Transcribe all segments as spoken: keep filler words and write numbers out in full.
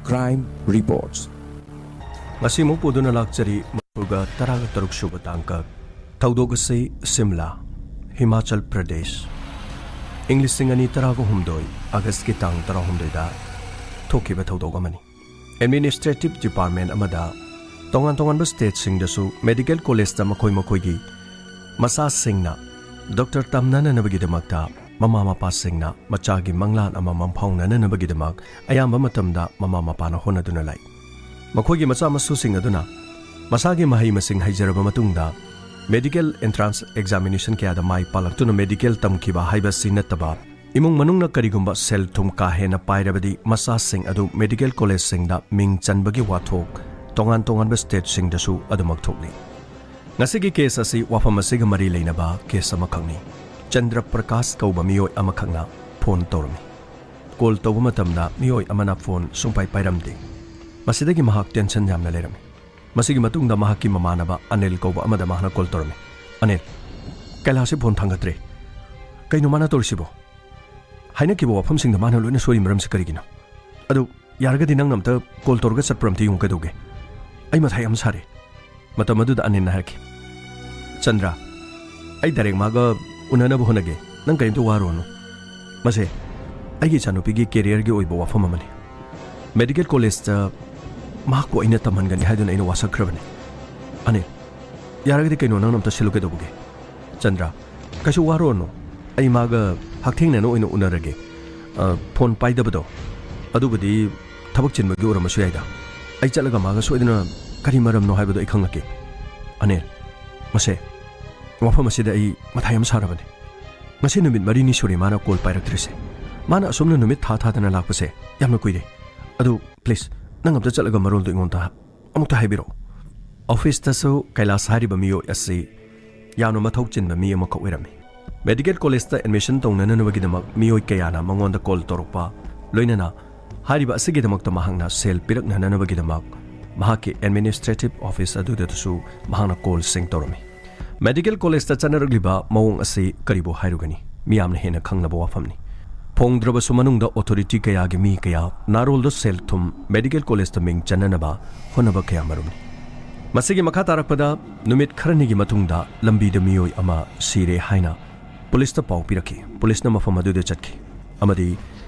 Crime Reports. ꯉꯁꯤꯃꯨꯛ ꯄꯨꯗꯨꯅ ꯂꯥꯛꯆꯔꯤ ꯃꯅꯤꯄꯨꯔꯒ ꯇꯔꯥꯒ ꯇꯔꯨꯛ ꯁꯨꯕ ꯇꯥꯡꯀꯛ꯫ ꯊꯧꯗꯣꯛ ꯑꯁꯤ ꯁꯤꯝꯂꯥ, ꯍꯤꯃꯥꯆꯜ ꯄ꯭ꯔꯗꯦꯁ, ꯏꯪ ꯂꯤꯁꯤꯡ ꯑꯅꯤ ꯇꯔꯥꯒ ꯍꯨꯝꯗꯣꯏ ꯑꯥꯒꯁꯀꯤ ꯇꯥꯡ ꯇꯔꯥꯍꯨꯝꯗꯣꯏꯗ ꯊꯣꯛꯈꯤꯕ ꯊꯧꯗꯣꯛ ꯑꯃꯅꯤ꯫ ꯑꯦꯗꯃꯤꯅꯤꯁꯇ꯭ꯔꯦꯇꯤꯚ ꯗꯤꯄꯥꯔꯠꯃꯦꯟꯠ ꯑꯃꯗ ꯇꯣꯉꯥꯟ ꯇꯣꯉꯥꯟꯕ ꯁ꯭ꯇꯦꯠꯁꯤꯡꯗꯁꯨ ꯃꯦꯗꯤꯀꯦꯜ ꯀꯣꯂꯦꯖꯇ ꯃꯈꯣꯏ ꯃꯈꯣꯏꯒꯤ ꯃꯆꯥꯁꯤꯡꯅ ꯗꯣꯛꯇꯔ ꯇꯝꯅꯅꯅꯕꯒꯤꯗꯃꯛꯇ ꯃꯃꯥ ꯃꯄꯥꯁꯤꯡꯅ ꯃꯆꯥꯒꯤ ꯃꯪꯂꯥꯟ ꯑꯃ ꯃꯪꯐꯥꯎꯅꯅꯅꯕꯒꯤꯗꯃꯛ ꯑꯌꯥꯝꯕ ꯃꯇꯝꯗ ꯃꯃꯥ ꯃꯄꯥꯅ ꯍꯣꯠꯅꯗꯨꯅ ꯂꯥꯛꯏ꯫ ꯃꯈꯣꯏꯒꯤ ꯃꯆꯥ ꯃꯁꯨꯁꯤꯡ ꯑꯗꯨꯅ ꯃꯁꯥꯒꯤ ꯃꯍꯩ ꯃꯁꯤꯡ ꯍꯩꯖꯔꯕ ꯃꯇꯨꯡꯗ ꯃꯦꯗꯤꯀꯦꯜ ꯑꯦꯟꯇ꯭ꯔꯥꯟꯁ ꯑꯦꯛꯖꯥꯃꯤꯅꯦꯁꯟ ꯀꯌꯥꯗ ꯃꯥꯏ ꯄꯥꯛꯂꯛꯇꯨꯅ ꯃꯦꯗꯤꯀꯦꯜ ꯇꯝꯈꯤꯕ ꯍꯥꯏꯕꯁꯤ ꯅꯠꯇꯕ, ꯏꯃꯨꯡ ꯃꯅꯨꯡꯅ ꯀꯔꯤꯒꯨꯝꯕ ꯁꯦꯜ ꯊꯨꯝ ꯀꯥ ꯍꯦꯟꯅ ꯄꯥꯏꯔꯕꯗꯤ ꯃꯆꯥꯁꯤꯡ ꯑꯗꯨ ꯃꯦꯗꯤꯀꯦꯜ ꯀꯣꯂꯦꯖꯁꯤꯡꯗ ꯃꯤꯡ ꯆꯟꯕꯒꯤ ꯋꯥꯊꯣꯛ ꯇꯣꯉꯥꯟ ꯇꯣꯉꯥꯟꯕ ꯁ꯭ꯇꯦꯠꯁꯤꯡꯗꯁꯨ ꯑꯗꯨꯃꯛ ꯊꯣꯛꯂꯤ꯫ ꯉꯁꯤꯒꯤ ꯀꯦꯁ ꯑꯁꯤ ꯋꯥꯐꯝ ꯑꯁꯤꯒ ꯃꯔꯤ ꯂꯩꯅꯕ ꯀꯦꯁ ꯑꯃꯈꯛꯅꯤ꯫ ꯆꯟꯗ꯭ꯔ ꯄ꯭ꯔꯀꯥꯁ ꯀꯧꯕ ꯃꯤꯑꯣꯏ ꯑꯃꯈꯛꯅ ꯐꯣꯟ ꯇꯧꯔꯝꯃꯤ꯫ ꯀꯣꯜ ꯇꯧꯕ ꯃꯇꯝꯗ ꯃꯤꯑꯣꯏ ꯑꯃꯅ ꯐꯣꯟ ꯁꯨꯡꯄꯥꯏ ꯄꯥꯏꯔꯝꯗꯦ꯫ ꯃꯁꯤꯗꯒꯤ ꯃꯍꯥꯛ ꯇꯦꯟꯁꯟ ꯌꯥꯝꯅ ꯂꯩꯔꯝꯃꯤ꯫ ꯃꯁꯤꯒꯤ ꯃꯇꯨꯡꯗ ꯃꯍꯥꯛꯀꯤ ꯃꯃꯥꯟꯅꯕ ꯑꯅꯤꯜ ꯀꯧꯕ ꯑꯃꯗ ꯃꯍꯥꯛꯅ ꯀꯣꯜ ꯇꯧꯔꯝꯃꯤ꯫ "ꯑꯅꯤꯜ, ꯀꯩꯂꯥꯁꯁꯤ ꯐꯣꯟ ꯊꯥꯡꯒꯠꯇ꯭ꯔꯦ꯫ ꯀꯩꯅꯣ ꯃꯥꯅ ꯇꯧꯔꯤꯁꯤꯕꯣ? ꯍꯥꯏꯅꯈꯤꯕ ꯋꯥꯐꯝꯁꯤꯡꯗ ꯃꯥꯅ ꯂꯣꯏꯅ ꯁꯣꯏꯔꯤ ꯃꯔꯝꯁꯤ ꯀꯔꯤꯒꯤꯅꯣ? ꯑꯗꯨ ꯌꯥꯔꯒꯗꯤ ꯅꯪꯅ ꯑꯝꯇ ꯀꯣꯜ ꯇꯧꯔꯒ ꯆꯠꯄ꯭ꯔꯥ ꯑꯝꯇ ꯌꯦꯡꯉꯨ ꯀꯩꯗꯧꯒꯦ? ꯑꯩ ꯃꯊꯥ ꯌꯥꯝ ꯁꯥꯔꯦ"꯫ ꯃꯇꯝ ꯑꯗꯨꯗ ꯑꯅꯤꯜꯅ ꯍꯥꯏꯔꯛꯈꯤ, "ꯆꯟꯗ꯭ꯔ, ꯑꯩ ꯗꯥꯏꯔꯦꯛ ꯃꯥꯒ ꯎꯅꯅꯕ ꯍꯣꯠꯅꯒꯦ꯫ ꯅꯪ ꯀꯔꯤꯝꯇ ꯋꯥꯔꯨꯔꯅꯨ꯫ ꯃꯁꯦ ꯑꯩꯒꯤ ꯏꯆꯥꯅꯨꯄꯤꯒꯤ ꯀꯦꯔꯤꯌꯔꯒꯤ ꯑꯣꯏꯕ ꯋꯥꯐꯝ ꯑꯃꯅꯤ꯫ ꯃꯦꯗꯤꯀꯦꯜ ꯀꯣꯂꯦꯖꯇ ꯃꯍꯥꯛꯄꯨ ꯑꯩꯅ ꯇꯝꯍꯟꯒꯅꯤ ꯍꯥꯏꯗꯨꯅ ꯑꯩꯅ ꯋꯥꯁꯛꯈ꯭ꯔꯕꯅꯤ꯫ ꯑꯅꯤꯜ, ꯌꯥꯔꯒꯗꯤ ꯀꯩꯅꯣ ꯅꯪꯅ ꯑꯝꯇ ꯁꯤꯜꯂꯨ ꯀꯩꯗꯧꯕꯒꯦ?" "ꯆꯟꯗ꯭ꯔ, ꯀꯩꯁꯨ ꯋꯥꯔꯨꯔꯅꯨ꯫ ꯑꯩ ꯃꯥꯒ ꯍꯛꯊꯦꯡꯅꯅ ꯑꯣꯏꯅ ꯎꯅꯔꯒꯦ꯫ ꯑ, ꯐꯣꯟ ꯄꯥꯏꯗꯕꯗꯣ, ꯑꯗꯨꯕꯨꯗꯤ ꯊꯕꯛ ꯆꯤꯟꯕꯒꯤ ꯑꯣꯏꯔꯝꯕꯁꯨ ꯌꯥꯏꯗ꯫ ꯑꯩ ꯆꯠꯂꯒ ꯃꯥꯒ ꯁꯣꯏꯗꯅ ꯀꯔꯤ ꯃꯔꯝꯅꯣ ꯍꯥꯏꯕꯗꯣ ꯑꯩ ꯈꯪꯂꯛꯀꯦ꯫ ꯑꯅꯤꯜ, ꯃꯁꯦ, ꯋꯥꯐꯝ ꯑꯁꯤꯗ ꯑꯩ ꯃꯊꯥ ꯌꯥꯝ ꯁꯥꯔꯕꯅꯤ꯫ ꯉꯁꯤ ꯅꯨꯃꯤꯠ ꯃꯔꯤꯅꯤ ꯁꯨꯔꯦ ꯃꯥꯅ ꯀꯣꯜ ꯄꯥꯏꯔꯛꯇ꯭ꯔꯤꯁꯦ꯫ ꯃꯥꯅ ꯑꯁꯨꯝꯅ ꯅꯨꯃꯤꯠ ꯊꯥ ꯊꯥꯗꯅ ꯂꯥꯛꯄꯁꯦ ꯌꯥꯝꯅ ꯀꯨꯏꯔꯦ꯫ ꯑꯗꯨ, ꯄ꯭ꯂꯤꯖ, ꯅꯪ ꯑꯝꯇ ꯆꯠꯂꯒ ꯃꯔꯣꯜꯗꯣ ꯑꯩꯉꯣꯟꯗ ꯑꯃꯨꯛꯇ ꯍꯥꯏꯕꯤꯔꯛꯑꯣ"꯫ ꯑꯣꯐꯤꯁꯇꯁꯨ ꯀꯩꯂꯥꯁ ꯍꯥꯏꯔꯤꯕ ꯃꯤꯑꯣꯏ ꯑꯁꯤ ꯌꯥꯝꯅ ꯃꯊꯧ ꯆꯤꯟꯕ ꯃꯤ ꯑꯃꯈꯛ ꯑꯣꯏꯔꯝꯃꯤ꯫ ꯃꯦꯗꯤꯀꯦꯜ ꯀꯣꯂꯦꯖꯇ ꯑꯦꯗꯃꯤꯁꯟ ꯇꯧꯅꯅꯕꯒꯤꯗꯃꯛ ꯃꯤꯑꯣꯏ ꯀꯌꯥꯅ ꯃꯉꯣꯟꯗ ꯀꯣꯜ ꯇꯧꯔꯛꯄ, ꯂꯣꯏꯅꯅ ꯍꯥꯏꯔꯤꯕ ꯑꯁꯤꯒꯤꯗꯃꯛꯇ ꯃꯍꯥꯛꯅ ꯁꯦꯜ ꯄꯤꯔꯛꯅꯅꯕꯒꯤꯗꯃꯛ ꯃꯍꯥꯛꯀꯤ ꯑꯦꯗꯃꯤꯅꯤꯁꯇ꯭ꯔꯦꯇꯤꯚ ꯑꯣꯐꯤꯁ ꯑꯗꯨꯗꯁꯨ ꯃꯍꯥꯛꯅ ꯀꯣꯜꯁꯤꯡ ꯇꯧꯔꯝꯃꯤ꯫ ꯃꯦꯗꯤꯀꯦꯜ ꯀꯣꯂꯦꯖꯇ ꯆꯠꯅꯔꯛꯂꯤꯕ ꯃꯑꯣꯡ ꯑꯁꯤ ꯀꯔꯤꯕꯨ ꯍꯥꯏꯔꯨꯒꯅꯤ? ꯃꯤꯌꯥꯝꯅ ꯍꯦꯟꯅ ꯈꯪꯂꯕ ꯋꯥꯐꯝꯅꯤ꯫ ꯐꯣꯡꯗ꯭ꯔꯕꯁꯨ ꯃꯅꯨꯡꯗ ꯑꯣꯊꯣꯔꯤꯇꯤ ꯀꯌꯥꯒꯤ ꯃꯤ ꯀꯌꯥ ꯅꯥꯔꯣꯜꯗ ꯁꯦꯜ ꯊꯨꯝ ꯃꯦꯗꯤꯀꯦꯜ ꯀꯣꯂꯦꯖꯇ ꯃꯤꯡ ꯆꯟꯅꯅꯕ ꯍꯣꯠꯅꯕ ꯀꯌꯥꯃꯔꯨꯝꯅꯤ꯫ ꯃꯁꯤꯒꯤ ꯃꯈꯥ ꯇꯥꯔꯛꯄꯗ ꯅꯨꯃꯤꯠ ꯈꯔꯅꯤꯒꯤ ꯃꯇꯨꯡꯗ ꯂꯝꯕꯤꯗ ꯃꯤꯑꯣꯏ ꯑꯃ ꯁꯤꯔꯦ ꯍꯥꯏꯅ ꯄꯨꯂꯤꯁꯇ ꯄꯥꯎ ꯄꯤꯔꯛꯈꯤ꯫ ꯄꯨꯂꯤꯁꯅ ꯃꯐꯝ ꯑꯗꯨꯗ ꯆꯠꯈꯤ ꯑꯃꯗꯤ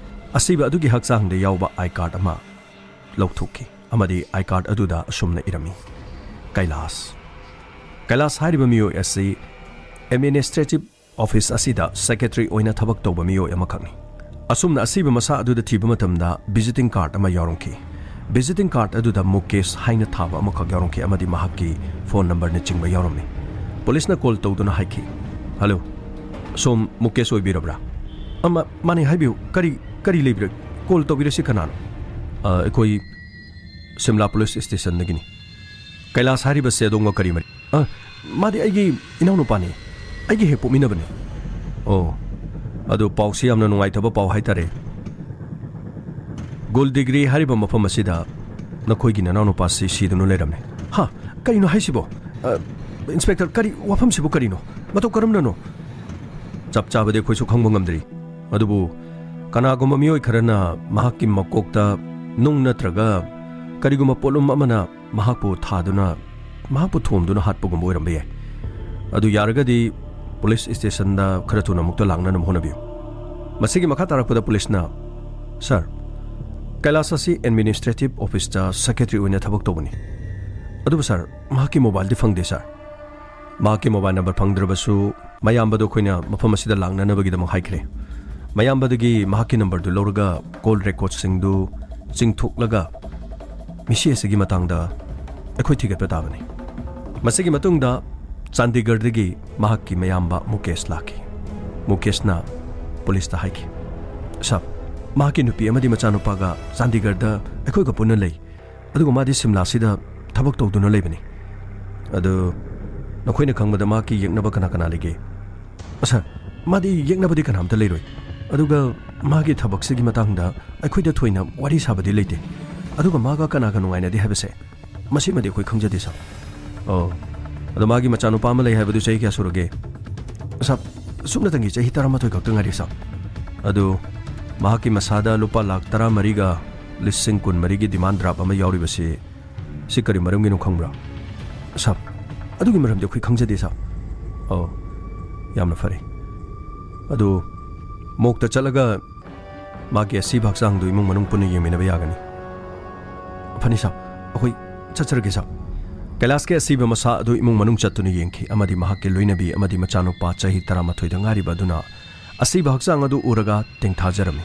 ꯑꯁꯤꯕ ꯑꯗꯨꯒꯤ ꯍꯛꯆꯥꯡꯗ ꯌꯥꯎꯕ ꯑꯥꯏ ꯀꯥꯔꯗ ꯑꯃ ꯂꯧꯊꯣꯛꯈꯤ ꯑꯃꯗꯤ ꯑꯥꯏ ꯀꯥꯔꯗ ꯑꯗꯨꯗ ꯑꯁꯨꯝꯅ ꯏꯔꯝꯃꯤ, "ꯀꯩꯂꯥꯁ"꯫ ꯀꯩꯂꯥꯁ ꯍꯥꯏꯔꯤꯕ ꯃꯤꯑꯣꯏ ꯑꯁꯤ ꯑꯦꯗꯃꯤꯅꯤꯁꯇ꯭ꯔꯦꯇꯤꯚ ꯑꯣꯐꯤꯁ ꯑꯁꯤꯗ ꯁꯦꯀ꯭ꯔꯦꯇꯔꯤ ꯑꯣꯏꯅ ꯊꯕꯛ ꯇꯧꯕ ꯃꯤꯑꯣꯏ ꯑꯃꯈꯛꯅꯤ꯫ ꯑꯁꯨꯝꯅ ꯑꯁꯤꯕ ꯃꯁꯥ ꯑꯗꯨꯗ ꯊꯤꯕ ꯃꯇꯝꯗ ꯚꯤꯖꯤꯇꯤꯡ ꯀꯥꯔꯗ ꯑꯃ ꯌꯥꯎꯔꯝꯈꯤ꯫ ꯚꯤꯖꯤꯇꯤꯡ ꯀꯥꯔꯗ ꯑꯗꯨꯗ ꯃꯨꯀꯦꯁ ꯍꯥꯏꯅ ꯊꯥꯕ ꯑꯃꯈꯛ ꯌꯥꯎꯔꯝꯈꯤ ꯑꯃꯗꯤ ꯃꯍꯥꯛꯀꯤ ꯐꯣꯟ ꯅꯝꯕꯔꯅꯆꯤꯡꯕ ꯌꯥꯎꯔꯝꯃꯤ꯫ ꯄꯨꯂꯤꯁꯅ ꯀꯣꯜ ꯇꯧꯗꯨꯅ ꯍꯥꯏꯈꯤ, "ꯍꯜꯂꯣ, ꯁꯣꯝ ꯃꯨꯀꯦꯁ ꯑꯣꯏꯕꯤꯔꯕ꯭ꯔꯥ?" "ꯑꯃ, ꯃꯥꯅꯦ, ꯍꯥꯏꯕꯤꯌꯨ, ꯀꯔꯤ, ꯀꯔꯤ ꯂꯩꯕꯤꯔꯦ? ꯀꯣꯜ ꯇꯧꯕꯤꯔꯛꯏꯁꯤ ꯀꯅꯥꯅꯣ?" "ꯑ, ꯑꯩꯈꯣꯏ ꯁꯤꯝꯂꯥ ꯄꯨꯂꯤꯁ ꯁ꯭ꯇꯦꯁꯟꯗꯒꯤꯅꯤ꯫" "ꯀꯩꯂꯥꯁ ꯍꯥꯏꯔꯤꯕꯁꯦ ꯑꯗꯣꯝꯒ ꯀꯔꯤ ꯃꯔꯤ?" "ꯑ, ꯃꯥꯗꯤ ꯑꯩꯒꯤ ꯏꯅꯥꯎꯅꯨꯄꯥꯅꯤ, ꯑꯩꯒꯤ ꯍꯦꯛ ꯄꯣꯛꯃꯤꯟꯅꯕꯅꯤ꯫" "ꯑꯣ, ꯑꯗꯨ ꯄꯥꯎꯁꯤ ꯌꯥꯝꯅ ꯅꯨꯡꯉꯥꯏꯇꯕ ꯄꯥꯎ ꯍꯥꯏꯇꯥꯔꯦ꯫ ꯒꯣꯜꯗꯤꯒ꯭ꯔꯤ ꯍꯥꯏꯔꯤꯕ ꯃꯐꯝ ꯑꯁꯤꯗ ꯅꯈꯣꯏꯒꯤ ꯅꯅꯥꯎꯅꯨꯄꯥꯁꯤ ꯁꯤꯗꯨꯅ ꯂꯩꯔꯝꯃꯦ꯫" "ꯍꯥ? ꯀꯔꯤꯅꯣ ꯍꯥꯏꯁꯤꯕꯣ? ꯑ, ꯏꯟꯁꯄꯦꯛꯇꯔ, ꯀꯔꯤ ꯋꯥꯐꯝꯁꯤꯕꯨ ꯀꯔꯤꯅꯣ? ꯃꯇꯧ ꯀꯔꯝꯅꯅꯣ?" "ꯆꯞ ꯆꯥꯕꯗꯤ ꯑꯩꯈꯣꯏꯁꯨ ꯈꯪꯕ ꯉꯝꯗ꯭ꯔꯤ꯫ ꯑꯗꯨꯕꯨ ꯀꯅꯥꯒꯨꯝꯕ ꯃꯤꯑꯣꯏ ꯈꯔꯅ ꯃꯍꯥꯛꯀꯤ ꯃꯀꯣꯛꯇ ꯅꯨꯡ ꯅꯠꯇ꯭ꯔꯒ ꯀꯔꯤꯒꯨꯝꯕ ꯄꯣꯠꯂꯨꯝ ꯑꯃꯅ ꯃꯍꯥꯛꯄꯨ ꯊꯥꯗꯨꯅ, ꯃꯍꯥꯛꯄꯨ ꯊꯣꯝꯗꯨꯅ ꯍꯥꯠꯄꯒꯨꯝꯕ ꯑꯣꯏꯔꯝꯕ ꯌꯥꯏ꯫ ꯑꯗꯨ ꯌꯥꯔꯒꯗꯤ ꯄꯨꯂꯤꯁ ꯁ꯭ꯇꯦꯁꯟꯗ ꯈꯔ ꯊꯨꯅ ꯑꯃꯨꯛꯇ ꯂꯥꯛꯅꯅꯕ ꯍꯣꯠꯅꯕꯤꯌꯨ꯫" ꯃꯁꯤꯒꯤ ꯃꯈꯥ ꯇꯥꯔꯛꯄꯗ ꯄꯨꯂꯤꯁꯅ, "ꯁꯥꯔ, ꯀꯩꯂꯥꯁ ꯑꯁꯤ ꯑꯦꯗꯃꯤꯅꯤꯁꯇ꯭ꯔꯦꯇꯤꯚ ꯑꯣꯐꯤꯁꯇ ꯁꯦꯀ꯭ꯔꯦꯇꯔꯤ ꯑꯣꯏꯅ ꯊꯕꯛ ꯇꯧꯕꯅꯤ꯫ ꯑꯗꯨꯕꯨ ꯁꯥꯔ, ꯃꯍꯥꯛꯀꯤ ꯃꯣꯕꯥꯏꯜꯗꯤ ꯐꯪꯗꯦ ꯁꯥꯔ꯫ ꯃꯍꯥꯛꯀꯤ ꯃꯣꯕꯥꯏꯜ ꯅꯝꯕꯔ ꯐꯪꯗ꯭ꯔꯕꯁꯨ ꯃꯌꯥꯝꯕꯗꯣ ꯑꯩꯈꯣꯏꯅ ꯃꯐꯝ ꯑꯁꯤꯗ ꯂꯥꯛꯅꯅꯕꯒꯤꯗꯃꯛ ꯍꯥꯏꯈ꯭ꯔꯦ꯫ ꯃꯌꯥꯝꯕꯗꯒꯤ ꯃꯍꯥꯛꯀꯤ ꯅꯝꯕꯔꯗꯨ ꯂꯧꯔꯒ ꯀꯣꯜ ꯔꯦꯀꯣꯔꯗꯁꯤꯡꯗꯨ ꯆꯤꯡꯊꯣꯛꯂꯒ ꯃꯤꯁꯤ ꯑꯁꯤꯒꯤ ꯃꯇꯥꯡꯗ ꯑꯩꯈꯣꯏ ꯊꯤꯒꯠꯄ ꯇꯥꯕꯅꯤ꯫" ꯃꯁꯤꯒꯤ ꯃꯇꯨꯡꯗ ꯆꯥꯟꯗꯤꯒꯔꯗꯒꯤ ꯃꯍꯥꯛꯀꯤ ꯃꯌꯥꯝꯕ ꯃꯨꯀꯦꯁ ꯂꯥꯛꯈꯤ꯫ ꯃꯨꯀꯦꯁꯅ ꯄꯨꯂꯤꯁꯇ ꯍꯥꯏꯈꯤ, "ꯁꯥꯔ, ꯃꯍꯥꯛꯀꯤ ꯅꯨꯄꯤ ꯑꯃꯗꯤ ꯃꯆꯥꯅꯨꯄꯥꯒ ꯆꯥꯟꯗꯤꯒꯔꯗ ꯑꯩꯈꯣꯏꯒ ꯄꯨꯟꯅ ꯂꯩ꯫ ꯑꯗꯨꯒ ꯃꯥꯗꯤ ꯁꯤꯝꯂꯥꯁꯤꯗ ꯊꯕꯛ ꯇꯧꯗꯨꯅ ꯂꯩꯕꯅꯤ꯫ ꯑꯗꯨ ꯅꯈꯣꯏꯅ ꯈꯪꯕꯗ ꯃꯍꯥꯛꯀꯤ ꯌꯦꯛꯅꯕ ꯀꯅꯥ ꯀꯅꯥ ꯂꯩꯒꯦ?" "ꯁꯥꯔ, ꯃꯥꯗꯤ ꯌꯦꯛꯅꯕꯗꯤ ꯀꯅꯥꯝꯇ ꯂꯩꯔꯣꯏ꯫ ꯑꯗꯨꯒ ꯃꯥꯒꯤ ꯊꯕꯛꯁꯤꯒꯤ ꯃꯇꯥꯡꯗ ꯑꯩꯈꯣꯏꯗ ꯊꯣꯏꯅ ꯋꯥꯔꯤ ꯁꯥꯕꯗꯤ ꯂꯩꯇꯦ꯫ ꯑꯗꯨꯒ ꯃꯥꯒ ꯀꯅꯥꯒ ꯅꯨꯡꯉꯥꯏꯅꯗꯦ ꯍꯥꯏꯕꯁꯦ, ꯃꯁꯤꯃꯗꯤ ꯑꯩꯈꯣꯏ ꯈꯪꯖꯗꯦ, ꯁꯥꯔ꯫" "ꯑꯣ, ꯑꯗꯣ ꯃꯥꯒꯤ ꯃꯆꯥꯅꯨꯄꯥ ꯑꯃ ꯂꯩ ꯍꯥꯏꯕꯗꯨ ꯆꯍꯤ ꯀꯌꯥ ꯁꯨꯔꯒꯦ?" "ꯁꯥꯔ, ꯁꯨꯞꯅꯇꯪꯒꯤ ꯆꯍꯤ ꯇꯔꯥꯃꯥꯊꯣꯏ ꯈꯛꯇ ꯉꯥꯏꯔꯤ, ꯁꯥꯔ꯫ ꯑꯗꯨ ꯃꯍꯥꯛꯀꯤ ꯃꯁꯥꯗ ꯂꯨꯄꯥ ꯂꯥꯈ ꯇꯔꯥꯃꯔꯤꯒ ꯂꯤꯁꯤꯡ ꯀꯨꯟꯃꯔꯤꯒꯤ ꯗꯤꯃꯥꯟ ꯗ꯭ꯔꯥꯐ ꯑꯃ ꯌꯥꯎꯔꯤꯕꯁꯤ, ꯁꯤ ꯀꯔꯤ ꯃꯔꯝꯒꯤꯅꯣ ꯈꯪꯕ꯭ꯔꯥ? ꯁꯥꯕ, ꯑꯗꯨꯒꯤ ꯃꯔꯝꯗꯤ ꯑꯩꯈꯣꯏ ꯈꯪꯖꯗꯦ, ꯁꯥꯕ꯫ ꯑꯣ, ꯌꯥꯝꯅ ꯐꯔꯦ꯫ ꯑꯗꯨ ꯃꯣꯛꯇ ꯆꯠꯂꯒ ꯃꯥꯒꯤ ꯑꯁꯤꯕ ꯍꯛꯆꯥꯡꯗꯨ ꯏꯃꯨꯡ ꯃꯅꯨꯡ ꯄꯨꯟꯅ ꯌꯦꯡꯃꯤꯟꯅꯕ ꯌꯥꯒꯅꯤ꯫ ꯐꯅꯤ, ꯁꯥꯕ, ꯑꯩꯈꯣꯏ ꯆꯠꯆꯔꯒꯦ, ꯁꯥꯕ꯫ ꯀꯩꯂꯥꯁꯀꯤ ꯑꯁꯤꯕ ꯃꯁꯥ ꯑꯗꯨ ꯏꯃꯨꯡ ꯃꯅꯨꯡ ꯆꯠꯇꯨꯅ ꯌꯦꯡꯈꯤ ꯑꯃꯗꯤ ꯃꯍꯥꯛꯀꯤ ꯂꯣꯏꯅꯕꯤ ꯑꯃꯗꯤ ꯃꯆꯥꯅꯨꯄꯥ ꯆꯍꯤ ꯇꯔꯥꯃꯥꯊꯣꯏꯗ ꯉꯥꯏꯔꯤꯕ ꯑꯗꯨꯅ ꯑꯁꯤꯕ ꯍꯛꯆꯥꯡ ꯑꯗꯨ ꯎꯔꯒ ꯇꯦꯡꯊꯥꯖꯔꯝꯃꯤ꯫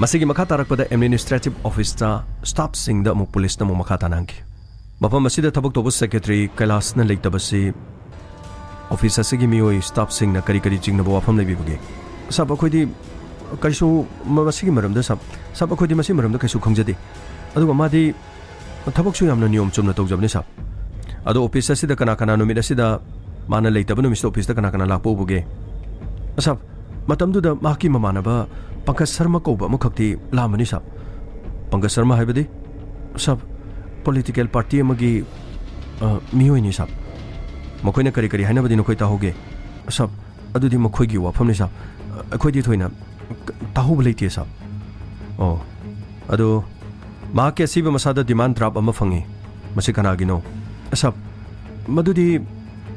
ꯃꯁꯤꯒꯤ ꯃꯈꯥ ꯇꯥꯔꯛꯄꯗ ꯑꯦꯗꯃꯤꯅꯤꯁꯇ꯭ꯔꯦꯇꯤꯚ ꯑꯣꯐꯤꯁꯇ ꯁ꯭ꯇꯥꯐꯁꯤꯡꯗ ꯑꯃꯨꯛ ꯄꯨꯂꯤꯁꯅ ꯑꯃꯨꯛ ꯃꯈꯥ ꯇꯥꯅ ꯍꯪꯈꯤ꯫ ꯃꯐꯝ ꯑꯁꯤꯗ ꯊꯕꯛ ꯇꯧꯕ ꯁꯦꯀ꯭ꯔꯦꯇꯔꯤ ꯀꯩꯂꯥꯁꯅ ꯂꯩꯇꯕꯁꯤ ꯑꯣꯐꯤꯁ ꯑꯁꯤꯒꯤ ꯃꯤꯑꯣꯏ ꯁ꯭ꯇꯥꯐꯁꯤꯡꯅ ꯀꯔꯤ ꯀꯔꯤ ꯆꯤꯡꯅꯕ ꯋꯥꯐꯝ ꯂꯩꯕꯤꯕꯒꯦ? ꯁꯥꯕ, ꯑꯩꯈꯣꯏꯗꯤ ꯀꯔꯤꯁꯨ ꯃ-, ꯃꯁꯤꯒꯤ ꯃꯔꯝꯗ, ꯁꯥꯕ, ꯁꯥꯕ, ꯑꯩꯈꯣꯏꯗꯤ ꯃꯁꯤꯒꯤ ꯃꯔꯝꯗ ꯀꯩꯁꯨ ꯈꯪꯖꯗꯦ꯫ ꯑꯗꯨꯒ ꯃꯥꯗꯤ ꯊꯕꯛꯁꯨ ꯌꯥꯝꯅ ꯅꯤꯌꯣꯝ ꯆꯨꯝꯅ ꯇꯧꯖꯕꯅꯤ, ꯁꯥꯕ꯫ ꯑꯗꯣ ꯑꯣꯐꯤꯁ ꯑꯁꯤꯗ ꯀꯅꯥ ꯀꯅꯥ ꯅꯨꯃꯤꯠ ꯑꯁꯤꯗ, ꯃꯥꯅ ꯂꯩꯇꯕ ꯅꯨꯃꯤꯠꯁꯤꯗ ꯑꯣꯐꯤꯁꯇ ꯀꯅꯥ ꯀꯅꯥ ꯂꯥꯛꯄ ꯎꯕꯒꯦ? ꯁꯥꯕ, ꯃꯇꯝꯗꯨꯗ ꯃꯍꯥꯛꯀꯤ ꯃꯃꯥꯟꯅꯕ ꯄꯪꯀꯖ ꯁꯔꯃ ꯀꯧꯕ ꯑꯃꯈꯛꯇꯤ ꯂꯥꯛꯑꯝꯕꯅꯤ, ꯁꯥꯕ꯫ ꯄꯪꯀꯖ ꯁꯔꯃ ꯍꯥꯏꯕꯗꯤ? ꯁꯥꯕ, ꯄꯣꯂꯤꯇꯤꯀꯦꯜ ꯄꯥꯔꯇꯤ ꯑꯃꯒꯤ, ꯑ, ꯃꯤꯑꯣꯏꯅꯤ, ꯁꯥꯕ꯫ ꯃꯈꯣꯏꯅ ꯀꯔꯤ ꯀꯔꯤ ꯍꯥꯏꯅꯕꯗꯤ ꯅꯈꯣꯏ ꯇꯥꯍꯧꯒꯦ? ꯁꯥꯕ, ꯑꯗꯨꯗꯤ ꯃꯈꯣꯏꯒꯤ ꯋꯥꯐꯝꯅꯤ, ꯁꯥꯕ꯫ ꯑꯩꯈꯣꯏꯗꯤ ꯊꯣꯏꯅ ꯇꯥꯍꯧꯕ ꯂꯩꯇꯦ, ꯁꯥꯕ꯫ ꯑꯣ, ꯑꯗꯣ ꯃꯍꯥꯛꯀꯤ ꯑꯁꯤꯕ ꯃꯁꯥꯗ ꯗꯤꯃꯥꯟ ꯗ꯭ꯔꯥꯐ ꯑꯃ ꯐꯪꯉꯤ꯫ ꯃꯁꯤ ꯀꯅꯥꯒꯤꯅꯣ? ꯁꯥꯕ, ꯃꯗꯨꯗꯤ,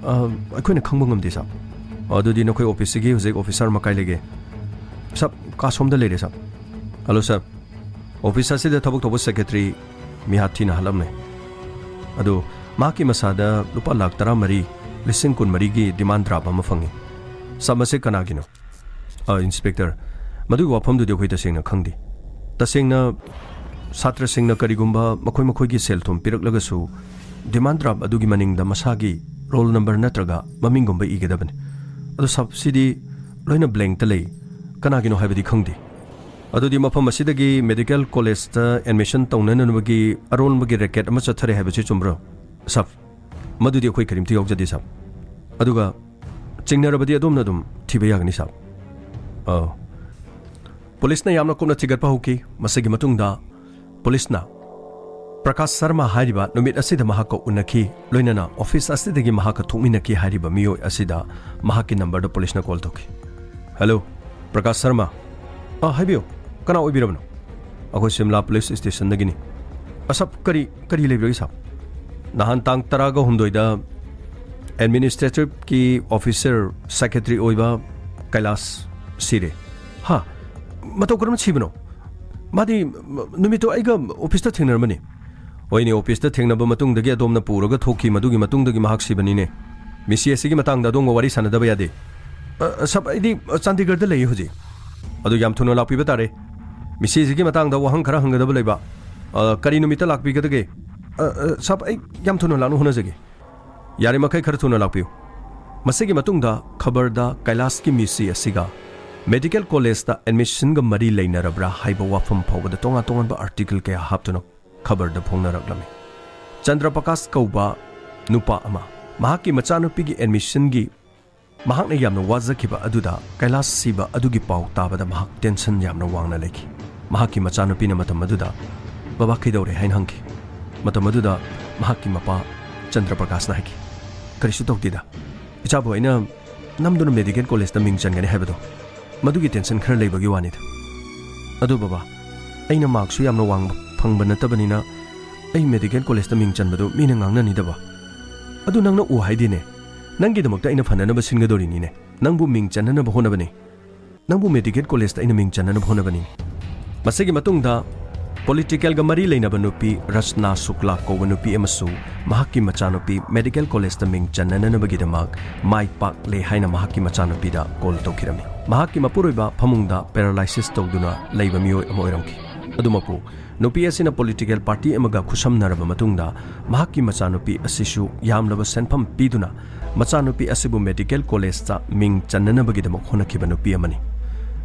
ꯑ, ꯑꯩꯈꯣꯏꯅ ꯈꯪꯕ ꯉꯝꯗꯦ, ꯁꯥꯕ꯫ ꯑꯗꯨꯗꯤ ꯅꯈꯣꯏ ꯑꯣꯐꯤꯁꯁꯤꯒꯤ ꯍꯧꯖꯤꯛ ꯑꯣꯐꯤꯁꯥꯔ ꯑꯃ ꯀꯥꯏ ꯂꯩꯒꯦ? ꯁꯥꯕ, ꯀꯥ ꯁꯣꯝꯗ ꯂꯩꯔꯦ, ꯁꯥꯕ꯫ ꯍꯜꯂꯣ, ꯁꯥꯔ꯫ ꯑꯣꯐꯤꯁ ꯑꯁꯤꯗ ꯊꯕꯛ ꯇꯧꯕ ꯁꯦꯀ꯭ꯔꯦꯇꯔꯤ ꯃꯤꯍꯥꯠ ꯊꯤꯅ ꯍꯥꯠꯂꯝꯃꯦ꯫ ꯑꯗꯨ ꯃꯍꯥꯛꯀꯤ ꯃꯁꯥꯗ ꯂꯨꯄꯥ ꯂꯥꯈ ꯇꯔꯥꯃꯔꯤ, ꯂꯤꯁꯤꯡ ꯀꯨꯟꯃꯔꯤꯒꯤ ꯗꯤꯃꯥꯟ ꯗ꯭ꯔꯥꯐ ꯑꯃ ꯐꯪꯉꯤ꯫ ꯁꯥꯕ, ꯃꯁꯤ ꯀꯅꯥꯒꯤꯅꯣ? ꯑ, ꯏꯟꯁꯄꯦꯛꯇꯔ, ꯃꯗꯨꯒꯤ ꯋꯥꯐꯝꯗꯨꯗꯤ ꯑꯩꯈꯣꯏ ꯇꯁꯦꯡꯅ ꯈꯪꯗꯦ꯫ ꯇꯁꯦꯡꯅ ꯁꯥꯇ꯭ꯔꯁꯤꯡꯅ ꯀꯔꯤꯒꯨꯝꯕ ꯃꯈꯣꯏ ꯃꯈꯣꯏꯒꯤ ꯁꯦꯜ ꯊꯨꯝ ꯄꯤꯔꯛꯂꯒꯁꯨ ꯗꯤꯃꯥꯟ ꯗ꯭ꯔꯥꯐ ꯑꯗꯨꯒꯤ ꯃꯅꯤꯡꯗ ꯃꯁꯥꯒꯤ ꯔꯣꯜ ꯅꯝꯕꯔ ꯅꯠꯇ꯭ꯔꯒ ꯃꯃꯤꯡꯒꯨꯝꯕ ꯏꯒꯗꯕꯅꯤ꯫ ꯑꯗꯨ ꯁꯥꯕ, ꯁꯤꯗꯤ ꯂꯣꯏꯅ ꯕ꯭ꯂꯦꯡꯇ ꯂꯩ꯫ ꯀꯅꯥꯒꯤꯅꯣ ꯍꯥꯏꯕꯗꯤ ꯈꯪꯗꯦ꯫ ꯑꯗꯨꯗꯤ ꯃꯐꯝ ꯑꯁꯤꯗꯒꯤ ꯃꯦꯗꯤꯀꯦꯜ ꯀꯣꯂꯦꯖꯇ ꯑꯦꯗꯃꯤꯁꯟ ꯇꯧꯅꯅꯕꯒꯤ ꯑꯔꯣꯟꯕꯒꯤ ꯔꯦꯀꯦꯠ ꯑꯃ ꯆꯠꯊꯔꯦ ꯍꯥꯏꯕꯁꯤ ꯆꯨꯝꯕ꯭ꯔꯣ? ꯁꯥꯕ, ꯃꯗꯨꯗꯤ ꯑꯩꯈꯣꯏ ꯀꯔꯤꯝꯇ ꯌꯥꯎꯖꯗꯦ, ꯁꯥꯕ꯫ ꯑꯗꯨꯒ ꯆꯤꯡꯅꯔꯕꯗꯤ ꯑꯗꯣꯝꯅ ꯑꯗꯨꯝ ꯊꯤꯕ ꯌꯥꯒꯅꯤ, ꯁꯥꯕ꯫ ꯑ, ꯄꯨꯂꯤꯁꯅ ꯌꯥꯝꯅ ꯀꯨꯞꯅ ꯊꯤꯒꯠꯄ ꯍꯧꯈꯤ꯫ ꯃꯁꯤꯒꯤ ꯃꯇꯨꯡꯗ ꯄꯨꯂꯤꯁꯅ ꯄ꯭ꯔꯀꯥꯁ ꯁꯔꯃ ꯍꯥꯏꯔꯤꯕ ꯅꯨꯃꯤꯠ ꯑꯁꯤꯗ ꯃꯍꯥꯛꯀ ꯎꯅꯈꯤ, ꯂꯣꯏꯅꯅ ꯑꯣꯐꯤꯁ ꯑꯁꯤꯗꯒꯤ ꯃꯍꯥꯛꯀ ꯊꯣꯛꯃꯤꯟꯅꯈꯤ ꯍꯥꯏꯔꯤꯕ ꯃꯤꯑꯣꯏ ꯑꯁꯤꯗ ꯃꯍꯥꯛꯀꯤ ꯅꯝꯕꯔꯗ ꯄꯨꯂꯤꯁꯅ ꯀꯣꯜ ꯇꯧꯈꯤ꯫ "ꯍꯦꯜꯂꯣ, ꯄ꯭ꯔꯀꯥꯁ ꯁꯔꯃ?" ꯑ, ꯍꯥꯏꯕꯤꯌꯨ, ꯀꯅꯥ ꯑꯣꯏꯕꯤꯔꯕꯅꯣ? ꯑꯩꯈꯣꯏ ꯁꯤꯝꯂꯥ ꯄꯨꯂꯤꯁ ꯁ꯭ꯇꯦꯁꯟꯗꯒꯤꯅꯤ꯫ ꯑ, ꯁꯥꯕ, ꯀꯔꯤ, ꯀꯔꯤ ꯂꯩꯕꯤꯔꯒꯦ, ꯁꯥꯕ? ꯅꯍꯥꯟ ꯇꯥꯡ ꯇꯔꯥꯒ ꯍꯨꯝꯗꯣꯏꯗ ꯑꯦꯗꯃꯤꯅꯤꯁꯇ꯭ꯔꯦꯇꯤꯚꯀꯤ ꯑꯣꯐꯤꯁꯔ, ꯁꯦꯀ꯭ꯔꯦꯇꯔꯤ ꯑꯣꯏꯕ ꯀꯩꯂꯥꯁ ꯁꯤꯔꯦ꯫ ꯍꯥ? ꯃꯇꯧ ꯀꯔꯝꯅ ꯁꯤꯕꯅꯣ? ꯃꯥꯗꯤ, ꯃ-, ꯅꯨꯃꯤꯠꯇꯣ ꯑꯩꯒ ꯑꯣꯐꯤꯁꯇ ꯊꯦꯡꯅꯔꯝꯕꯅꯤ꯫ ꯍꯣꯏꯅꯦ, ꯑꯣꯐꯤꯁꯇ ꯊꯦꯡꯅꯕ ꯃꯇꯨꯡꯗꯒꯤ ꯑꯗꯣꯝꯅ ꯄꯨꯔꯒ ꯊꯣꯛꯈꯤ, ꯃꯗꯨꯒꯤ ꯃꯇꯨꯡꯗꯒꯤ ꯃꯍꯥꯛ ꯁꯤꯕꯅꯤꯅꯦ꯫ ꯃꯤꯁꯤ ꯑꯁꯤꯒꯤ ꯃꯇꯥꯡꯗ ꯑꯗꯣꯝꯒ ꯋꯥꯔꯤ ꯁꯥꯟꯅꯗꯕ ꯌꯥꯗꯦ꯫ ꯑ, ꯁꯥꯕ, ꯑꯩꯗꯤ, ꯑ, ꯆꯥꯟꯗꯤꯒꯔꯗ ꯂꯩꯌꯦ ꯍꯧꯖꯤꯛ꯫ ꯑꯗꯨ ꯌꯥꯝ ꯊꯨꯅ ꯂꯥꯛꯄꯤꯕ ꯇꯥꯔꯦ꯫ ꯃꯤꯁꯤ ꯑꯁꯤꯒꯤ ꯃꯇꯥꯡꯗ ꯋꯥꯍꯪ ꯈꯔ ꯍꯪꯒꯗꯕ ꯂꯩꯕ꯫ ꯑ, ꯀꯔꯤ ꯅꯨꯃꯤꯠꯇ ꯂꯥꯛꯄꯤꯒꯗꯒꯦ? ꯑ, ꯑ, ꯁꯥꯕ, ꯑꯩ ꯌꯥꯝ ꯊꯨꯅ ꯂꯥꯛꯅꯕ ꯍꯣꯠꯅꯖꯒꯦ꯫ ꯌꯥꯔꯤꯃꯈꯩ ꯈꯔ ꯊꯨꯅ ꯂꯥꯛꯄꯤꯌꯨ꯫ ꯃꯁꯤꯒꯤ ꯃꯇꯨꯡꯗ ꯈꯕꯔꯗ ꯀꯩꯂꯥꯁꯀꯤ ꯃꯤꯁꯤ ꯑꯁꯤꯒ ꯃꯦꯗꯤꯀꯦꯜ ꯀꯣꯂꯦꯖꯇ ꯑꯦꯗꯃꯤꯁꯟꯒ ꯃꯔꯤ ꯂꯩꯅꯔꯕ꯭ꯔꯥ ꯍꯥꯏꯕ ꯋꯥꯐꯝ ꯐꯥꯎꯕꯗ ꯇꯣꯉꯥꯟ ꯇꯣꯉꯥꯟꯕ ꯑꯥꯔꯇꯤꯀꯜ ꯀꯌꯥ ꯍꯥꯞꯇꯨꯅ ꯈꯕꯔꯗ ꯐꯣꯡꯅꯔꯛꯂꯝꯃꯤ꯫ ꯆꯟꯗ꯭ꯔ ꯄ꯭ꯔꯀꯥꯁ ꯀꯧꯕ ꯅꯨꯄꯥ ꯑꯃ ꯃꯍꯥꯛꯀꯤ ꯃꯆꯥꯅꯨꯄꯤꯒꯤ ꯑꯦꯗꯃꯤꯁꯟꯒꯤ ꯃꯍꯥꯛꯅ ꯌꯥꯝꯅ ꯋꯥꯖꯈꯤꯕ ꯑꯗꯨꯗ ꯀꯩꯂꯥꯁ ꯁꯤꯕ ꯑꯗꯨꯒꯤ ꯄꯥꯎ ꯇꯥꯕꯗ ꯃꯍꯥꯛ ꯇꯦꯟꯁꯟ ꯌꯥꯝꯅ ꯋꯥꯡꯅ ꯂꯩꯈꯤ꯫ ꯃꯍꯥꯛꯀꯤ ꯃꯆꯥꯅꯨꯄꯤꯅ ꯃꯇꯝ ꯑꯗꯨꯗ, "ꯕꯕꯥ, ꯀꯩꯗꯧꯔꯦ?" ꯍꯥꯏꯅ ꯍꯪꯈꯤ꯫ ꯃꯇꯝ ꯑꯗꯨꯗ ꯃꯍꯥꯛꯀꯤ ꯃꯄꯥ ꯆꯟꯗ꯭ꯔ ꯄ꯭ꯔꯀꯥꯁꯅ ꯍꯥꯏꯈꯤ, "ꯀꯔꯤꯁꯨ ꯇꯧꯗꯦꯗ, ꯏꯆꯥꯕꯨ ꯑꯩꯅ ꯅꯝꯗꯨꯅ ꯃꯦꯗꯤꯀꯦꯜ ꯀꯣꯂꯦꯖꯇ ꯃꯤꯡ ꯆꯟꯒꯅꯤ ꯍꯥꯏꯕꯗꯣ, ꯃꯗꯨꯒꯤ ꯇꯦꯟꯁꯟ ꯈꯔ ꯂꯩꯕꯒꯤ ꯋꯥꯅꯤꯗ꯫ ꯑꯗꯨ ꯕꯕꯥ, ꯑꯩꯅ ꯃꯥꯔꯛꯁꯨ ꯌꯥꯝꯅ ꯋꯥꯡꯕ ꯐꯪꯕ ꯅꯠꯇꯕꯅꯤꯅ ꯑꯩ ꯃꯦꯗꯤꯀꯦꯜ ꯀꯣꯂꯦꯖꯇ ꯃꯤꯡ ꯆꯟꯕꯗꯨ ꯃꯤꯅ ꯉꯥꯡꯅꯅꯤꯗꯕ꯫ ꯑꯗꯨ ꯅꯪꯅ ꯎ ꯍꯥꯏꯗꯦꯅꯦ꯫ ꯅꯪꯒꯤꯗꯃꯛꯇ ꯑꯩꯅ ꯐꯅꯅꯕ ꯁꯤꯟꯒꯗꯧꯔꯤꯅꯤꯅꯦ꯫ ꯅꯪꯕꯨ ꯃꯤꯡ ꯆꯟꯅꯅꯕ ꯍꯣꯠꯅꯕꯅꯤ꯫ ꯅꯪꯕꯨ ꯃꯦꯗꯤꯀꯦꯜ ꯀꯣꯂꯦꯖꯇ ꯑꯩꯅ ꯃꯤꯡ ꯆꯟꯅꯅꯕ ꯍꯣꯠꯅꯕꯅꯤ꯫" ꯃꯁꯤꯒꯤ ꯃꯇꯨꯡꯗ ꯄꯣꯂꯤꯇꯤꯀꯦꯜꯒ ꯃꯔꯤ ꯂꯩꯅꯕ ꯅꯨꯄꯤ ꯔꯆꯅꯥ ꯁꯨꯛꯂꯥ ꯀꯧꯕ ꯅꯨꯄꯤ ꯑꯃꯁꯨ ꯃꯍꯥꯛꯀꯤ ꯃꯆꯥꯅꯨꯄꯤ ꯃꯦꯗꯤꯀꯦꯜ ꯀꯣꯂꯦꯖꯇ ꯃꯤꯡ ꯆꯟꯅꯅꯕꯒꯤꯗꯃꯛ ꯃꯥꯏ ꯄꯥꯛꯂꯦ ꯍꯥꯏꯅ ꯃꯍꯥꯛꯀꯤ ꯃꯆꯥꯅꯨꯄꯤꯗ ꯀꯣꯜ ꯇꯧꯈꯤꯔꯝꯃꯤ꯫ ꯃꯍꯥꯛꯀꯤ ꯃꯄꯨꯔꯣꯏꯕ ꯐꯃꯨꯡꯗ ꯄꯦꯔꯥꯂꯥꯏꯁꯤꯁ ꯇꯧꯗꯨꯅ ꯂꯩꯕ ꯃꯤꯑꯣꯏ ꯑꯃ ꯑꯣꯏꯔꯝꯈꯤ꯫ ꯑꯗꯨꯃꯛꯄꯨ ꯅꯨꯄꯤ ꯑꯁꯤꯅ ꯄꯣꯂꯤꯇꯤꯀꯦꯜ ꯄꯥꯔꯇꯤ ꯑꯃꯒ ꯈꯨꯠꯁꯝꯅꯔꯕ ꯃꯇꯨꯡꯗ ꯃꯍꯥꯛꯀꯤ ꯃꯆꯥꯅꯨꯄꯤ ꯑꯁꯤꯁꯨ ꯌꯥꯝꯂꯕ ꯁꯦꯟꯐꯝ ꯄꯤꯗꯨꯅ ꯃꯆꯥꯅꯨꯄꯤ ꯑꯁꯤꯕꯨ ꯃꯦꯗꯤꯀꯦꯜ ꯀꯣꯂꯦꯖꯇ ꯃꯤꯡ ꯆꯟꯅꯅꯕꯒꯤꯗꯃꯛ ꯍꯣꯠꯅꯈꯤꯕ ꯅꯨꯄꯤ ꯑꯃꯅꯤ꯫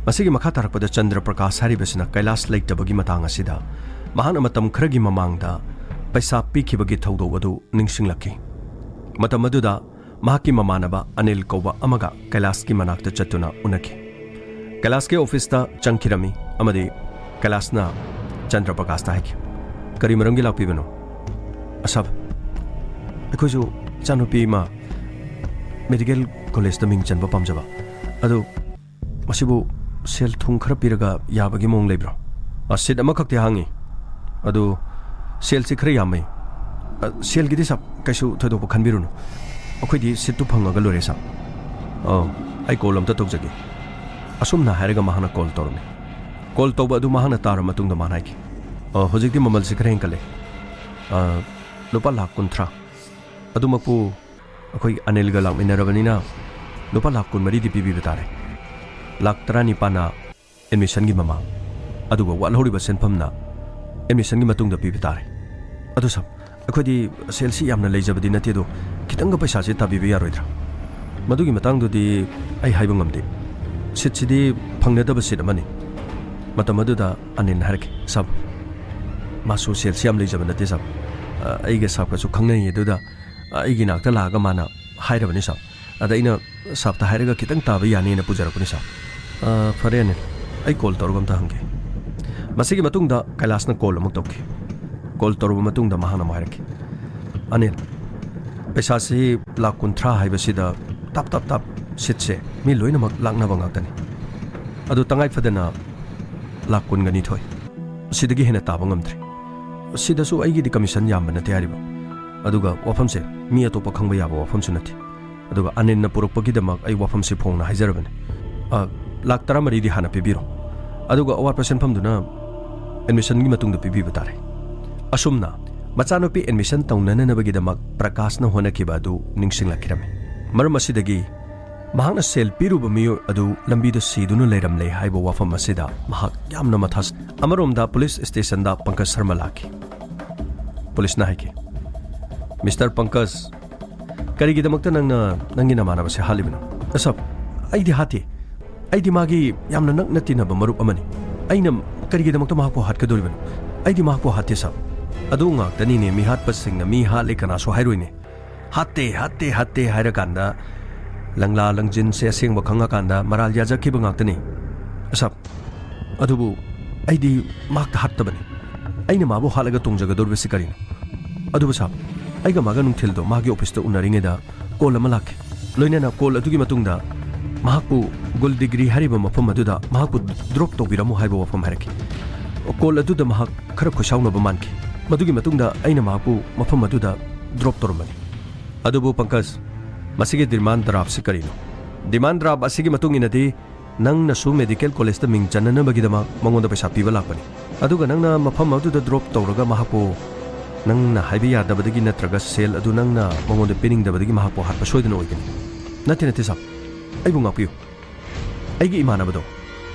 ꯃꯁꯤꯒꯤ ꯃꯈꯥ ꯇꯥꯔꯛꯄꯗ ꯆꯟꯗ꯭ꯔ ꯄ꯭ꯔꯀꯥꯁ ꯍꯥꯏꯔꯤꯕꯁꯤꯅ ꯀꯩꯂꯥꯁ ꯂꯩꯇꯕꯒꯤ ꯃꯇꯥꯡ ꯑꯁꯤꯗ ꯃꯍꯥꯛꯅ ꯃꯇꯝ ꯈꯔꯒꯤ ꯃꯃꯥꯡꯗ ꯄꯩꯁꯥ ꯄꯤꯈꯤꯕꯒꯤ ꯊꯧꯗꯣꯛ ꯑꯗꯨ ꯅꯤꯡꯁꯤꯡꯂꯛꯈꯤ꯫ ꯃꯇꯝ ꯑꯗꯨꯗ ꯃꯍꯥꯛꯀꯤ ꯃꯃꯥꯟꯅꯕ ꯑꯅꯤꯜ ꯀꯧꯕ ꯑꯃꯒ ꯀꯩꯂꯥꯁꯀꯤ ꯃꯅꯥꯛꯇ ꯆꯠꯇꯨꯅ ꯎꯅꯈꯤ꯫ ꯀꯩꯂꯥꯁꯀꯤ ꯑꯣꯐꯤꯁꯇ ꯆꯪꯈꯤꯔꯝꯃꯤ ꯑꯃꯗꯤ ꯀꯩꯂꯥꯁꯅ ꯆꯟꯗ꯭ꯔ ꯄ꯭ꯔꯀꯥꯁꯇ ꯍꯥꯏꯈꯤ, "ꯀꯔꯤ ꯃꯔꯝꯒꯤ ꯂꯥꯛꯄꯤꯕꯅꯣ?" "ꯑꯁꯥꯕ, ꯑꯩꯈꯣꯏꯁꯨ ꯏꯆꯥꯅꯨꯄꯤ ꯑꯃ ꯃꯦꯗꯤꯀꯦꯜ ꯀꯣꯂꯦꯖꯇ ꯃꯤꯡ ꯆꯟꯕ ꯄꯥꯝꯖꯕ꯫ ꯑꯗꯨ ꯃꯁꯤꯕꯨ ꯁꯦꯜ ꯊꯨꯝ ꯈꯔ ꯄꯤꯔꯒ ꯌꯥꯕꯒꯤ ꯃꯑꯣꯡ ꯂꯩꯕ꯭ꯔꯣ? ꯑ, ꯁꯤꯠ ꯑꯃꯈꯛꯇꯤ ꯍꯥꯡꯉꯤ꯫ ꯑꯗꯨ ꯁꯦꯜꯁꯤ ꯈꯔ ꯌꯥꯝꯃꯤ꯫ ꯑ, ꯁꯦꯜꯒꯤꯗꯤ ꯁꯥꯕ ꯀꯩꯁꯨ ꯊꯣꯏꯗꯣꯛꯄ ꯈꯟꯕꯤꯔꯨꯅꯨ꯫ ꯑꯩꯈꯣꯏꯗꯤ ꯁꯤꯠꯇꯨ ꯐꯪꯉꯒ ꯂꯣꯏꯔꯦ ꯁꯥꯕ꯫ ꯑ, ꯑꯩ ꯀꯣꯜ ꯑꯝꯇ ꯇꯧꯖꯒꯦ꯫ ꯑꯁꯨꯝꯅ ꯍꯥꯏꯔꯒ ꯃꯍꯥꯛꯅ ꯀꯣꯜ ꯇꯧꯔꯝꯃꯤ꯫ ꯀꯣꯜ ꯇꯧꯕ ꯑꯗꯨ ꯃꯍꯥꯛꯅ ꯇꯥꯔꯕ ꯃꯇꯨꯡꯗ ꯃꯥꯅ ꯍꯥꯏꯈꯤ, "ꯑ, ꯍꯧꯖꯤꯛꯇꯤ ꯃꯃꯜꯁꯤ ꯈꯔ ꯍꯦꯟꯒꯠꯂꯦ꯫ ꯑ, ꯂꯨꯄꯥ ꯂꯥꯈ ꯀꯨꯟꯊ꯭ꯔꯥ꯫ ꯑꯗꯨꯃꯛꯄꯨ ꯑꯩꯈꯣꯏ ꯑꯅꯤꯜꯒ ꯂꯥꯛꯃꯤꯟꯅꯔꯕꯅꯤꯅ ꯂꯨꯄꯥ ꯂꯥꯈ ꯀꯨꯟꯃꯔꯤꯗꯤ ꯄꯤꯕꯤꯕ ꯇꯥꯔꯦ꯫ ꯂꯥꯈ ꯇꯔꯥꯅꯤꯄꯥꯟꯅ ꯑꯦꯗꯃꯤꯁꯟꯒꯤ ꯃꯃꯥꯡ, ꯑꯗꯨꯒ ꯋꯥꯠꯍꯧꯔꯤꯕ ꯁꯦꯟꯐꯝꯅ ꯑꯦꯗꯃꯤꯁꯟꯒꯤ ꯃꯇꯨꯡꯗ ꯄꯤꯕ ꯇꯥꯔꯦ꯫ ꯑꯗꯨ ꯁꯥꯔ, ꯑꯩꯈꯣꯏꯗꯤ ꯁꯦꯜꯁꯤ ꯌꯥꯝꯅ ꯂꯩꯖꯕꯗꯤ ꯅꯠꯇꯦ, ꯑꯗꯣ ꯈꯤꯇꯪꯒ ꯄꯩꯁꯥꯁꯦ ꯇꯥꯕꯤꯕ ꯌꯥꯔꯣꯏꯗ꯭ꯔꯥ?" "ꯃꯗꯨꯒꯤ ꯃꯇꯥꯡꯗꯨꯗꯤ ꯑꯩ ꯍꯥꯏꯕ ꯉꯝꯗꯦ꯫ ꯁꯤꯠꯁꯤꯗꯤ ꯐꯪꯅꯗꯕ ꯁꯤꯠ ꯑꯃꯅꯤ꯫" ꯃꯇꯝ ꯑꯗꯨꯗ ꯑꯅꯤꯜꯅ ꯍꯥꯏꯔꯛꯈꯤ, "ꯁꯥꯔ, ꯃꯥꯁꯨ ꯁꯦꯜꯁꯤ ꯌꯥꯝ ꯂꯩꯖꯕ ꯅꯠꯇꯦ ꯁꯥꯔ꯫ ꯑ, ꯑꯩꯒ ꯁꯥꯔꯒꯁꯨ ꯈꯪꯅꯩ, ꯑꯗꯨꯗ, ꯑ, ꯑꯩꯒꯤ ꯅꯥꯛꯇ ꯂꯥꯛꯑꯒ ꯃꯥꯅ ꯍꯥꯏꯔꯕꯅꯤ ꯁꯥꯔ꯫ ꯑꯗ ꯑꯩꯅ ꯁꯥꯔꯇ ꯍꯥꯏꯔꯒ ꯈꯤꯇꯪ ꯇꯥꯕ ꯌꯥꯅꯤꯅ ꯄꯨꯖꯔꯛꯄꯅꯤ ꯁꯥꯔ꯫" "ꯑ, ꯐꯔꯦ ꯑꯅꯤꯜ, ꯑꯩ ꯀꯣꯜ ꯇꯧꯔꯒ ꯑꯝꯇ ꯍꯪꯒꯦ꯫" ꯃꯁꯤꯒꯤ ꯃꯇꯨꯡꯗ ꯀꯩꯂꯥꯁꯅ ꯀꯣꯜ ꯑꯃꯨꯛ ꯇꯧꯈꯤ꯫ ꯀꯣꯜ ꯇꯧꯔꯕ ꯃꯇꯨꯡꯗ ꯃꯍꯥꯛꯅ ꯑꯃꯨꯛ ꯍꯥꯏꯔꯛꯈꯤ, "ꯑꯅꯤꯜ, ꯄꯩꯁꯥꯁꯤ ꯂꯥꯈ ꯀꯨꯟꯊ꯭ꯔꯥ ꯍꯥꯏꯕꯁꯤꯗ ꯇꯥꯞ ꯇꯥꯞ ꯇꯥꯞ ꯁꯤꯠꯁꯦ ꯃꯤ ꯂꯣꯏꯅꯃꯛ ꯂꯥꯛꯅꯕ ꯉꯥꯛꯇꯅꯤ꯫ ꯑꯗꯨ ꯇꯉꯥꯏ ꯐꯗꯅ ꯂꯥꯈ ꯀꯨꯟꯒ ꯅꯤꯊꯣꯏ, ꯁꯤꯗꯒꯤ ꯍꯦꯟꯅ ꯇꯥꯕ ꯉꯝꯗ꯭ꯔꯦ꯫ ꯁꯤꯗꯁꯨ ꯑꯩꯒꯤꯗꯤ ꯀꯃꯤꯁꯟ ꯌꯥꯝꯕ ꯅꯠꯇꯦ ꯍꯥꯏꯔꯤꯕ꯫ ꯑꯗꯨꯒ ꯋꯥꯐꯝꯁꯦ ꯃꯤ ꯑꯇꯣꯞꯄ ꯈꯪꯕ ꯌꯥꯕ ꯋꯥꯐꯝꯁꯨ ꯅꯠꯇꯦ꯫ ꯑꯗꯨꯒ ꯑꯅꯤꯜꯅ ꯄꯨꯔꯛꯄꯒꯤꯗꯃꯛ ꯑꯩ ꯋꯥꯐꯝꯁꯤ ꯐꯣꯡꯅ ꯍꯥꯏꯖꯔꯕꯅꯤ꯫ ꯑ, ꯂꯥꯈ ꯇꯔꯥꯃꯔꯤꯗꯤ ꯍꯥꯟꯅ ꯄꯤꯕꯤꯔꯣ꯫ ꯑꯗꯨꯒ ꯑꯋꯥꯠꯄ ꯁꯦꯟꯐꯝꯗꯨꯅ ꯑꯦꯗꯃꯤꯁꯟꯒꯤ ꯃꯇꯨꯡꯗ ꯄꯤꯕꯤꯕ ꯇꯥꯔꯦ꯫" ꯑꯁꯨꯝꯅ ꯃꯆꯥꯅꯨꯄꯤ ꯑꯦꯗꯃꯤꯁꯟ ꯇꯧꯅꯅꯅꯕꯒꯤꯗꯃꯛ ꯄ꯭ꯔꯀꯥꯁꯅ ꯍꯣꯠꯅꯈꯤꯕ ꯑꯗꯨ ꯅꯤꯡꯁꯤꯡꯂꯛꯈꯤꯔꯝꯃꯤ꯫ ꯃꯔꯝ ꯑꯁꯤꯗꯒꯤ ꯃꯍꯥꯛꯅ ꯁꯦꯜ ꯄꯤꯔꯨꯕ ꯃꯤꯑꯣꯏ ꯑꯗꯨ ꯂꯝꯕꯤꯗ ꯁꯤꯗꯨꯅ ꯂꯩꯔꯝꯂꯦ ꯍꯥꯏꯕ ꯋꯥꯐꯝ ꯑꯁꯤꯗ ꯃꯍꯥꯛ ꯌꯥꯝꯅ ꯃꯊꯥ ꯁꯥ-, ꯑꯃꯔꯣꯝꯗ ꯄꯨꯂꯤꯁ ꯁ꯭ꯇꯦꯁꯟꯗ ꯄꯪꯀꯖ ꯁꯔꯃ ꯂꯥꯛꯈꯤ꯫ ꯄꯨꯂꯤꯁꯅ ꯍꯥꯏꯈꯤ, "ꯃꯤꯁꯇꯔ ꯄꯪꯀꯖ, ꯀꯔꯤꯒꯤꯗꯃꯛꯇ ꯅꯪꯅ ꯅꯪꯒꯤ ꯅꯃꯥꯟꯅꯕꯁꯦ ꯍꯥꯠꯂꯤꯕꯅꯣ?" "ꯁꯥꯔ, ꯑꯩꯗꯤ ꯍꯥꯠꯇꯦ꯫ ꯑꯩꯗꯤ ꯃꯥꯒꯤ ꯌꯥꯝꯅ ꯅꯛꯅ ꯇꯤꯟꯅꯕ ꯃꯔꯨꯞ ꯑꯃꯅꯤ꯫ ꯑꯩꯅ ꯀꯔꯤꯒꯤꯗꯃꯛꯇ ꯃꯍꯥꯛꯄꯨ ꯍꯥꯠꯀꯗꯧꯔꯤꯕꯅꯣ? ꯑꯩꯗꯤ ꯃꯍꯥꯛꯄꯨ ꯍꯥꯠꯇꯦ ꯁꯥꯔ꯫" "ꯑꯗꯨ ꯉꯥꯛꯇꯅꯤꯅꯦ, ꯃꯤꯍꯥꯠꯄꯁꯤꯡꯅ ꯃꯤ ꯍꯥꯠꯂꯦ ꯀꯅꯥꯁꯨ ꯍꯥꯏꯔꯣꯏꯅꯦ꯫ ꯍꯥꯠꯇꯦ, ꯍꯥꯠꯇꯦ, ꯍꯥꯠꯇꯦ ꯍꯥꯏꯔꯀꯥꯟꯗ ꯂꯪꯂꯥ ꯂꯪꯖꯤꯟꯁꯦ ꯑꯁꯦꯡꯕ ꯈꯪꯉꯀꯥꯟꯗ ꯃꯔꯥꯜ ꯌꯥꯖꯈꯤꯕ ꯉꯥꯛꯇꯅꯤ ꯁꯥꯔ꯫ ꯑꯗꯨꯕꯨ ꯑꯩꯗꯤ ꯃꯍꯥꯛꯇ ꯍꯥꯠꯇꯕꯅꯤ꯫ ꯑꯩꯅ ꯃꯥꯕꯨ ꯍꯥꯠꯂꯒ ꯇꯣꯡꯖꯒꯗꯧꯔꯤꯕꯁꯤ ꯀꯔꯤꯅꯣ? ꯑꯗꯨꯕꯨ ꯁꯥꯔ, ꯑꯩꯒ ꯃꯥꯒ ꯅꯨꯡꯊꯤꯜꯗꯣ ꯃꯥꯒꯤ ꯑꯣꯐꯤꯁꯇ ꯎꯅꯔꯤꯉꯩꯗ ꯀꯣꯜ ꯑꯃ ꯂꯥꯛꯈꯤ꯫ ꯂꯣꯏꯅꯅ ꯀꯣꯜ ꯑꯗꯨꯒꯤ ꯃꯇꯨꯡꯗ ꯃꯍꯥꯛꯄꯨ ꯒꯨꯜꯗꯤꯒ꯭ꯔꯤ ꯍꯥꯏꯔꯤꯕ ꯃꯐꯝ ꯑꯗꯨꯗ ꯃꯍꯥꯛꯄꯨ ꯗ꯭ꯔꯣꯞ ꯇꯧꯕꯤꯔꯝꯃꯨ ꯍꯥꯏꯕ ꯋꯥꯐꯝ ꯍꯥꯏꯔꯛꯈꯤ꯫ ꯀꯣꯜ ꯑꯗꯨꯗ ꯃꯍꯥꯛ ꯈꯔ ꯈꯣꯏꯁꯥꯎꯅꯕ ꯃꯥꯟꯈꯤ꯫ ꯃꯗꯨꯒꯤ ꯃꯇꯨꯡꯗ ꯑꯩꯅ ꯃꯍꯥꯛꯄꯨ ꯃꯐꯝ ꯑꯗꯨꯗ ꯗ꯭ꯔꯣꯞ ꯇꯧꯔꯝꯕꯅꯤ꯫ ꯑꯗꯨꯕꯨ ꯄꯪꯀꯖ, ꯃꯁꯤꯒꯤ ꯗꯤꯃꯥꯟ ꯗ꯭ꯔꯥꯐꯁꯤ ꯀꯔꯤꯅꯣ? ꯗꯤꯃꯥꯟ ꯗ꯭ꯔꯥꯐ ꯑꯁꯤꯒꯤ ꯃꯇꯨꯡ ꯏꯟꯅꯗꯤ ꯅꯪꯅꯁꯨ ꯃꯦꯗꯤꯀꯦꯜ ꯀꯣꯂꯦꯖꯇ ꯃꯤꯡ ꯆꯟꯅꯅꯕꯒꯤꯗꯃꯛ ꯃꯉꯣꯟꯗ ꯄꯩꯁꯥ ꯄꯤꯕ ꯂꯥꯛꯄꯅꯤ꯫ ꯑꯗꯨꯒ ꯅꯪꯅ ꯃꯐꯝ ꯑꯗꯨꯗ ꯗ꯭ꯔꯣꯞ ꯇꯧꯔꯒ ꯃꯍꯥꯛꯄꯨ ꯅꯪꯅ ꯍꯥꯏꯕ ꯌꯥꯗꯕꯗꯒꯤ ꯅꯠꯇ꯭ꯔꯒ ꯁꯦꯜ ꯑꯗꯨ ꯅꯪꯅ ꯃꯉꯣꯟꯗ ꯄꯤꯅꯤꯡꯗꯕꯗꯒꯤ ꯃꯍꯥꯛꯄꯨ ꯍꯥꯠꯄ ꯁꯣꯏꯗꯅ ꯑꯣꯏꯒꯅꯤ꯫ ꯅꯠꯇꯦ, ꯅꯠꯇꯦ ꯁꯥꯕ, ꯑꯩꯕꯨ ꯉꯥꯛꯄꯤꯌꯨ꯫ ꯑꯩꯒꯤ ꯏꯃꯥꯟꯅꯕꯗꯣ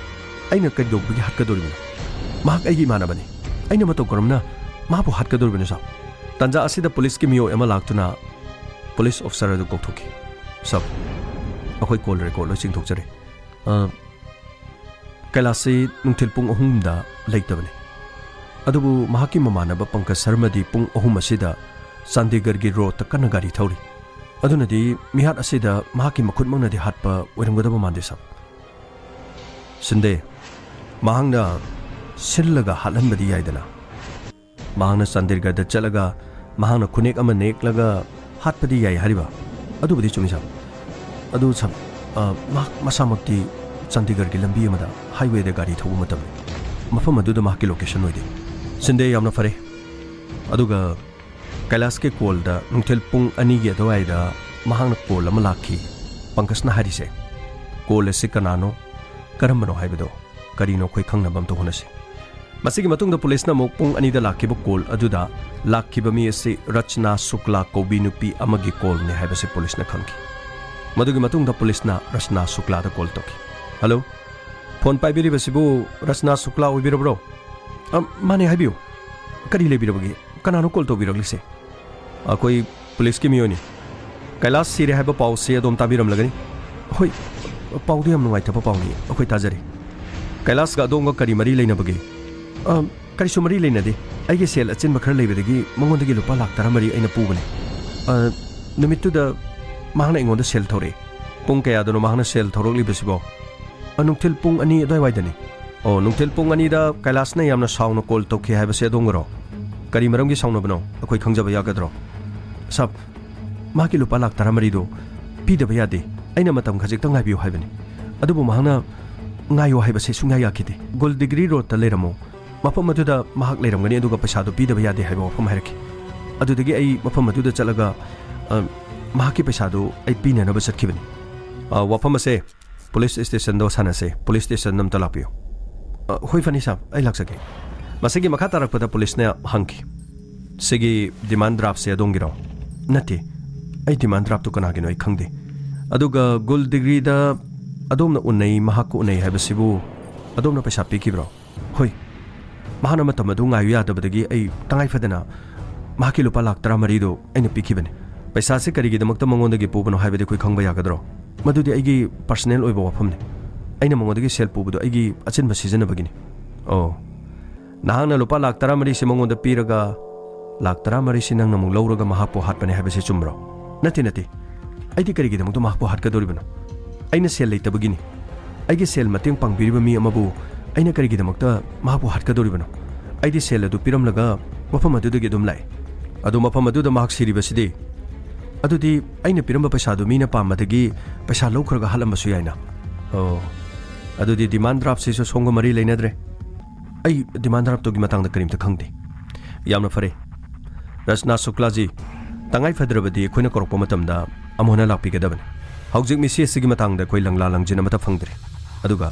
ꯑꯩꯅ ꯀꯩꯗꯧꯕꯒꯤ ꯍꯥꯠꯀꯗꯧꯔꯤꯕꯅꯣ? ꯃꯍꯥꯛ ꯑꯩꯒꯤ ꯏꯃꯥꯟꯅꯕꯅꯤ꯫ ꯑꯩꯅ ꯃꯇꯧ ꯀꯔꯝꯅ ꯃꯍꯥꯛꯄꯨ ꯍꯥꯠꯀꯗꯧꯔꯤꯕꯅꯣ ꯁꯥꯕ? ꯇꯥꯟꯖꯥ ꯑꯁꯤꯗ ꯄꯨꯂꯤꯁꯀꯤ ꯃꯤꯑꯣꯏ ꯑꯃ ꯂꯥꯛꯇꯨꯅ ꯄꯨꯂꯤꯁ ꯑꯣꯐꯤꯁꯔ ꯑꯗꯨ ꯀꯧꯊꯣꯛꯈꯤ꯫ ꯁꯥꯕ, ꯑꯩꯈꯣꯏ ꯀꯣꯜ ꯔꯦꯀꯣꯔꯗ ꯂꯣꯏ ꯆꯤꯡꯊꯣꯛꯆꯔꯦ꯫ ꯑ, ꯀꯩꯂꯥꯁꯁꯤ ꯅꯨꯡꯊꯤꯜ ꯄꯨꯡ ꯑꯍꯨꯝꯗ ꯂꯩꯇꯕꯅꯤ꯫ ꯑꯗꯨꯕꯨ ꯃꯍꯥꯛꯀꯤ ꯃꯃꯥꯟꯅꯕ ꯄꯪꯀꯖ ꯁꯔꯃꯗꯤ ꯄꯨꯡ ꯑꯍꯨꯝ ꯑꯁꯤꯗ ꯆꯥꯟꯗꯤꯒꯔꯒꯤ ꯔꯣꯗꯇ ꯀꯟꯅ ꯒꯥꯔꯤ ꯊꯧꯔꯤ꯫ ꯑꯗꯨꯅꯗꯤ ꯃꯤꯍꯥꯠ ꯑꯁꯤꯗ ꯃꯍꯥꯛꯀꯤ ꯃꯈꯨꯠꯃꯛꯅꯗꯤ ꯍꯥꯠꯄ ꯑꯣꯏꯔꯝꯒꯗꯕ ꯃꯥꯟꯗꯦ ꯁꯥꯕ꯫ ꯁꯤꯟꯗꯦ, ꯃꯍꯥꯛꯅ ꯁꯤꯜꯂꯒ ꯍꯥꯠꯍꯟꯕꯗꯤ ꯌꯥꯏꯗꯅ꯫ ꯃꯍꯥꯛꯅ ꯆꯥꯟꯗꯤꯒꯔꯗ ꯆꯠꯂꯒ ꯃꯍꯥꯛꯅ ꯈꯨꯅꯦꯛ ꯑꯃ ꯅꯦꯛꯂꯒ ꯍꯥꯠꯄꯗꯤ ꯌꯥꯏ ꯍꯥꯏꯔꯤꯕ? ꯑꯗꯨꯕꯨꯗꯤ ꯆꯨꯝꯃꯤ ꯁꯥꯕ꯫ ꯑꯗꯨ ꯁꯥꯕ, ꯑ, ꯃꯍꯥꯛ ꯃꯁꯥꯃꯛꯇꯤ ꯆꯥꯟꯗꯤꯒꯔꯒꯤ ꯂꯝꯕꯤ ꯑꯃꯗ, ꯍꯥꯏꯋꯦꯗ ꯒꯥꯔꯤ ꯊꯧꯕ ꯃꯇꯝꯗ ꯃꯐꯝ ꯑꯗꯨꯗ ꯃꯍꯥꯛꯀꯤ ꯂꯣꯀꯦꯁꯟ ꯑꯣꯏꯗꯦ꯫ ꯁꯤꯟꯗꯦ, ꯌꯥꯝꯅ ꯐꯔꯦ꯫ ꯑꯗꯨꯒ ꯀꯩꯂꯥꯁꯀꯤ ꯀꯣꯜꯗ ꯅꯨꯡꯊꯤꯜ ꯄꯨꯡ ꯑꯅꯤꯒꯤ ꯑꯗꯨꯋꯥꯏꯗ ꯃꯍꯥꯛꯅ ꯀꯣꯜ ꯑꯃ ꯂꯥꯛꯈꯤ꯫ ꯄꯪꯀꯖꯅ ꯍꯥꯏꯔꯤꯁꯦ ꯀꯣꯜ ꯑꯁꯤ ꯀꯅꯥꯅꯣ, ꯀꯔꯝꯕꯅꯣ ꯍꯥꯏꯕꯗꯣ ꯀꯔꯤꯅꯣ ꯑꯩꯈꯣꯏ ꯈꯪꯅꯕ ꯑꯝꯇ ꯍꯣꯠꯅꯁꯤ꯫ ꯃꯁꯤꯒꯤ ꯃꯇꯨꯡꯗ ꯄꯨꯂꯤꯁꯅ ꯑꯃꯨꯛ ꯄꯨꯡ ꯑꯅꯤꯗ ꯂꯥꯛꯈꯤꯕ ꯀꯣꯜ ꯑꯗꯨꯗ ꯂꯥꯛꯈꯤꯕ ꯃꯤ ꯑꯁꯤ ꯔꯆꯅꯥ ꯁꯨꯛꯂꯥ ꯀꯧꯕꯤ ꯅꯨꯄꯤ ꯑꯃꯒꯤ ꯀꯣꯜꯅꯤ ꯍꯥꯏꯕꯁꯤ ꯄꯨꯂꯤꯁꯅ ꯈꯪꯈꯤ꯫ ꯃꯗꯨꯒꯤ ꯃꯇꯨꯡꯗ ꯄꯨꯂꯤꯁꯅ ꯔꯆꯅꯥ ꯁꯨꯛꯂꯥꯗ ꯀꯣꯜ ꯇꯧꯈꯤ꯫ "ꯍꯜꯂꯣ, ꯐꯣꯟ ꯄꯥꯏꯕꯤꯔꯤꯕꯁꯤꯕꯨ ꯔꯆꯅꯥ ꯁꯨꯛꯂꯥ ꯑꯣꯏꯕꯤꯔꯕ꯭ꯔꯣ?" "ꯑ, ꯃꯥꯅꯦ, ꯍꯥꯏꯕꯤꯌꯨ꯫ ꯀꯔꯤ ꯂꯩꯕꯤꯔꯕꯒꯦ? ꯀꯅꯥꯅꯣ ꯀꯣꯜ ꯇꯧꯕꯤꯔꯛꯂꯤꯁꯦ?" "ꯑꯩꯈꯣꯏ ꯄꯨꯂꯤꯁꯀꯤ ꯃꯤꯑꯣꯏꯅꯤ꯫ ꯀꯩꯂꯥꯁ ꯁꯤꯔꯦ ꯍꯥꯏꯕ ꯄꯥꯎꯁꯤ ꯑꯗꯣꯝ ꯇꯥꯕꯤꯔꯝꯂꯒꯅꯤ?" "ꯍꯣꯏ, ꯄꯥꯎꯗꯨ ꯌꯥꯝ ꯅꯨꯡꯉꯥꯏꯇꯕ ꯄꯥꯎꯅꯤ, ꯑꯩꯈꯣꯏ ꯇꯥꯖꯔꯦ꯫ ꯀꯩꯂꯥꯁꯒ ꯑꯗꯣꯝꯒ ꯀꯔꯤ ꯃꯔꯤ ꯂꯩꯅꯕꯒꯦ?" "ꯑ, ꯀꯔꯤꯁꯨ ꯃꯔꯤ ꯂꯩꯅꯗꯦ꯫ ꯑꯩꯒꯤ ꯁꯦꯜ ꯑꯆꯤꯟꯕ ꯈꯔ ꯂꯩꯕꯗꯒꯤ ꯃꯉꯣꯟꯗꯒꯤ ꯂꯨꯄꯥ ꯂꯥꯛ ꯇꯔꯥꯃꯔꯤ ꯑꯩꯅ ꯄꯨꯕꯅꯦ꯫ ꯑ, ꯅꯨꯃꯤꯠꯇꯨꯗ ꯃꯍꯥꯛꯅ ꯑꯩꯉꯣꯟꯗ ꯁꯦꯜ ꯊꯧꯔꯛꯑꯦ꯫" "ꯄꯨꯡ ꯀꯌꯥꯗꯅꯣ ꯃꯍꯥꯛꯅ ꯁꯦꯜ ꯊꯧꯔꯛꯂꯤꯕꯁꯤꯕꯣ?" "ꯑ, ꯅꯨꯡꯊꯤꯜ ꯄꯨꯡ ꯑꯅꯤ ꯑꯗꯨꯋꯥꯏꯋꯥꯏꯗꯅꯤ꯫" "ꯑꯣ, ꯅꯨꯡꯊꯤꯜ ꯄꯨꯡ ꯑꯅꯤꯗ ꯀꯩꯂꯥꯁꯅ ꯌꯥꯝꯅ ꯁꯥꯎꯅ ꯀꯣꯜ ꯇꯧꯈꯤ ꯍꯥꯏꯕꯁꯦ ꯑꯗꯣꯝꯒꯔꯣ? ꯀꯔꯤ ꯃꯔꯝꯒꯤ ꯁꯥꯎꯅꯕꯅꯣ? ꯑꯩꯈꯣꯏ ꯈꯪꯖꯕ ꯌꯥꯒꯗ꯭ꯔꯣ?" "ꯁꯥꯕ, ꯃꯍꯥꯛꯀꯤ ꯂꯨꯄꯥ ꯂꯥꯛ ꯇꯔꯥꯃꯔꯤꯗꯣ ꯄꯤꯗꯕ ꯌꯥꯗꯦ꯫ ꯑꯩꯅ ꯃꯇꯝ ꯈꯖꯤꯛꯇꯪ ꯉꯥꯏꯕꯤꯌꯨ ꯍꯥꯏꯕꯅꯤ꯫ ꯑꯗꯨꯕꯨ ꯃꯍꯥꯛꯅ ꯉꯥꯏꯌꯨ ꯍꯥꯏꯕꯁꯦ ꯁꯨꯡꯌꯥ ꯌꯥꯈꯤꯗꯦ꯫ ꯒꯨꯜꯗꯤꯒ꯭ꯔꯤ ꯔꯣꯗꯇ ꯂꯩꯔꯝꯃꯨ, ꯃꯐꯝ ꯑꯗꯨꯗ ꯃꯍꯥꯛ ꯂꯩꯔꯝꯒꯅꯤ, ꯑꯗꯨꯒ ꯄꯩꯁꯥꯗꯨ ꯄꯤꯗꯕ ꯌꯥꯗꯦ ꯍꯥꯏꯕ ꯋꯥꯐꯝ ꯍꯥꯏꯔꯛꯈꯤ꯫ ꯑꯗꯨꯗꯒꯤ ꯑꯩ ꯃꯐꯝ ꯑꯗꯨꯗ ꯆꯠꯂꯒ, ꯑ, ꯃꯍꯥꯛꯀꯤ ꯄꯩꯁꯥꯗꯨ ꯑꯩ ꯄꯤꯅꯅꯕ ꯆꯠꯈꯤꯕꯅꯤ꯫ ꯑ, ꯋꯥꯐꯝ ꯑꯁꯦ ꯄꯨꯂꯤꯁ ꯁ꯭ꯇꯦꯁꯟꯗ ꯁꯥꯟꯅꯁꯦ꯫ ꯄꯨꯂꯤꯁ ꯁ꯭ꯇꯦꯁꯟꯗ ꯑꯝꯇ ꯂꯥꯛꯄꯤꯌꯨ꯫ "ꯑ, ꯍꯣꯏ, ꯐꯅꯤ ꯁꯥꯔ, ꯑꯩ ꯂꯥꯛꯆꯒꯦ꯫" ꯃꯁꯤꯒꯤ ꯃꯈꯥ ꯇꯥꯔꯛꯄꯗ ꯄꯨꯂꯤꯁꯅ ꯍꯪꯈꯤ, "ꯁꯤꯒꯤ ꯗꯤꯃꯥꯟ ꯗ꯭ꯔꯥꯐꯁꯦ ꯑꯗꯣꯝꯒꯤꯔꯣ?" "ꯅꯠꯇꯦ, ꯑꯩ ꯗꯤꯃꯥꯟ ꯗ꯭ꯔꯥꯐꯇꯨ ꯀꯅꯥꯒꯤꯅꯣ ꯑꯩ ꯈꯪꯗꯦ꯫ ꯑꯗꯨꯒ ꯒꯨꯜ ꯗꯤꯒ꯭ꯔꯤꯗ ꯑꯗꯣꯝꯅ ꯎꯅꯩ, ꯃꯍꯥꯛꯀ ꯎꯅꯩ ꯍꯥꯏꯕꯁꯤꯕꯨ ꯑꯗꯣꯝꯅ ꯄꯩꯁꯥ ꯄꯤꯈꯤꯕ꯭ꯔꯣ?" "ꯍꯣꯏ, ꯃꯍꯥꯛꯅ ꯃꯇꯝ ꯑꯗꯨ ꯉꯥꯏꯌꯨ ꯌꯥꯗꯕꯗꯒꯤ ꯑꯩ ꯇꯉꯥꯏ ꯐꯗꯅ ꯃꯍꯥꯛꯀꯤ ꯂꯨꯄꯥ ꯂꯥꯈ ꯇꯔꯥꯃꯔꯤꯗꯨ ꯑꯩꯅ ꯄꯤꯈꯤꯕꯅꯤ꯫" "ꯄꯩꯁꯥꯁꯤ ꯀꯔꯤꯒꯤꯗꯃꯛꯇ ꯃꯉꯣꯟꯗꯒꯤ ꯄꯨꯕꯅꯣ ꯍꯥꯏꯕꯗꯤ ꯑꯩꯈꯣꯏ ꯈꯪꯕ ꯌꯥꯒꯗ꯭ꯔꯣ?" "ꯃꯗꯨꯗꯤ ꯑꯩꯒꯤ ꯄꯔꯁꯅꯦꯜ ꯑꯣꯏꯕ ꯋꯥꯐꯝꯅꯤ꯫ ꯑꯩꯅ ꯃꯉꯣꯟꯗꯒꯤ ꯁꯦꯜ ꯄꯨꯕꯗꯨ ꯑꯩꯒꯤ ꯑꯆꯤꯟꯕ ꯁꯤꯖꯤꯟꯅꯕꯒꯤꯅꯤ꯫" "ꯑꯣ, ꯅꯍꯥꯛꯅ ꯂꯨꯄꯥ ꯂꯥꯈ ꯇꯔꯥꯃꯔꯤꯁꯤ ꯃꯉꯣꯟꯗ ꯄꯤꯔꯒ ꯂꯥꯈ ꯇꯔꯥꯃꯔꯤꯁꯤ ꯅꯪꯅ ꯑꯃꯨꯛ ꯂꯧꯔꯒ ꯃꯍꯥꯛꯄꯨ ꯍꯥꯠꯄꯅꯤ ꯍꯥꯏꯕꯁꯤ ꯆꯨꯝꯕ꯭ꯔꯣ?" "ꯅꯠꯇꯦ, ꯅꯠꯇꯦ꯫ ꯑꯩꯗꯤ ꯀꯔꯤꯒꯤꯗꯃꯛꯇ ꯃꯍꯥꯛꯄꯨ ꯍꯥꯠꯀꯗꯧꯔꯤꯕꯅꯣ? ꯑꯩꯅ ꯁꯦꯜ ꯂꯩꯇꯕꯒꯤꯅꯤ꯫ ꯑꯩꯒꯤ ꯁꯦꯜ ꯃꯇꯦꯡ ꯄꯥꯡꯕꯤꯔꯤꯕ ꯃꯤ ꯑꯃꯕꯨ ꯑꯩꯅ ꯀꯔꯤꯒꯤꯗꯃꯛꯇ ꯃꯍꯥꯛꯄꯨ ꯍꯥꯠꯀꯗꯧꯔꯤꯕꯅꯣ? ꯑꯩꯗꯤ ꯁꯦꯜ ꯑꯗꯨ ꯄꯤꯔꯝꯂꯒ ꯃꯐꯝ ꯑꯗꯨꯗꯒꯤ ꯑꯗꯨꯝ ꯂꯥꯛꯑꯦ꯫ ꯑꯗꯨ ꯃꯐꯝ ꯑꯗꯨꯗ ꯃꯍꯥꯛ ꯁꯤꯔꯤꯕꯁꯤꯗꯤ?" "ꯑꯗꯨꯗꯤ ꯑꯩꯅ ꯄꯤꯔꯝꯕ ꯄꯩꯁꯥꯗꯨ ꯃꯤꯅ ꯄꯥꯝꯕꯗꯒꯤ ꯄꯩꯁꯥ ꯂꯧꯈ꯭ꯔꯒ ꯍꯥꯠꯂꯝꯕꯁꯨ ꯌꯥꯏꯅ꯫" "ꯑꯣ, ꯑꯗꯨꯗꯤ ꯗꯤꯃꯥꯟ ꯗ꯭ꯔꯥꯐꯁꯤꯁꯨ ꯁꯣꯝꯒ ꯃꯔꯤ ꯂꯩꯅꯗ꯭ꯔꯦ?" "ꯑꯩ ꯗꯤꯃꯥꯟ ꯗ꯭ꯔꯥꯐꯇꯨꯒꯤ ꯃꯇꯥꯡꯗ ꯀꯔꯤꯝꯇ ꯈꯪꯗꯦ꯫" "ꯌꯥꯝꯅ ꯐꯔꯦ꯫ ꯔꯆꯅꯥ ꯁꯨꯛꯂꯥꯖꯤ, ꯇꯉꯥꯏ ꯐꯗ꯭ꯔꯕꯗꯤ ꯑꯩꯈꯣꯏꯅ ꯀꯧꯔꯛꯄ ꯃꯇꯝꯗ ꯑꯃꯨꯛ ꯍꯟꯅ ꯂꯥꯛꯄꯤꯒꯗꯕꯅꯤ꯫ ꯍꯧꯖꯤꯛ ꯃꯤꯁꯤ ꯑꯁꯤꯒꯤ ꯃꯇꯥꯡꯗ ꯑꯩꯈꯣꯏ ꯂꯪꯂꯥ ꯂꯪꯖꯤꯟ ꯑꯃꯠꯇ ꯐꯪꯗ꯭ꯔꯤ꯫ ꯑꯗꯨꯒ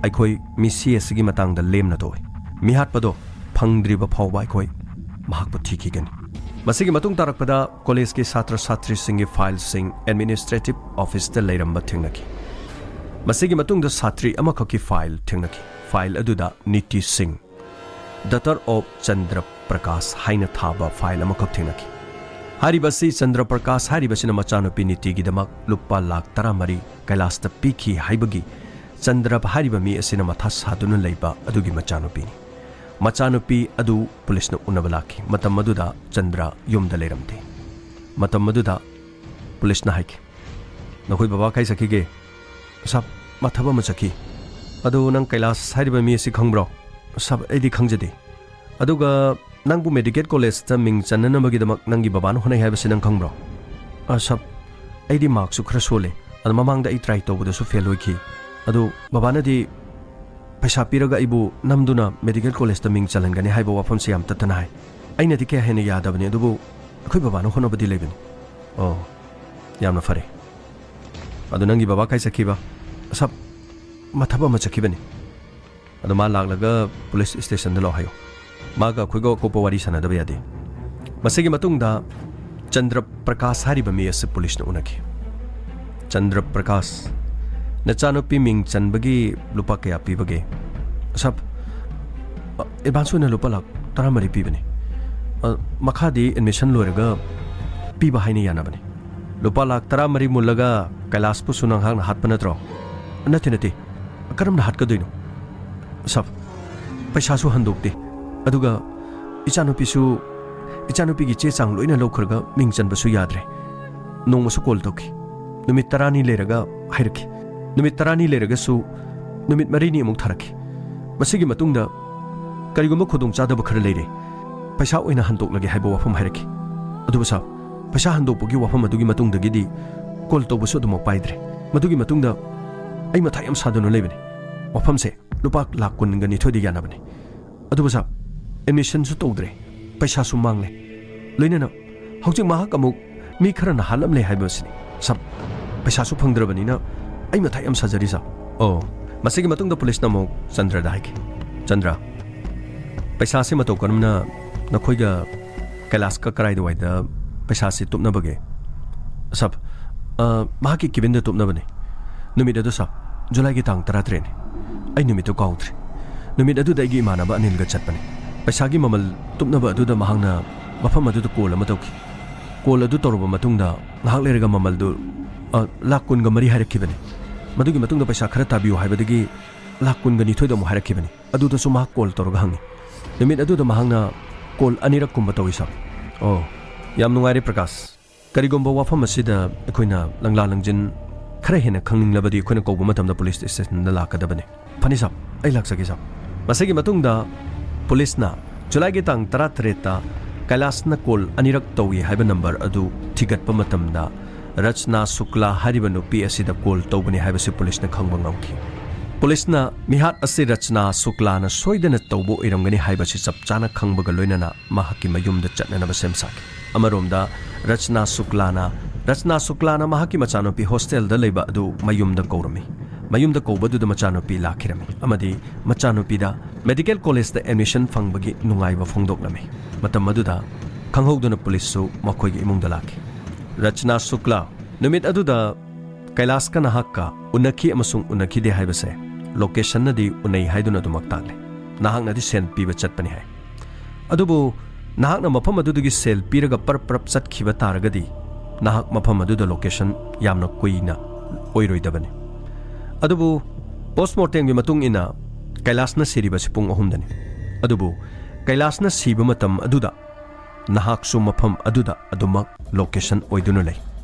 ꯑꯩꯈꯣꯏ ꯃꯤꯁꯤ ꯑꯁꯤꯒꯤ ꯃꯇꯥꯡꯗ ꯂꯦꯝꯅ ꯇꯣꯛꯑꯣꯏ꯫ ꯃꯤꯍꯥꯠꯄꯗꯣ ꯐꯪꯗ꯭ꯔꯤꯕ ꯐꯥꯎꯕ ꯑꯩꯈꯣꯏ ꯃꯍꯥꯛꯄꯨ ꯊꯤꯈꯤꯒꯅꯤ꯫" ꯃꯁꯤꯒꯤ ꯃꯇꯨꯡ ꯇꯥꯔꯛꯄꯗ ꯀꯣꯂꯦꯖꯀꯤ ꯁꯥꯇ꯭ꯔ ꯁꯥꯇ꯭ꯔꯤꯁꯤꯡꯒꯤ ꯐꯥꯏꯜꯁꯤꯡ ꯑꯦꯗꯃꯤꯅꯤꯁꯇ꯭ꯔꯦꯇꯤꯚ ꯑꯣꯐꯤꯁꯇ ꯂꯩꯔꯝꯕ ꯊꯦꯡꯅꯈꯤ꯫ ꯃꯁꯤꯒꯤ ꯃꯇꯨꯡꯗ ꯁꯥꯇ꯭ꯔꯤ ꯑꯃꯈꯛꯀꯤ ꯐꯥꯏꯜ ꯊꯦꯡꯅꯈꯤ꯫ ꯐꯥꯏꯜ ꯑꯗꯨꯗ ꯅꯤꯇꯤ ꯁꯤꯡ, ꯗꯇꯔ ꯑꯣꯐ ꯆꯟꯗ꯭ꯔ ꯄ꯭ꯔꯀꯥꯁ ꯍꯥꯏꯅ ꯊꯥꯕ ꯐꯥꯏꯜ ꯑꯃꯈꯛ ꯊꯦꯡꯅꯈꯤ꯫ ꯍꯥꯏꯔꯤꯕ ꯑꯁꯤ ꯆꯟꯗ꯭ꯔ ꯄ꯭ꯔꯀꯥꯁ ꯍꯥꯏꯔꯤꯕꯁꯤꯅ ꯃꯆꯥꯅꯨꯄꯤ ꯅꯤꯇꯤꯒꯤꯗꯃꯛ ꯂꯨꯄꯥ ꯂꯥꯈ ꯇꯔꯥꯃꯔꯤ ꯀꯩꯂꯥꯁꯇ ꯄꯤꯈꯤ ꯍꯥꯏꯕꯒꯤ ꯆꯟꯗ꯭ꯔ ꯍꯥꯏꯔꯤꯕ ꯃꯤ ꯑꯁꯤꯅ ꯃꯊꯥ ꯁꯥꯗꯨꯅ ꯂꯩꯕ ꯑꯗꯨꯒꯤ ꯃꯆꯥꯅꯨꯄꯤꯅꯤ꯫ ꯃꯆꯥꯅꯨꯄꯤ ꯑꯗꯨ ꯄꯨꯂꯤꯁꯅ ꯎꯅꯕ ꯂꯥꯛꯈꯤ꯫ ꯃꯇꯝ ꯑꯗꯨꯗ ꯆꯟꯗ꯭ꯔ ꯌꯨꯝꯗ ꯂꯩꯔꯝꯗꯦ꯫ ꯃꯇꯝ ꯑꯗꯨꯗ ꯄꯨꯂꯤꯁꯅ ꯍꯥꯏꯈꯤ, "ꯅꯈꯣꯏ ꯕꯕꯥ ꯀꯥꯏ ꯆꯠꯈꯤꯒꯦ?" "ꯁꯥꯔ, ꯃꯥ ꯊꯕꯛ ꯑꯃ ꯆꯠꯈꯤ꯫" "ꯑꯗꯨ ꯅꯪ ꯀꯩꯂꯥꯁ ꯍꯥꯏꯔꯤꯕ ꯃꯤ ꯑꯁꯤ ꯈꯪꯕ꯭ꯔꯣ?" "ꯁꯥꯔ, ꯑꯩꯗꯤ ꯈꯪꯖꯗꯦ꯫" "ꯑꯗꯨꯒ ꯅꯪꯕꯨ ꯃꯦꯗꯤꯀꯦꯠ ꯀꯣꯂꯦꯖꯇ ꯃꯤꯡ ꯆꯟꯅꯅꯕꯒꯤꯗꯃꯛ ꯅꯪꯒꯤ ꯕꯕꯥꯅ ꯍꯣꯠꯅꯩ ꯍꯥꯏꯕꯁꯤ ꯅꯪ ꯈꯪꯕ꯭ꯔꯣ?" "ꯑ, ꯁꯥꯔ, ꯑꯩꯗꯤ ꯃꯥꯔꯛꯁꯨ ꯈꯔ ꯁꯣꯜꯂꯦ꯫ ꯑꯗꯣ ꯃꯃꯥꯡꯗ ꯑꯩ ꯇ꯭ꯔꯥꯏ ꯇꯧꯕꯗꯁꯨ ꯐꯦꯜ ꯑꯣꯏꯈꯤ꯫ ꯑꯗꯨ ꯕꯕꯥꯅꯗꯤ ꯄꯩꯁꯥ ꯄꯤꯔꯒ ꯑꯩꯕꯨ ꯅꯝꯗꯨꯅ ꯃꯦꯗꯤꯀꯦꯜ ꯀꯣꯂꯦꯖꯇ ꯃꯤꯡ ꯆꯜꯍꯟꯒꯅꯤ ꯍꯥꯏꯕ ꯋꯥꯐꯝꯁꯦ ꯌꯥꯝ ꯇꯠꯇꯅ ꯍꯥꯏ꯫ ꯑꯩꯅꯗꯤ ꯀꯌꯥ ꯍꯦꯟꯅ ꯌꯥꯗꯕꯅꯤ, ꯑꯗꯨꯕꯨ ꯑꯩꯈꯣꯏ ꯕꯕꯥꯅ ꯍꯣꯠꯅꯕꯗꯤ ꯂꯩꯕꯅꯤ꯫ ꯑꯣ, ꯌꯥꯝꯅ ꯐꯔꯦ꯫ ꯑꯗꯨ ꯅꯪꯒꯤ ꯕꯕꯥ ꯀꯥꯏ ꯆꯠꯈꯤꯕ? ꯑꯁꯥꯞ, ꯃꯊꯕꯛ ꯑꯃ ꯆꯠꯈꯤꯕꯅꯤ꯫ ꯑꯗꯣ ꯃꯥ ꯂꯥꯛꯂꯒ ꯄꯨꯂꯤꯁ ꯁ꯭ꯇꯦꯁꯟꯗ ꯂꯥꯛꯑꯣ ꯍꯥꯏꯌꯨ꯫ ꯃꯥꯒ ꯑꯩꯈꯣꯏꯒ ꯑꯀꯨꯞꯄ ꯋꯥꯔꯤ ꯁꯥꯟꯅꯗꯕ ꯌꯥꯗꯦ꯫ ꯃꯁꯤꯒꯤ ꯃꯇꯨꯡꯗ ꯆꯟꯗ꯭ꯔ ꯄ꯭ꯔꯀꯥꯁ ꯍꯥꯏꯔꯤꯕ ꯃꯤ ꯑꯁꯤ ꯄꯨꯂꯤꯁꯅ ꯎꯅꯈꯤ꯫ ꯆꯟꯗ꯭ꯔ ꯄ꯭ꯔꯀꯥꯁ, ꯅꯆꯥꯅꯨꯄꯤ ꯃꯤꯡ ꯆꯟꯕꯒꯤ ꯂꯨꯄꯥ ꯀꯌꯥ ꯄꯤꯕꯒꯦ? ꯁꯥꯕ, ꯑꯦꯗꯚꯥꯟꯁ ꯑꯣꯏꯅ ꯂꯨꯄꯥ ꯂꯥꯈ ꯇꯔꯥꯃꯔꯤ ꯄꯤꯕꯅꯤ꯫ ꯑ, ꯃꯈꯥꯗꯤ ꯑꯦꯗꯃꯤꯁꯟ ꯂꯣꯏꯔꯒ ꯄꯤꯕ ꯍꯥꯏꯅ ꯌꯥꯅꯕꯅꯤ꯫ ꯂꯨꯄꯥ ꯂꯥꯈ ꯇꯔꯥꯃꯔꯤ ꯃꯨꯜꯂꯒ ꯀꯩꯂꯥꯁꯄꯨꯁꯨ ꯅꯍꯥꯛꯅ ꯍꯥꯠꯄ ꯅꯠꯇ꯭ꯔꯣ? ꯅꯠꯇꯦ, ꯅꯠꯇꯦ꯫ ꯀꯔꯝꯅ ꯍꯥꯠꯀꯗꯣꯏꯅꯣ? ꯁꯥꯕ, ꯄꯩꯁꯥꯁꯨ ꯍꯟꯗꯣꯛꯇꯦ꯫ ꯑꯗꯨꯒ ꯏꯆꯥꯅꯨꯄꯤꯁꯨ, ꯏꯆꯥꯅꯨꯄꯤꯒꯤ ꯆꯦ ꯆꯥꯡ ꯂꯣꯏꯅ ꯂꯧꯈ꯭ꯔꯒ ꯃꯤꯡ ꯆꯟꯕꯁꯨ ꯌꯥꯗ꯭ꯔꯦ꯫ ꯅꯣꯡꯃꯁꯨ ꯀꯣꯜ ꯇꯧꯈꯤ꯫ ꯅꯨꯃꯤꯠ ꯇꯔꯥꯅꯤ ꯂꯩꯔꯒ ꯍꯥꯏꯔꯛꯈꯤ꯫ ꯅꯨꯃꯤꯠ ꯇꯔꯥꯅꯤ ꯂꯩꯔꯒꯁꯨ ꯅꯨꯃꯤꯠ ꯃꯔꯤꯅꯤ ꯑꯃꯨꯛ ꯊꯥꯔꯛꯈꯤ꯫ ꯃꯁꯤꯒꯤ ꯃꯇꯨꯡꯗ ꯀꯔꯤꯒꯨꯝꯕ ꯈꯨꯗꯣꯡꯆꯥꯗꯕ ꯈꯔ ꯂꯩꯔꯦ, ꯄꯩꯁꯥ ꯑꯣꯏꯅ ꯍꯟꯗꯣꯛꯂꯒꯦ ꯍꯥꯏꯕ ꯋꯥꯐꯝ ꯍꯥꯏꯔꯛꯈꯤ꯫ ꯑꯗꯨꯕꯨ ꯁꯥꯕ, ꯄꯩꯁꯥ ꯍꯟꯗꯣꯛꯄꯒꯤ ꯋꯥꯐꯝ ꯑꯗꯨꯒꯤ ꯃꯇꯨꯡꯗꯒꯤꯗꯤ ꯀꯣꯜ ꯇꯧꯕꯁꯨ ꯑꯗꯨꯃꯛ ꯄꯥꯏꯗ꯭ꯔꯦ꯫ ꯃꯗꯨꯒꯤ ꯃꯇꯨꯡꯗ ꯑꯩ ꯃꯊꯥ ꯌꯥꯝ ꯁꯥꯗꯨꯅ ꯂꯩꯕꯅꯤ꯫ ꯋꯥꯐꯝꯁꯦ ꯂꯨꯄꯥ ꯂꯥꯈ ꯀꯨꯟꯒ ꯅꯤꯊꯣꯏꯗ ꯌꯥꯅꯕꯅꯤ꯫ ꯑꯗꯨꯕꯨ ꯁꯥꯕ, ꯑꯦꯗꯃꯤꯁꯟꯁꯨ ꯇꯧꯗ꯭ꯔꯦ, ꯄꯩꯁꯥꯁꯨ ꯃꯥꯡꯂꯦ, ꯂꯣꯏꯅꯅ ꯍꯧꯖꯤꯛ ꯃꯍꯥꯛ ꯑꯃꯨꯛ ꯃꯤ ꯈꯔꯅ ꯍꯥꯠꯂꯝꯂꯦ ꯍꯥꯏꯕꯁꯤꯅꯤ꯫ ꯁꯥꯕ, ꯄꯩꯁꯥꯁꯨ ꯐꯪꯗ꯭ꯔꯕꯅꯤꯅ ꯑꯩ ꯃꯊꯥ ꯌꯥꯝ ꯁꯥꯖꯔꯤ ꯁꯥꯕ꯫ ꯑꯣ, ꯃꯁꯤꯒꯤ ꯃꯇꯨꯡꯗ ꯄꯨꯂꯤꯁꯅ ꯑꯃꯨꯛ ꯆꯟꯗ꯭ꯔꯗ ꯍꯥꯏꯈꯤ, "ꯆꯟꯗ꯭ꯔ, ꯄꯩꯁꯥꯁꯦ ꯃꯇꯧ ꯀꯔꯝꯅ ꯅꯈꯣꯏꯒ ꯀꯩꯂꯥꯁꯀ ꯀꯔꯥꯏꯗꯋꯥꯏꯗ ꯄꯩꯁꯥꯁꯦ ꯇꯨꯞꯅꯕꯒꯦ?" ꯁꯥꯕ, "ꯑ, ꯃꯍꯥꯛꯀꯤ ꯀꯦꯕꯤꯟꯗ ꯇꯨꯞꯅꯕꯅꯤ꯫ ꯅꯨꯃꯤꯠ ꯑꯗꯨ ꯁꯥꯕ, ꯖꯨꯂꯥꯏꯒꯤ ꯇꯥꯡ ꯇꯔꯥꯇꯔꯦꯠꯅꯤ꯫ ꯑꯩ ꯅꯨꯃꯤꯠꯇꯨ ꯀꯥꯎꯗ꯭ꯔꯤ꯫ ꯅꯨꯃꯤꯠ ꯑꯗꯨꯗ ꯑꯩꯒꯤ ꯏꯃꯥꯟꯅꯕ ꯑꯅꯤꯜꯒ ꯆꯠꯄꯅꯤ꯫ ꯄꯩꯁꯥꯒꯤ ꯃꯃꯜ ꯇꯨꯞꯅꯕ ꯑꯗꯨꯗ ꯃꯍꯥꯛꯅ ꯃꯐꯝ ꯑꯗꯨꯗ ꯀꯣꯜ ꯑꯃ ꯇꯧꯈꯤ꯫ ꯀꯣꯜ ꯑꯗꯨ ꯇꯧꯔꯕ ꯃꯇꯨꯡꯗ ꯉꯥꯏꯍꯥꯛ ꯂꯩꯔꯒ ꯃꯃꯜꯗꯨ, ꯑ, ꯂꯥꯈ ꯀꯨꯟꯒ ꯃꯔꯤ ꯍꯥꯏꯔꯛꯈꯤꯕꯅꯤ꯫ ꯃꯗꯨꯒꯤ ꯃꯇꯨꯡꯗ ꯄꯩꯁꯥ ꯈꯔ ꯇꯥꯕꯤꯌꯨ ꯍꯥꯏꯕꯗꯒꯤ ꯂꯥꯈ ꯀꯨꯟꯒ ꯅꯤꯊꯣꯏꯗ ꯑꯃꯨꯛ ꯍꯥꯏꯔꯛꯈꯤꯕꯅꯤ꯫ ꯑꯗꯨꯗꯁꯨ ꯃꯍꯥꯛ ꯀꯣꯜ ꯇꯧꯔꯒ ꯍꯪꯉꯤ꯫ ꯅꯨꯃꯤꯠ ꯑꯗꯨꯗ ꯃꯍꯥꯛꯅ ꯀꯣꯜ ꯑꯅꯤꯔꯛ ꯀꯨꯝꯕ ꯇꯧꯏ ꯁꯥꯕ꯫" ꯑꯣ, ꯌꯥꯝ ꯅꯨꯡꯉꯥꯏꯔꯦ ꯄ꯭ꯔꯀꯥꯁ꯫ ꯀꯔꯤꯒꯨꯝꯕ ꯋꯥꯐꯝ ꯑꯁꯤꯗ ꯑꯩꯈꯣꯏꯅ ꯂꯪꯂꯥ ꯂꯪꯖꯤꯟ ꯈꯔ ꯍꯦꯟꯅ ꯈꯪꯅꯤꯡꯂꯕꯗꯤ ꯑꯩꯈꯣꯏꯅ ꯀꯧꯕ ꯃꯇꯝꯗ ꯄꯨꯂꯤꯁ ꯁ꯭ꯇꯦꯁꯟꯗ ꯂꯥꯛꯀꯗꯕꯅꯤ꯫ ꯐꯅꯤ ꯁꯥꯕ, ꯑꯩ ꯂꯥꯛꯆꯒꯦ ꯁꯥꯕ꯫ ꯃꯁꯤꯒꯤ ꯃꯇꯨꯡꯗ ꯄꯨꯂꯤꯁꯅ ꯖꯨꯂꯥꯏꯒꯤ ꯇꯥꯡ ꯇꯔꯥꯇꯔꯦꯠꯇ ꯀꯩꯂꯥꯁꯅ ꯀꯣꯜ ꯑꯅꯤꯔꯛ ꯇꯧꯏ ꯍꯥꯏꯕ ꯅꯝꯕꯔ ꯑꯗꯨ ꯊꯤꯒꯠꯄ ꯃꯇꯝꯗ ꯔꯆꯅꯥ ꯁꯨꯛꯂꯥ ꯍꯥꯏꯔꯤꯕ ꯅꯨꯄꯤ ꯑꯁꯤꯗ ꯀꯣꯜ ꯇꯧꯕꯅꯤ ꯍꯥꯏꯕꯁꯤ ꯄꯨꯂꯤꯁꯅ ꯈꯪꯕ ꯉꯝꯈꯤ꯫ ꯄꯨꯂꯤꯁꯅ ꯃꯤꯍꯥꯠ ꯑꯁꯤ ꯔꯆꯅꯥ ꯁꯨꯛꯂꯥꯅ ꯁꯣꯏꯗꯅ ꯇꯧꯕ ꯑꯣꯏꯔꯝꯒꯅꯤ ꯍꯥꯏꯕꯁꯤ ꯆꯞ ꯆꯥꯅ ꯈꯪꯕꯒ ꯂꯣꯏꯅꯅ ꯃꯍꯥꯛꯀꯤ ꯃꯌꯨꯝꯗ ꯆꯠꯅꯅꯕ ꯁꯦꯝ ꯁꯥꯈꯤ꯫ ꯑꯃꯔꯣꯝꯗ ꯔꯆꯅꯥ ꯁꯨꯛꯂꯥꯅ, ꯔꯆꯅꯥ ꯁꯨꯛꯂꯥꯅ ꯃꯍꯥꯛꯀꯤ ꯃꯆꯥꯅꯨꯄꯤ ꯍꯣꯁꯇꯦꯜꯗ ꯂꯩꯕ ꯑꯗꯨ ꯃꯌꯨꯝꯗ ꯀꯧꯔꯝꯃꯤ꯫ ꯃꯌꯨꯝꯗ ꯀꯧꯕꯗꯨꯗ ꯃꯆꯥꯅꯨꯄꯤ ꯂꯥꯛꯈꯤꯔꯝꯃꯤ ꯑꯃꯗꯤ ꯃꯆꯥꯅꯨꯄꯤꯗ ꯃꯦꯗꯤꯀꯦꯜ ꯀꯣꯂꯦꯖꯇ ꯑꯦꯗꯃꯤꯁꯟ ꯐꯪꯕꯒꯤ ꯅꯨꯡꯉꯥꯏꯕ ꯐꯣꯡꯗꯣꯛꯂꯝꯃꯤ꯫ ꯃꯇꯝ ꯑꯗꯨꯗ ꯈꯪꯍꯧꯗꯅ ꯄꯨꯂꯤꯁꯁꯨ ꯃꯈꯣꯏꯒꯤ ꯏꯃꯨꯡꯗ ꯂꯥꯛꯈꯤ꯫ ꯔꯆꯅꯥ ꯁꯨꯛꯂꯥ, ꯅꯨꯃꯤꯠ ꯑꯗꯨꯗ ꯀꯩꯂꯥꯁꯀ ꯅꯍꯥꯛꯀ ꯎꯅꯈꯤ ꯑꯃꯁꯨꯡ ꯎꯅꯈꯤꯗꯦ ꯍꯥꯏꯕꯁꯦ ꯂꯣꯀꯦꯁꯟꯅꯗꯤ ꯎꯅꯩ ꯍꯥꯏꯗꯨꯅ ꯑꯗꯨꯃꯛ ꯇꯥꯛꯂꯦ꯫ ꯅꯍꯥꯛꯅꯗꯤ ꯁꯦꯜ ꯄꯤꯕ ꯆꯠꯄꯅꯤ ꯍꯥꯏ꯫ ꯑꯗꯨꯕꯨ ꯅꯍꯥꯛꯅ ꯃꯐꯝ ꯑꯗꯨꯗꯒꯤ ꯁꯦꯜ ꯄꯤꯔꯒ ꯄꯔꯞ ꯄꯔꯞ ꯆꯠꯈꯤꯕ ꯇꯥꯔꯒꯗꯤ ꯅꯍꯥꯛ ꯃꯐꯝ ꯑꯗꯨꯗ ꯂꯣꯀꯦꯁꯟ ꯌꯥꯝꯅ ꯀꯨꯏꯅ ꯑꯣꯏꯔꯣꯏꯗꯕꯅꯤ꯫ ꯑꯗꯨꯕꯨ ꯄꯣꯁꯃꯣꯔꯇꯦꯝꯒꯤ ꯃꯇꯨꯡ ꯏꯟꯅ ꯀꯩꯂꯥꯁꯅ ꯁꯤꯔꯤꯕꯁꯤ ꯄꯨꯡ ꯑꯍꯨꯝꯗꯅꯤ꯫ ꯑꯗꯨꯕꯨ ꯀꯩꯂꯥꯁꯅ ꯁꯤꯕ ꯃꯇꯝ ꯑꯗꯨꯗ ꯅꯍꯥꯛꯁꯨ ꯃꯐꯝ ꯑꯗꯨꯗ ꯑꯗꯨꯃꯛ ꯂꯣꯀꯦꯁꯟ ꯑꯣꯏꯗꯨꯅ ꯂꯩ꯫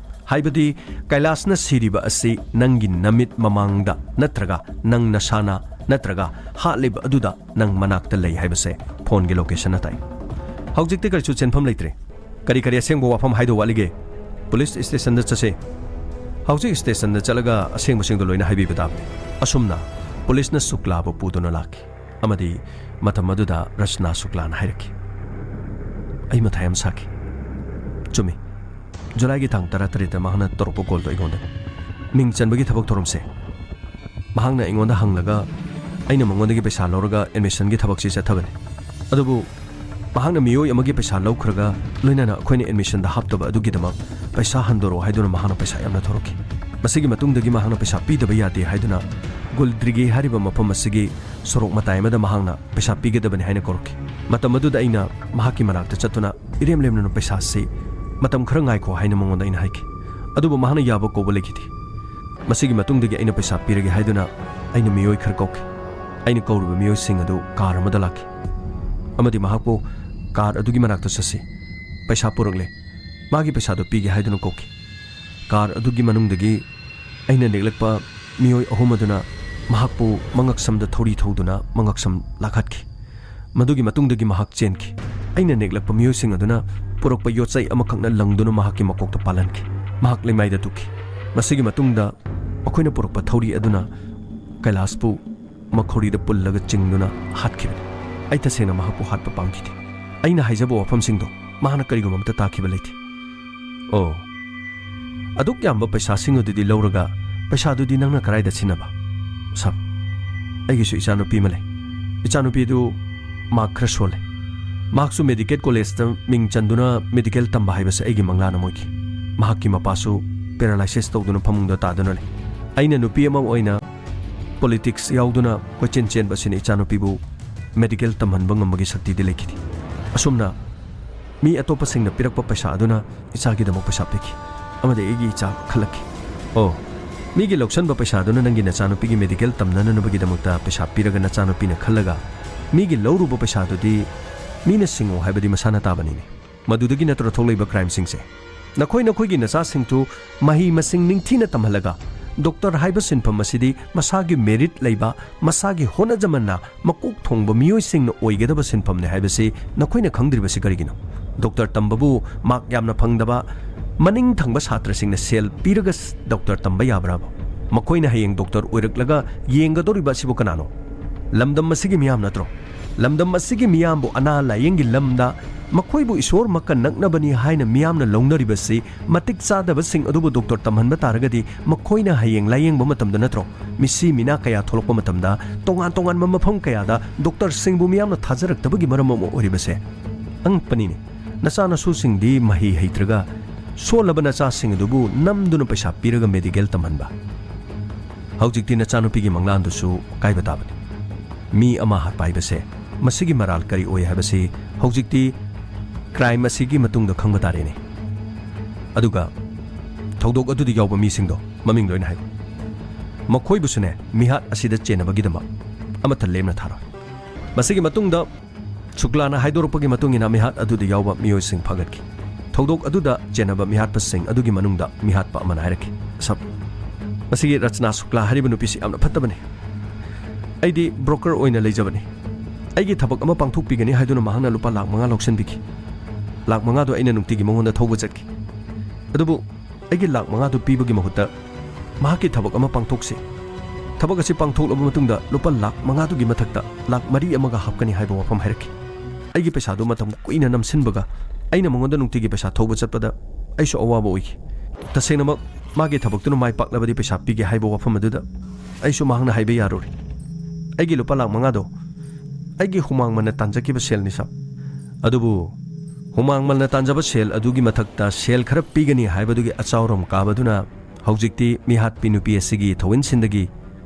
ꯍꯥꯏꯕꯗꯤ ꯀꯩꯂꯥꯁꯅ ꯁꯤꯔꯤꯕ ꯑꯁꯤ ꯅꯪꯒꯤ ꯅꯃꯤꯠ ꯃꯃꯥꯡꯗ ꯅꯠꯇ꯭ꯔꯒ ꯅꯪ ꯅꯁꯥꯅ ꯅꯠꯇ꯭ꯔꯒ ꯍꯥꯠꯂꯤꯕ ꯑꯗꯨꯗ ꯅꯪ ꯃꯅꯥꯛꯇ ꯂꯩ ꯍꯥꯏꯕꯁꯦ ꯐꯣꯟꯒꯤ ꯂꯣꯀꯦꯁꯟꯅ ꯇꯥꯛꯏ꯫ ꯍꯧꯖꯤꯛꯇꯤ ꯀꯔꯤꯁꯨ ꯆꯦꯟꯐꯝ ꯂꯩꯇ꯭ꯔꯦ꯫ ꯀꯔꯤ ꯀꯔꯤ ꯑꯁꯦꯡꯕ ꯋꯥꯐꯝ ꯍꯥꯏꯗꯧ ꯋꯥꯠꯂꯤꯒꯦ? ꯄꯨꯂꯤꯁ ꯁ꯭ꯇꯦꯁꯟꯗ ꯆꯠꯁꯦ꯫ ꯍꯧꯖꯤꯛ ꯁ꯭ꯇꯦꯁꯟꯗ ꯆꯠꯂꯒ ꯑꯁꯦꯡꯕꯁꯤꯡꯗꯣ ꯂꯣꯏꯅ ꯍꯥꯏꯕꯤꯕ ꯇꯥꯕꯅꯤ꯫ ꯑꯁꯨꯝꯅ ꯄꯨꯂꯤꯁꯅ ꯁꯨꯛꯂꯥꯕꯨ ꯄꯨꯗꯨꯅ ꯂꯥꯛꯈꯤ꯫ ꯑꯃꯗꯤ ꯃꯇꯝ ꯑꯗꯨꯗ ꯔꯆꯅꯥ ꯁꯨꯛꯂꯥꯅ ꯍꯥꯏꯔꯛꯈꯤ, "ꯑꯩ ꯃꯊꯥ ꯌꯥꯝ ꯁꯥꯈꯤ꯫ ꯆꯨꯝꯃꯤ, ꯖꯨꯂꯥꯏꯒꯤ ꯇꯥꯡ ꯇꯔꯥꯇꯔꯦꯠꯇ ꯃꯍꯥꯛꯅ ꯇꯧꯔꯛꯄ ꯀꯣꯜꯗꯣ ꯑꯩꯉꯣꯟꯗꯅꯤ꯫ ꯃꯤꯡ ꯆꯟꯕꯒꯤ ꯊꯕꯛ ꯊꯧꯔꯝꯁꯦ꯫ ꯃꯍꯥꯛꯅ ꯑꯩꯉꯣꯟꯗ ꯍꯪꯂꯒ ꯑꯩꯅ ꯃꯉꯣꯟꯗꯒꯤ ꯄꯩꯁꯥ ꯂꯧꯔꯒ ꯑꯦꯗꯃꯤꯁꯟꯒꯤ ꯊꯕꯛꯁꯤ ꯆꯠꯊꯕꯅꯤ꯫ ꯑꯗꯨꯕꯨ ꯃꯍꯥꯛꯅ ꯃꯤꯑꯣꯏ ꯑꯃꯒꯤ ꯄꯩꯁꯥ ꯂꯧꯈ꯭ꯔꯒ ꯂꯣꯏꯅꯅ ꯑꯩꯈꯣꯏꯅ ꯑꯦꯗꯃꯤꯁꯟꯗ ꯍꯥꯞꯇꯕ ꯑꯗꯨꯒꯤꯗꯃꯛ ꯄꯩꯁꯥ ꯍꯟꯗꯣꯔꯛꯑꯣ ꯍꯥꯏꯗꯨꯅ ꯃꯍꯥꯛꯅ ꯄꯩꯁꯥ ꯌꯥꯝꯅ ꯊꯧꯔꯛꯈꯤ꯫ ꯃꯁꯤꯒꯤ ꯃꯇꯨꯡꯗꯒꯤ ꯃꯍꯥꯛꯅ ꯄꯩꯁꯥ ꯄꯤꯗꯕ ꯌꯥꯗꯦ ꯍꯥꯏꯗꯨꯅ ꯒꯨꯜꯗ꯭ꯔꯤꯒꯦ ꯍꯥꯏꯔꯤꯕ ꯃꯐꯝ ꯑꯁꯤꯒꯤ ꯁꯣꯔꯣꯛ ꯃꯇꯥꯏ ꯑꯃꯗ ꯃꯍꯥꯛꯅ ꯄꯩꯁꯥ ꯄꯤꯒꯗꯕꯅꯤ ꯍꯥꯏꯅ ꯀꯧꯔꯛꯈꯤ꯫ ꯃꯇꯝ ꯑꯗꯨꯗ ꯑꯩꯅ ꯃꯍꯥꯛꯀꯤ ꯃꯅꯥꯛꯇ ꯆꯠꯇꯨꯅ, "ꯏꯔꯦꯝ ꯂꯦꯝꯅꯅ ꯄꯩꯁꯥꯁꯤ ꯃꯇꯝ ꯈꯔ ꯉꯥꯏꯈꯣ" ꯍꯥꯏꯅ ꯃꯉꯣꯟꯗ ꯑꯩꯅ ꯍꯥꯏꯈꯤ꯫ ꯑꯗꯨꯕꯨ ꯃꯍꯥꯛꯅ ꯌꯥꯕ ꯀꯧꯕ ꯂꯩꯈꯤꯗꯦ꯫ ꯃꯁꯤꯒꯤ ꯃꯇꯨꯡꯗꯒꯤ ꯑꯩꯅ ꯄꯩꯁꯥ ꯄꯤꯔꯒꯦ ꯍꯥꯏꯗꯨꯅ ꯑꯩꯅ ꯃꯤꯑꯣꯏ ꯈꯔ ꯀꯧꯈꯤ꯫ ꯑꯩꯅ ꯀꯧꯔꯤꯕ ꯃꯤꯑꯣꯏꯁꯤꯡ ꯑꯗꯨ ꯀꯥꯔ ꯑꯃꯗ ꯂꯥꯛꯈꯤ ꯑꯃꯗꯤ ꯃꯍꯥꯛꯄꯨ ꯀꯥꯔ ꯑꯗꯨꯒꯤ ꯃꯅꯥꯛꯇ ꯆꯠꯁꯤ, ꯄꯩꯁꯥ ꯄꯨꯔꯛꯂꯦ, ꯃꯥꯒꯤ ꯄꯩꯁꯥꯗꯨ ꯄꯤꯒꯦ ꯍꯥꯏꯗꯨꯅ ꯀꯧꯈꯤ꯫ ꯀꯥꯔ ꯑꯗꯨꯒꯤ ꯃꯅꯨꯡꯗꯒꯤ ꯑꯩꯅ ꯅꯦꯛꯂꯛꯄ ꯃꯤꯑꯣꯏ ꯑꯍꯨꯝ ꯑꯗꯨꯅ ꯃꯍꯥꯛꯄꯨ ꯃꯉꯛꯁꯝꯗ ꯊꯧꯔꯤ ꯊꯧꯗꯨꯅ ꯃꯉꯛꯁꯝ ꯂꯥꯛꯍꯠꯈꯤ꯫ ꯃꯗꯨꯒꯤ ꯃꯇꯨꯡꯗꯒꯤ ꯃꯍꯥꯛ ꯆꯦꯟꯈꯤ꯫ ꯑꯩꯅ ꯅꯦꯛꯂꯛꯄ ꯃꯤꯑꯣꯏꯁꯤꯡ ꯑꯗꯨꯅ ꯄꯨꯔꯛꯄ ꯌꯣꯠꯆꯩ ꯑꯃꯈꯛꯅ ꯂꯪꯗꯨꯅ ꯃꯍꯥꯛꯀꯤ ꯃꯀꯣꯛꯇ ꯄꯥꯜꯍꯟꯈꯤ꯫ ꯃꯍꯥꯛ ꯂꯩꯃꯥꯏꯗ ꯇꯨꯈꯤ꯫ ꯃꯁꯤꯒꯤ ꯃꯇꯨꯡꯗ ꯃꯈꯣꯏꯅ ꯄꯨꯔꯛꯄ ꯊꯧꯔꯤ ꯑꯗꯨꯅ ꯀꯩꯂꯥꯁꯄꯨ ꯃꯈꯧꯔꯤꯗ ꯄꯨꯜꯂꯒ ꯆꯤꯡꯗꯨꯅ ꯍꯥꯠꯈꯤꯕꯅꯤ꯫ ꯑꯩ ꯇꯁꯦꯡꯅ ꯃꯍꯥꯛꯄꯨ ꯍꯥꯠꯄ ꯄꯥꯝꯈꯤꯗꯦ꯫ ꯑꯩꯅ ꯍꯥꯏꯖꯕ ꯋꯥꯐꯝꯁꯤꯡꯗꯣ ꯃꯍꯥꯛꯅ ꯀꯔꯤꯒꯨꯝꯕ ꯑꯃꯠꯇ ꯇꯥꯈꯤꯕ ꯂꯩꯇꯦ꯫ ꯑꯣ, ꯑꯗꯨꯛ ꯌꯥꯝꯕ ꯄꯩꯁꯥꯁꯤꯡ ꯑꯗꯨꯗꯤ ꯂꯧꯔꯒ ꯄꯩꯁꯥꯗꯨꯗꯤ ꯅꯪꯅ ꯀꯗꯥꯏꯗ ꯁꯤꯖꯤꯟꯅꯕ? ꯁꯥꯔ, ꯑꯩꯒꯤꯁꯨ ꯏꯆꯥꯅꯨꯄꯤ ꯑꯃ ꯂꯩ꯫ ꯏꯆꯥꯅꯨꯄꯤꯗꯨ ꯃꯍꯥꯛ ꯈꯔ ꯁꯣꯜꯂꯦ꯫ ꯃꯍꯥꯛꯁꯨ ꯃꯦꯗꯤꯀꯦꯜ ꯀꯣꯂꯦꯖꯇ ꯃꯤꯡ ꯆꯟꯗꯨꯅ ꯃꯦꯗꯤꯀꯦꯜ ꯇꯝꯕ ꯍꯥꯏꯕꯁꯦ ꯑꯩꯒꯤ ꯃꯪꯂꯥꯟ ꯑꯃ ꯑꯣꯏꯈꯤ꯫ ꯃꯍꯥꯛꯀꯤ ꯃꯄꯥꯁꯨ ꯄꯦꯔꯥꯂꯥꯏꯁꯤꯁ ꯇꯧꯗꯨꯅ ꯐꯃꯨꯡꯗ ꯇꯥꯗꯨꯅ ꯂꯩ꯫ ꯑꯩꯅ ꯅꯨꯄꯤ ꯑꯃ ꯑꯣꯏꯅ ꯄꯣꯂꯤꯇꯤꯛꯁ ꯌꯥꯎꯗꯨꯅ ꯀꯣꯏꯆꯦꯟ ꯆꯦꯟꯕ ꯑꯁꯤꯅ ꯏꯆꯥꯅꯨꯄꯤꯕꯨ ꯃꯦꯗꯤꯀꯦꯜ ꯇꯝꯍꯟꯕ ꯉꯝꯕꯒꯤ ꯁꯛꯇꯤꯗꯤ ꯂꯩꯈꯤꯗꯦ꯫ ꯑꯁꯨꯝꯅ ꯃꯤ ꯑꯇꯣꯞꯄꯁꯤꯡꯅ ꯄꯤꯔꯛꯄ ꯄꯩꯁꯥ ꯑꯗꯨꯅ ꯏꯆꯥꯒꯤꯗꯃꯛ ꯄꯩꯁꯥ ꯄꯤꯈꯤ꯫ ꯑꯃꯗꯤ ꯑꯩꯒꯤ ꯏꯆꯥ ꯈꯜꯂꯛꯈꯤ꯫ ꯑꯣ, ꯃꯤꯒꯤ ꯂꯧꯁꯟꯕ ꯄꯩꯁꯥꯗꯨꯅ ꯅꯪꯒꯤ ꯅꯆꯥꯅꯨꯄꯤꯒꯤ ꯃꯦꯗꯤꯀꯦꯜ ꯇꯝꯅꯅꯕꯒꯤꯗꯃꯛꯇ ꯄꯩꯁꯥ ꯄꯤꯔꯒ ꯅꯆꯥꯅꯨꯄꯤꯅ ꯈꯜꯂꯒ ꯃꯤꯒꯤ ꯂꯧꯔꯨꯕ ꯄꯩꯁꯥꯗꯨꯗꯤ ꯃꯤꯅ ꯁꯤꯡꯉꯣ ꯍꯥꯏꯕꯗꯤ ꯃꯁꯥꯅ ꯇꯥꯕꯅꯤꯅꯦ꯫ ꯃꯗꯨꯗꯒꯤ ꯅꯠꯇ꯭ꯔꯣ ꯊꯣꯛꯂꯛꯏꯕ ꯀ꯭ꯔꯥꯏꯝꯁꯤꯡꯁꯦ? ꯅꯈꯣꯏ ꯅꯈꯣꯏꯒꯤ ꯅꯆꯥꯁꯤꯡꯗꯨ ꯃꯍꯩ ꯃꯁꯤꯡ ꯅꯤꯡꯊꯤꯅ ꯇꯝꯍꯜꯂꯒ ꯗꯣꯛꯇꯔ ꯍꯥꯏꯕ ꯁꯤꯟꯐꯝ ꯑꯁꯤꯗꯤ ꯃꯁꯥꯒꯤ ꯃꯦꯔꯤꯠ ꯂꯩꯕ, ꯃꯁꯥꯒꯤ ꯍꯣꯠꯅꯖꯃꯟꯅ ꯃꯀꯣꯛ ꯊꯣꯡꯕ ꯃꯤꯑꯣꯏꯁꯤꯡꯅ ꯑꯣꯏꯒꯗꯕ ꯁꯤꯟꯐꯝꯅꯤ ꯍꯥꯏꯕꯁꯤ ꯅꯈꯣꯏꯅ ꯈꯪꯗ꯭ꯔꯤꯕꯁꯤ ꯀꯔꯤꯒꯤꯅꯣ? ꯗꯣꯛꯇꯔ ꯇꯝꯕꯕꯨ ꯃꯥꯔꯛ ꯌꯥꯝꯅ ꯐꯪꯗꯕ, ꯃꯅꯤꯡ ꯊꯪꯕ ꯁꯥꯇ꯭ꯔꯁꯤꯡꯅ ꯁꯦꯜ ꯄꯤꯔꯒ ꯗꯣꯛꯇꯔ ꯇꯝꯕ ꯌꯥꯕ꯭ꯔꯥꯕ? ꯃꯈꯣꯏꯅ ꯍꯌꯦꯡ ꯗꯣꯛꯇꯔ ꯑꯣꯏꯔꯛꯂꯒ ꯌꯦꯡꯒꯗꯧꯔꯤꯕ ꯑꯁꯤꯕꯨ ꯀꯅꯥꯅꯣ? ꯂꯝꯗꯝ ꯑꯁꯤꯒꯤ ꯃꯤꯌꯥꯝ ꯅꯠꯇ꯭ꯔꯣ? ꯂꯝꯗꯝ ꯑꯁꯤꯒꯤ ꯃꯤꯌꯥꯝꯕꯨ ꯑꯅꯥ ꯂꯥꯌꯦꯡꯒꯤ ꯂꯝꯗ ꯃꯈꯣꯏꯕꯨ ꯏꯁꯣꯔ ꯃꯀꯟ ꯅꯛꯅꯕꯅꯤ ꯍꯥꯏꯅ ꯃꯤꯌꯥꯝꯅ ꯂꯧꯅꯔꯤꯕꯁꯤ ꯃꯇꯤꯛ ꯆꯥꯗꯕꯁꯤꯡ ꯑꯗꯨꯕꯨ ꯗꯣꯛꯇꯔ ꯇꯝꯍꯟꯕ ꯇꯥꯔꯒꯗꯤ ꯃꯈꯣꯏꯅ ꯍꯌꯦꯡ ꯂꯥꯌꯦꯡꯕ ꯃꯇꯝꯗ ꯅꯠꯇ꯭ꯔꯣ ꯃꯤꯁꯤ ꯃꯤꯅꯥ ꯀꯌꯥ ꯊꯣꯛꯂꯛꯄ ꯃꯇꯝꯗ ꯇꯣꯉꯥꯟ ꯇꯣꯉꯥꯟꯕ ꯃꯐꯝ ꯀꯌꯥꯗ ꯗꯣꯛꯇꯔꯁꯤꯡꯕꯨ ꯃꯤꯌꯥꯝꯅ ꯊꯥꯖꯔꯛꯇꯕꯒꯤ ꯃꯔꯝ ꯑꯃ ꯑꯣꯏꯔꯤꯕꯁꯦ? ꯑꯉꯛꯄꯅꯤꯅꯦ꯫ ꯅꯆꯥꯅꯁꯨꯁꯤꯡꯗꯤ ꯃꯍꯩ ꯍꯩꯇ꯭ꯔꯒ ꯁꯣꯜꯂꯕ ꯅꯆꯥꯁꯤꯡ ꯑꯗꯨꯕꯨ ꯅꯝꯗꯨꯅ ꯄꯩꯁꯥ ꯄꯤꯔꯒ ꯃꯦꯗꯤꯀꯦꯜ ꯇꯝꯍꯟꯕ꯫ ꯍꯧꯖꯤꯛꯇꯤ ꯅꯆꯥꯅꯨꯄꯤꯒꯤ ꯃꯪꯂꯥꯟꯗꯨꯁꯨ ꯀꯥꯏꯕ ꯇꯥꯕꯅꯤ꯫ ꯃꯤ ꯑꯃ ꯍꯥꯠꯄ ꯍꯥꯏꯕꯁꯦ ꯃꯁꯤꯒꯤ ꯃꯔꯥꯜ ꯀꯔꯤ ꯑꯣꯏ ꯍꯥꯏꯕꯁꯤ ꯍꯧꯖꯤꯛꯇꯤ ꯀ꯭ꯔꯥꯏꯝ ꯑꯁꯤꯒꯤ ꯃꯇꯨꯡꯗ ꯈꯪꯕ ꯇꯥꯔꯦꯅꯦ꯫ ꯑꯗꯨꯒ ꯊꯧꯗꯣꯛ ꯑꯗꯨꯗ ꯌꯥꯎꯕ ꯃꯤꯁꯤꯡꯗꯣ ꯃꯃꯤꯡ ꯂꯣꯏꯅ ꯍꯥꯏꯌꯨ꯫ ꯃꯈꯣꯏꯕꯨꯁꯨꯅꯦ ꯃꯤꯍꯥꯠ ꯑꯁꯤꯗ ꯆꯦꯟꯅꯕꯒꯤꯗꯃꯛ ꯑꯃꯠꯇ ꯂꯦꯝꯅ ꯊꯥꯔꯣꯏ꯫ ꯃꯁꯤꯒꯤ ꯃꯇꯨꯡꯗ ꯁꯨꯛꯂꯥꯅ ꯍꯥꯏꯗꯣꯔꯛꯄꯒꯤ ꯃꯇꯨꯡ ꯏꯟꯅ ꯃꯤꯍꯥꯠ ꯑꯗꯨꯗ ꯌꯥꯎꯕ ꯃꯤꯑꯣꯏꯁꯤꯡ ꯐꯥꯒꯠꯈꯤ꯫ ꯊꯧꯗꯣꯛ ꯑꯗꯨꯗ ꯆꯦꯟꯅꯕ ꯃꯤꯍꯥꯠꯄꯁꯤꯡ ꯑꯗꯨꯒꯤ ꯃꯅꯨꯡꯗ ꯃꯤꯍꯥꯠꯄ ꯑꯃꯅ ꯍꯥꯏꯔꯛꯈꯤ, "ꯁꯥꯔ, ꯃꯁꯤꯒꯤ ꯔꯆꯅꯥ ꯁꯨꯛꯂꯥ ꯍꯥꯏꯔꯤꯕ ꯅꯨꯄꯤꯁꯤ ꯌꯥꯝꯅ ꯐꯠꯇꯕꯅꯤ꯫ ꯑꯩꯗꯤ ꯕ꯭ꯔꯣꯀꯔ ꯑꯣꯏꯅ ꯂꯩꯖꯕꯅꯤ꯫ ꯑꯩꯒꯤ ꯊꯕꯛ ꯑꯃ ꯄꯥꯡꯊꯣꯛꯄꯤꯒꯅꯤ ꯍꯥꯏꯗꯨꯅ ꯃꯍꯥꯛꯅ ꯂꯨꯄꯥ ꯂꯥꯈ ꯃꯉꯥ ꯂꯧꯁꯤꯟꯕꯤꯈꯤ꯫ ꯂꯥꯈ ꯃꯉꯥꯗꯨ ꯑꯩꯅ ꯅꯨꯡꯇꯤꯒꯤ ꯃꯉꯣꯟꯗ ꯊꯧꯕ ꯆꯠꯈꯤ꯫ ꯑꯗꯨꯕꯨ ꯑꯩꯒꯤ ꯂꯥꯛ ꯃꯉꯥꯗꯨ ꯄꯤꯕꯒꯤ ꯃꯍꯨꯠꯇ ꯃꯍꯥꯛꯀꯤ ꯊꯕꯛ ꯑꯃ ꯄꯥꯡꯊꯣꯛꯁꯤ꯫ ꯊꯕꯛ ꯑꯁꯤ ꯄꯥꯡꯊꯣꯛꯂꯕ ꯃꯇꯨꯡꯗ ꯂꯨꯄꯥ ꯂꯥꯛ ꯃꯉꯥꯗꯨꯒꯤ ꯃꯊꯛꯇ ꯂꯥꯛ ꯃꯔꯤ ꯑꯃꯒ ꯍꯥꯞꯀꯅꯤ ꯍꯥꯏꯕ ꯋꯥꯐꯝ ꯍꯥꯏꯔꯛꯈꯤ꯫ ꯑꯩꯒꯤ ꯄꯩꯁꯥꯗꯨ ꯃꯇꯝ ꯀꯨꯏꯅ ꯅꯝꯁꯤꯟꯕꯒ ꯑꯩꯅ ꯃꯉꯣꯟꯗ ꯅꯨꯡꯇꯤꯒꯤ ꯄꯩꯁꯥ ꯊꯧꯕ ꯆꯠꯄꯗ ꯑꯩꯁꯨ ꯑꯋꯥꯕ ꯑꯣꯏꯈꯤ꯫ ꯇꯁꯦꯡꯅꯃꯛ ꯃꯥꯒꯤ ꯊꯕꯛꯇꯨꯅ ꯃꯥꯏ ꯄꯥꯛꯂꯕꯗꯤ ꯄꯩꯁꯥ ꯄꯤꯒꯦ ꯍꯥꯏꯕ ꯋꯥꯐꯝ ꯑꯗꯨꯗ ꯑꯩꯁꯨ ꯃꯍꯥꯛꯅ ꯍꯥꯏꯕ ꯌꯥꯔꯨꯔꯦ꯫ ꯑꯩꯒꯤ ꯂꯨꯄꯥ ꯂꯥꯛ ꯃꯉꯥꯗꯣ ꯑꯩꯒꯤ ꯍꯨꯃꯥꯡ ꯃꯟꯅ ꯇꯥꯟꯖꯈꯤꯕ ꯁꯦꯜꯅꯤ ꯁꯥꯔ꯫ ꯑꯗꯨꯕꯨ ꯍꯨꯃꯥꯡ ꯃꯟꯅ ꯇꯥꯟꯖꯕ ꯁꯦꯜ ꯑꯗꯨꯒꯤ ꯃꯊꯛꯇ ꯁꯦꯜ ꯈꯔ ꯄꯤꯒꯅꯤ ꯍꯥꯏꯕꯗꯨꯒꯤ ꯑꯆꯥꯎꯔꯝ ꯀꯥꯕꯗꯨꯅ ꯍꯧꯖꯤꯛꯇꯤ ꯃꯤꯍꯥꯠꯄꯤ ꯅꯨꯄꯤ ꯑꯁꯤꯒꯤ ꯊꯧꯏꯟꯁꯤꯟꯗꯒꯤ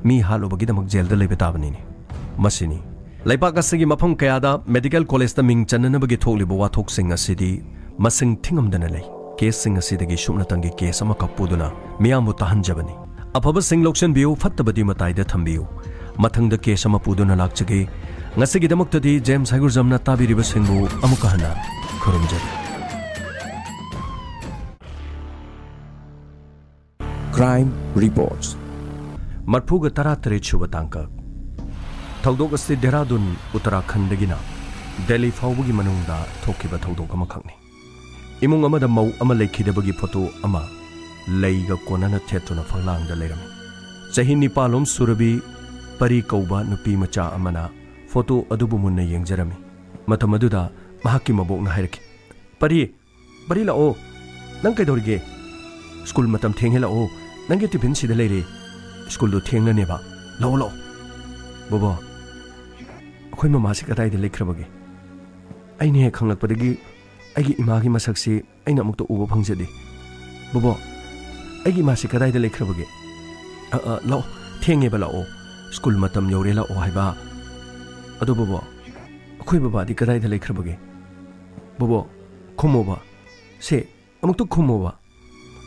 ꯃꯤ ꯍꯥꯠꯂꯨꯕꯒꯤꯗꯃꯛ ꯖꯦꯜꯗ ꯂꯩꯕ ꯇꯥꯕꯅꯤꯅꯦ꯫ ꯃꯁꯤꯅꯤ ꯂꯩꯕꯥꯛ ꯑꯁꯤꯒꯤ ꯃꯐꯝ ꯀꯌꯥꯗ ꯃꯦꯗꯤꯀꯦꯜ ꯀꯣꯂꯦꯖꯇ ꯃꯤꯡ ꯆꯟꯅꯅꯕꯒꯤ ꯊꯣꯛꯂꯤꯕ ꯋꯥꯊꯣꯛꯁꯤꯡ ꯑꯁꯤꯗꯤ ꯃꯁꯤꯡ ꯊꯤꯉꯝꯗꯅ ꯂꯩ꯫ ꯀꯦꯁꯁꯤꯡ ꯑꯁꯤꯗꯒꯤ ꯁꯨꯞꯅꯇꯪꯒꯤ ꯀꯦꯁ ꯑꯃꯈꯛ ꯄꯨꯗꯨꯅ ꯃꯤꯌꯥꯝꯕꯨ ꯇꯥꯍꯟꯖꯕꯅꯤ꯫ ꯑꯐꯕꯁꯤꯡ ꯂꯧꯁꯤꯟꯕꯤꯌꯨ, ꯐꯠꯇꯕꯗꯤ ꯃꯇꯥꯏꯗ ꯊꯝꯕꯤꯌꯨ꯫ ꯃꯊꯪꯗ ꯀꯦꯁ ꯑꯃ ꯄꯨꯗꯨꯅ ꯂꯥꯛꯆꯒꯦ꯫ ꯉꯁꯤꯒꯤꯗꯃꯛꯇꯗꯤ ꯖꯦꯝꯁ ꯍꯩꯒ꯭ꯔꯨꯖꯝꯅ ꯇꯥꯕꯤꯔꯤꯕꯁꯤꯡꯕꯨ ꯑꯃꯨꯛꯀ ꯍꯟꯅ ꯈꯨꯔꯨꯝꯖꯔꯤ꯫ Crime Reports꯫ ꯃꯔꯐꯨꯒ ꯇꯔꯥ ꯇꯔꯦꯠ ꯁꯨꯕ ꯇꯥꯡꯀꯛ꯫ ꯊꯧꯗꯣꯛ ꯑꯁꯤ ꯗꯦꯍꯔꯥꯗꯨꯟ, ꯎꯠꯇꯔꯥꯈꯟꯗꯒꯤꯅ ꯗꯦꯜꯂꯤ ꯐꯥꯎꯕꯒꯤ ꯃꯅꯨꯡꯗ ꯊꯣꯛꯈꯤꯕ ꯊꯧꯗꯣꯛ ꯑꯃꯈꯛꯅꯤ꯫ ꯏꯃꯨꯡ ꯑꯃꯗ ꯃꯧ ꯑꯃ ꯂꯩꯈꯤꯗꯕꯒꯤ ꯐꯣꯇꯣ ꯑꯃ ꯂꯩꯒ ꯀꯣꯟꯅꯅ ꯊꯦꯠꯇꯨꯅ ꯐꯛꯂꯥꯡꯗ ꯂꯩꯔꯝꯃꯤ꯫ ꯆꯍꯤ ꯅꯤꯄꯥꯜꯂꯣꯝ ꯁꯨꯔꯕꯤ ꯄꯔꯤ ꯀꯧꯕ ꯅꯨꯄꯤ ꯃꯆꯥ ꯑꯃꯅ ꯐꯣꯇꯣ ꯑꯗꯨꯕꯨ ꯃꯨꯟꯅ ꯌꯦꯡꯖꯔꯝꯃꯤ꯫ ꯃꯇꯝ ꯑꯗꯨꯗ ꯃꯍꯥꯛꯀꯤ ꯃꯕꯣꯛꯅ ꯍꯥꯏꯔꯛꯈꯤ, "ꯄꯔꯤ, ꯄꯔꯤ ꯂꯥꯛꯑꯣ꯫ ꯅꯪ ꯀꯩꯗꯧꯔꯤꯒꯦ? ꯁ꯭ꯀꯨꯜ ꯃꯇꯝ ꯊꯦꯡꯉꯦ, ꯂꯥꯛꯑꯣ꯫ ꯅꯪꯒꯤ ꯇꯤꯐꯤꯟ ꯁꯤꯗ ꯂꯩꯔꯦ꯫ ꯁ꯭ꯀꯨꯜꯗꯣ ꯊꯦꯡꯂꯅꯦꯕ꯫ ꯂꯥꯛꯑꯣ, ꯂꯥꯛꯑꯣ꯫" "ꯕꯣꯕꯣ, ꯑꯩꯈꯣꯏ ꯃꯃꯥꯁꯤ ꯀꯗꯥꯏꯗ ꯂꯩꯈ꯭ꯔꯕꯒꯦ? ꯑꯩꯅ ꯍꯦꯛ ꯈꯪꯂꯛꯄꯗꯒꯤ ꯑꯩꯒꯤ ꯏꯃꯥꯒꯤ ꯃꯁꯛꯁꯤ ꯑꯩꯅ ꯑꯃꯨꯛꯇ ꯎꯕ ꯐꯪꯖꯗꯦ꯫ ꯕꯣꯕꯣ, ꯑꯩꯒꯤ ꯏꯃꯥꯁꯤ ꯀꯗꯥꯏꯗ ꯂꯩꯈ꯭ꯔꯕꯒꯦ? ꯑ, ꯑ, ꯂꯥꯛꯑꯣ, ꯊꯦꯡꯉꯦꯕ, ꯂꯥꯛꯑꯣ꯫ ꯁ꯭ꯀꯨꯜ ꯃꯇꯝ ꯌꯧꯔꯦ, ꯂꯥꯛꯑꯣ ꯍꯥꯏꯕ꯫ ꯑꯗꯣ ꯕꯣꯕꯣ, ꯑꯩꯈꯣꯏ ꯕꯕꯥꯗꯤ ꯀꯗꯥꯏꯗ ꯂꯩꯈ꯭ꯔꯕꯒꯦ? ꯕꯣꯕꯣ, ꯈꯨꯝꯃꯣꯕ꯫ ꯁꯦ, ꯑꯃꯨꯛꯇ ꯈꯨꯝꯃꯣꯕ꯫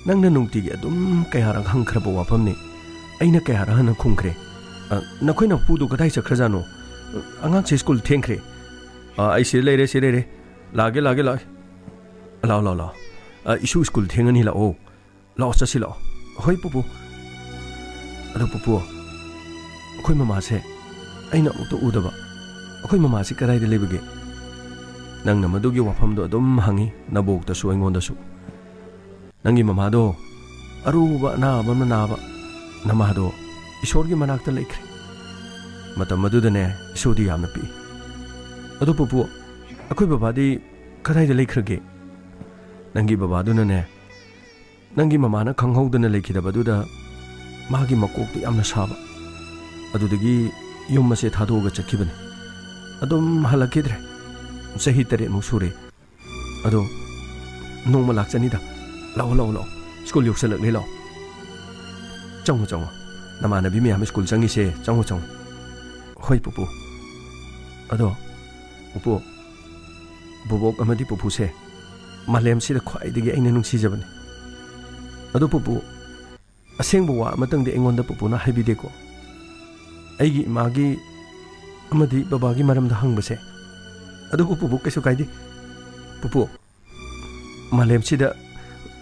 ꯅꯪꯅ ꯅꯨꯡꯇꯤꯒꯤ ꯑꯗꯨꯝ ꯀꯌꯥꯔꯛ ꯍꯪꯈ꯭ꯔꯕ ꯋꯥꯐꯝꯅꯤ꯫ ꯑꯩꯅ ꯀꯌꯥꯔꯛ ꯍꯟꯅ ꯈꯨꯝꯈ꯭ꯔꯦ꯫ ꯑ, ꯅꯈꯣꯏ ꯅꯄꯨꯗꯣ ꯀꯗꯥꯏ ꯆꯠꯈ꯭ꯔꯖꯥꯠꯅꯣ? ꯑꯉꯥꯡꯁꯦ ꯁ꯭ꯀꯨꯜ ꯊꯦꯡꯈ꯭ꯔꯦ꯫ ꯑ, ꯑꯩ ꯁꯤꯗ ꯂꯩꯔꯦ, ꯁꯤꯗ ꯂꯩꯔꯦ꯫ ꯂꯥꯛꯑꯒꯦ, ꯂꯥꯛꯑꯒꯦ, ꯂꯥꯛꯑꯒꯦ꯫ ꯂꯥꯛꯑꯣ, ꯂꯥꯛꯑꯣ, ꯂꯥꯛꯑꯣ꯫ ꯑ, ꯏꯁꯨ ꯁ꯭ꯀꯨꯜ ꯊꯦꯡꯉꯅꯤ, ꯂꯥꯛꯑꯣ꯫ ꯂꯥꯛꯑꯣ, ꯆꯠꯁꯤ ꯂꯥꯛꯑꯣ꯫ ꯍꯣꯏ, ꯄꯨꯄꯨ꯫ ꯑꯗꯣ ꯄꯨꯄꯨ, ꯑꯩꯈꯣꯏ ꯃꯃꯥꯁꯦ ꯑꯩꯅ ꯑꯃꯨꯛꯇ ꯎꯗꯕ꯫ ꯑꯩꯈꯣꯏ ꯃꯃꯥꯁꯤ ꯀꯗꯥꯏꯗ ꯂꯩꯕꯒꯦ? ꯅꯪꯅ ꯃꯗꯨꯒꯤ ꯋꯥꯐꯝꯗꯣ ꯑꯗꯨꯝ ꯍꯪꯉꯤ, ꯅꯕꯣꯛꯇꯁꯨ ꯑꯩꯉꯣꯟꯗꯁꯨ꯫ ꯅꯪꯒꯤ ꯃꯃꯥꯗꯣ ꯑꯔꯨꯕ ꯑꯅꯥꯕ ꯑꯃ ꯅꯥꯕ, ꯅꯃꯥꯗꯣ ꯏꯁꯣꯔꯒꯤ ꯃꯅꯥꯛꯇ ꯂꯩꯈ꯭ꯔꯦ꯫ ꯃꯇꯝ ꯑꯗꯨꯗꯅꯦ, ꯏꯁꯣꯔꯗꯤ ꯌꯥꯝꯅ ꯄꯤꯛꯏ꯫ ꯑꯗꯨ ꯄꯨꯄꯨ, ꯑꯩꯈꯣꯏ ꯕꯕꯥꯗꯤ ꯀꯗꯥꯏꯗ ꯂꯩꯈ꯭ꯔꯒꯦ? ꯅꯪꯒꯤ ꯕꯕꯥꯗꯨꯅꯅꯦ, ꯅꯪꯒꯤ ꯃꯃꯥꯅ ꯈꯪꯍꯧꯗꯅ ꯂꯩꯈꯤꯗꯕꯗꯨꯗ ꯃꯥꯒꯤ ꯃꯀꯣꯛꯇꯨ ꯌꯥꯝꯅ ꯁꯥꯕ꯫ ꯑꯗꯨꯗꯒꯤ ꯌꯨꯝ ꯑꯁꯦ ꯊꯥꯗꯣꯛꯑꯒ ꯆꯠꯈꯤꯕꯅꯤ꯫ ꯑꯗꯨꯝ ꯍꯜꯂꯛꯈꯤꯗ꯭ꯔꯦ꯫ ꯆꯍꯤ ꯇꯔꯦꯠꯃꯨꯛ ꯁꯨꯔꯦ꯫ ꯑꯗꯣ ꯅꯣꯡꯃ ꯂꯥꯛꯆꯅꯤꯗ꯫ ꯂꯥꯛꯑꯣ, ꯂꯥꯛꯑꯣ, ꯂꯥꯛꯑꯣ꯫ ꯁ꯭ꯀꯨꯜ ꯌꯧꯁꯜꯂꯛꯂꯦ, ꯂꯥꯛꯑꯣ꯫ ꯆꯪꯉꯣ, ꯆꯪꯉꯣ꯫ ꯅꯃꯥꯟꯅꯕꯤ ꯃꯌꯥꯝ ꯁ꯭ꯀꯨꯜ ꯆꯪꯉꯤꯁꯦ, ꯆꯪꯉꯣ, ꯆꯪꯉꯣ꯫ ꯍꯣꯏ, ꯄꯨꯄꯨ꯫ ꯑꯗꯣ, ꯄꯨꯄꯨ, ꯕꯣꯕꯣꯛ ꯑꯃꯗꯤ ꯄꯨꯄꯨꯁꯦ ꯃꯥꯂꯦꯝꯁꯤꯗ ꯈ꯭ꯋꯥꯏꯗꯒꯤ ꯑꯩꯅ ꯅꯨꯡꯁꯤꯖꯕꯅꯤ꯫ ꯑꯗꯣ ꯄꯨꯄꯨ, ꯑꯁꯦꯡꯕ ꯋꯥ ꯑꯃꯇꯪꯗꯤ ꯑꯩꯉꯣꯟꯗ ꯄꯨꯄꯨꯅ ꯍꯥꯏꯕꯤꯗꯦꯀꯣ꯫ ꯑꯩꯒꯤ ꯏꯃꯥꯒꯤ ꯑꯃꯗꯤ ꯕꯕꯥꯒꯤ ꯃꯔꯝꯗ ꯍꯪꯕꯁꯦ꯫ ꯑꯗꯨꯕꯨ ꯄꯨꯄꯨ, ꯀꯩꯁꯨ ꯀꯥꯏꯗꯦ꯫ ꯄꯨꯄꯨ, ꯃꯥꯂꯦꯝꯁꯤꯗ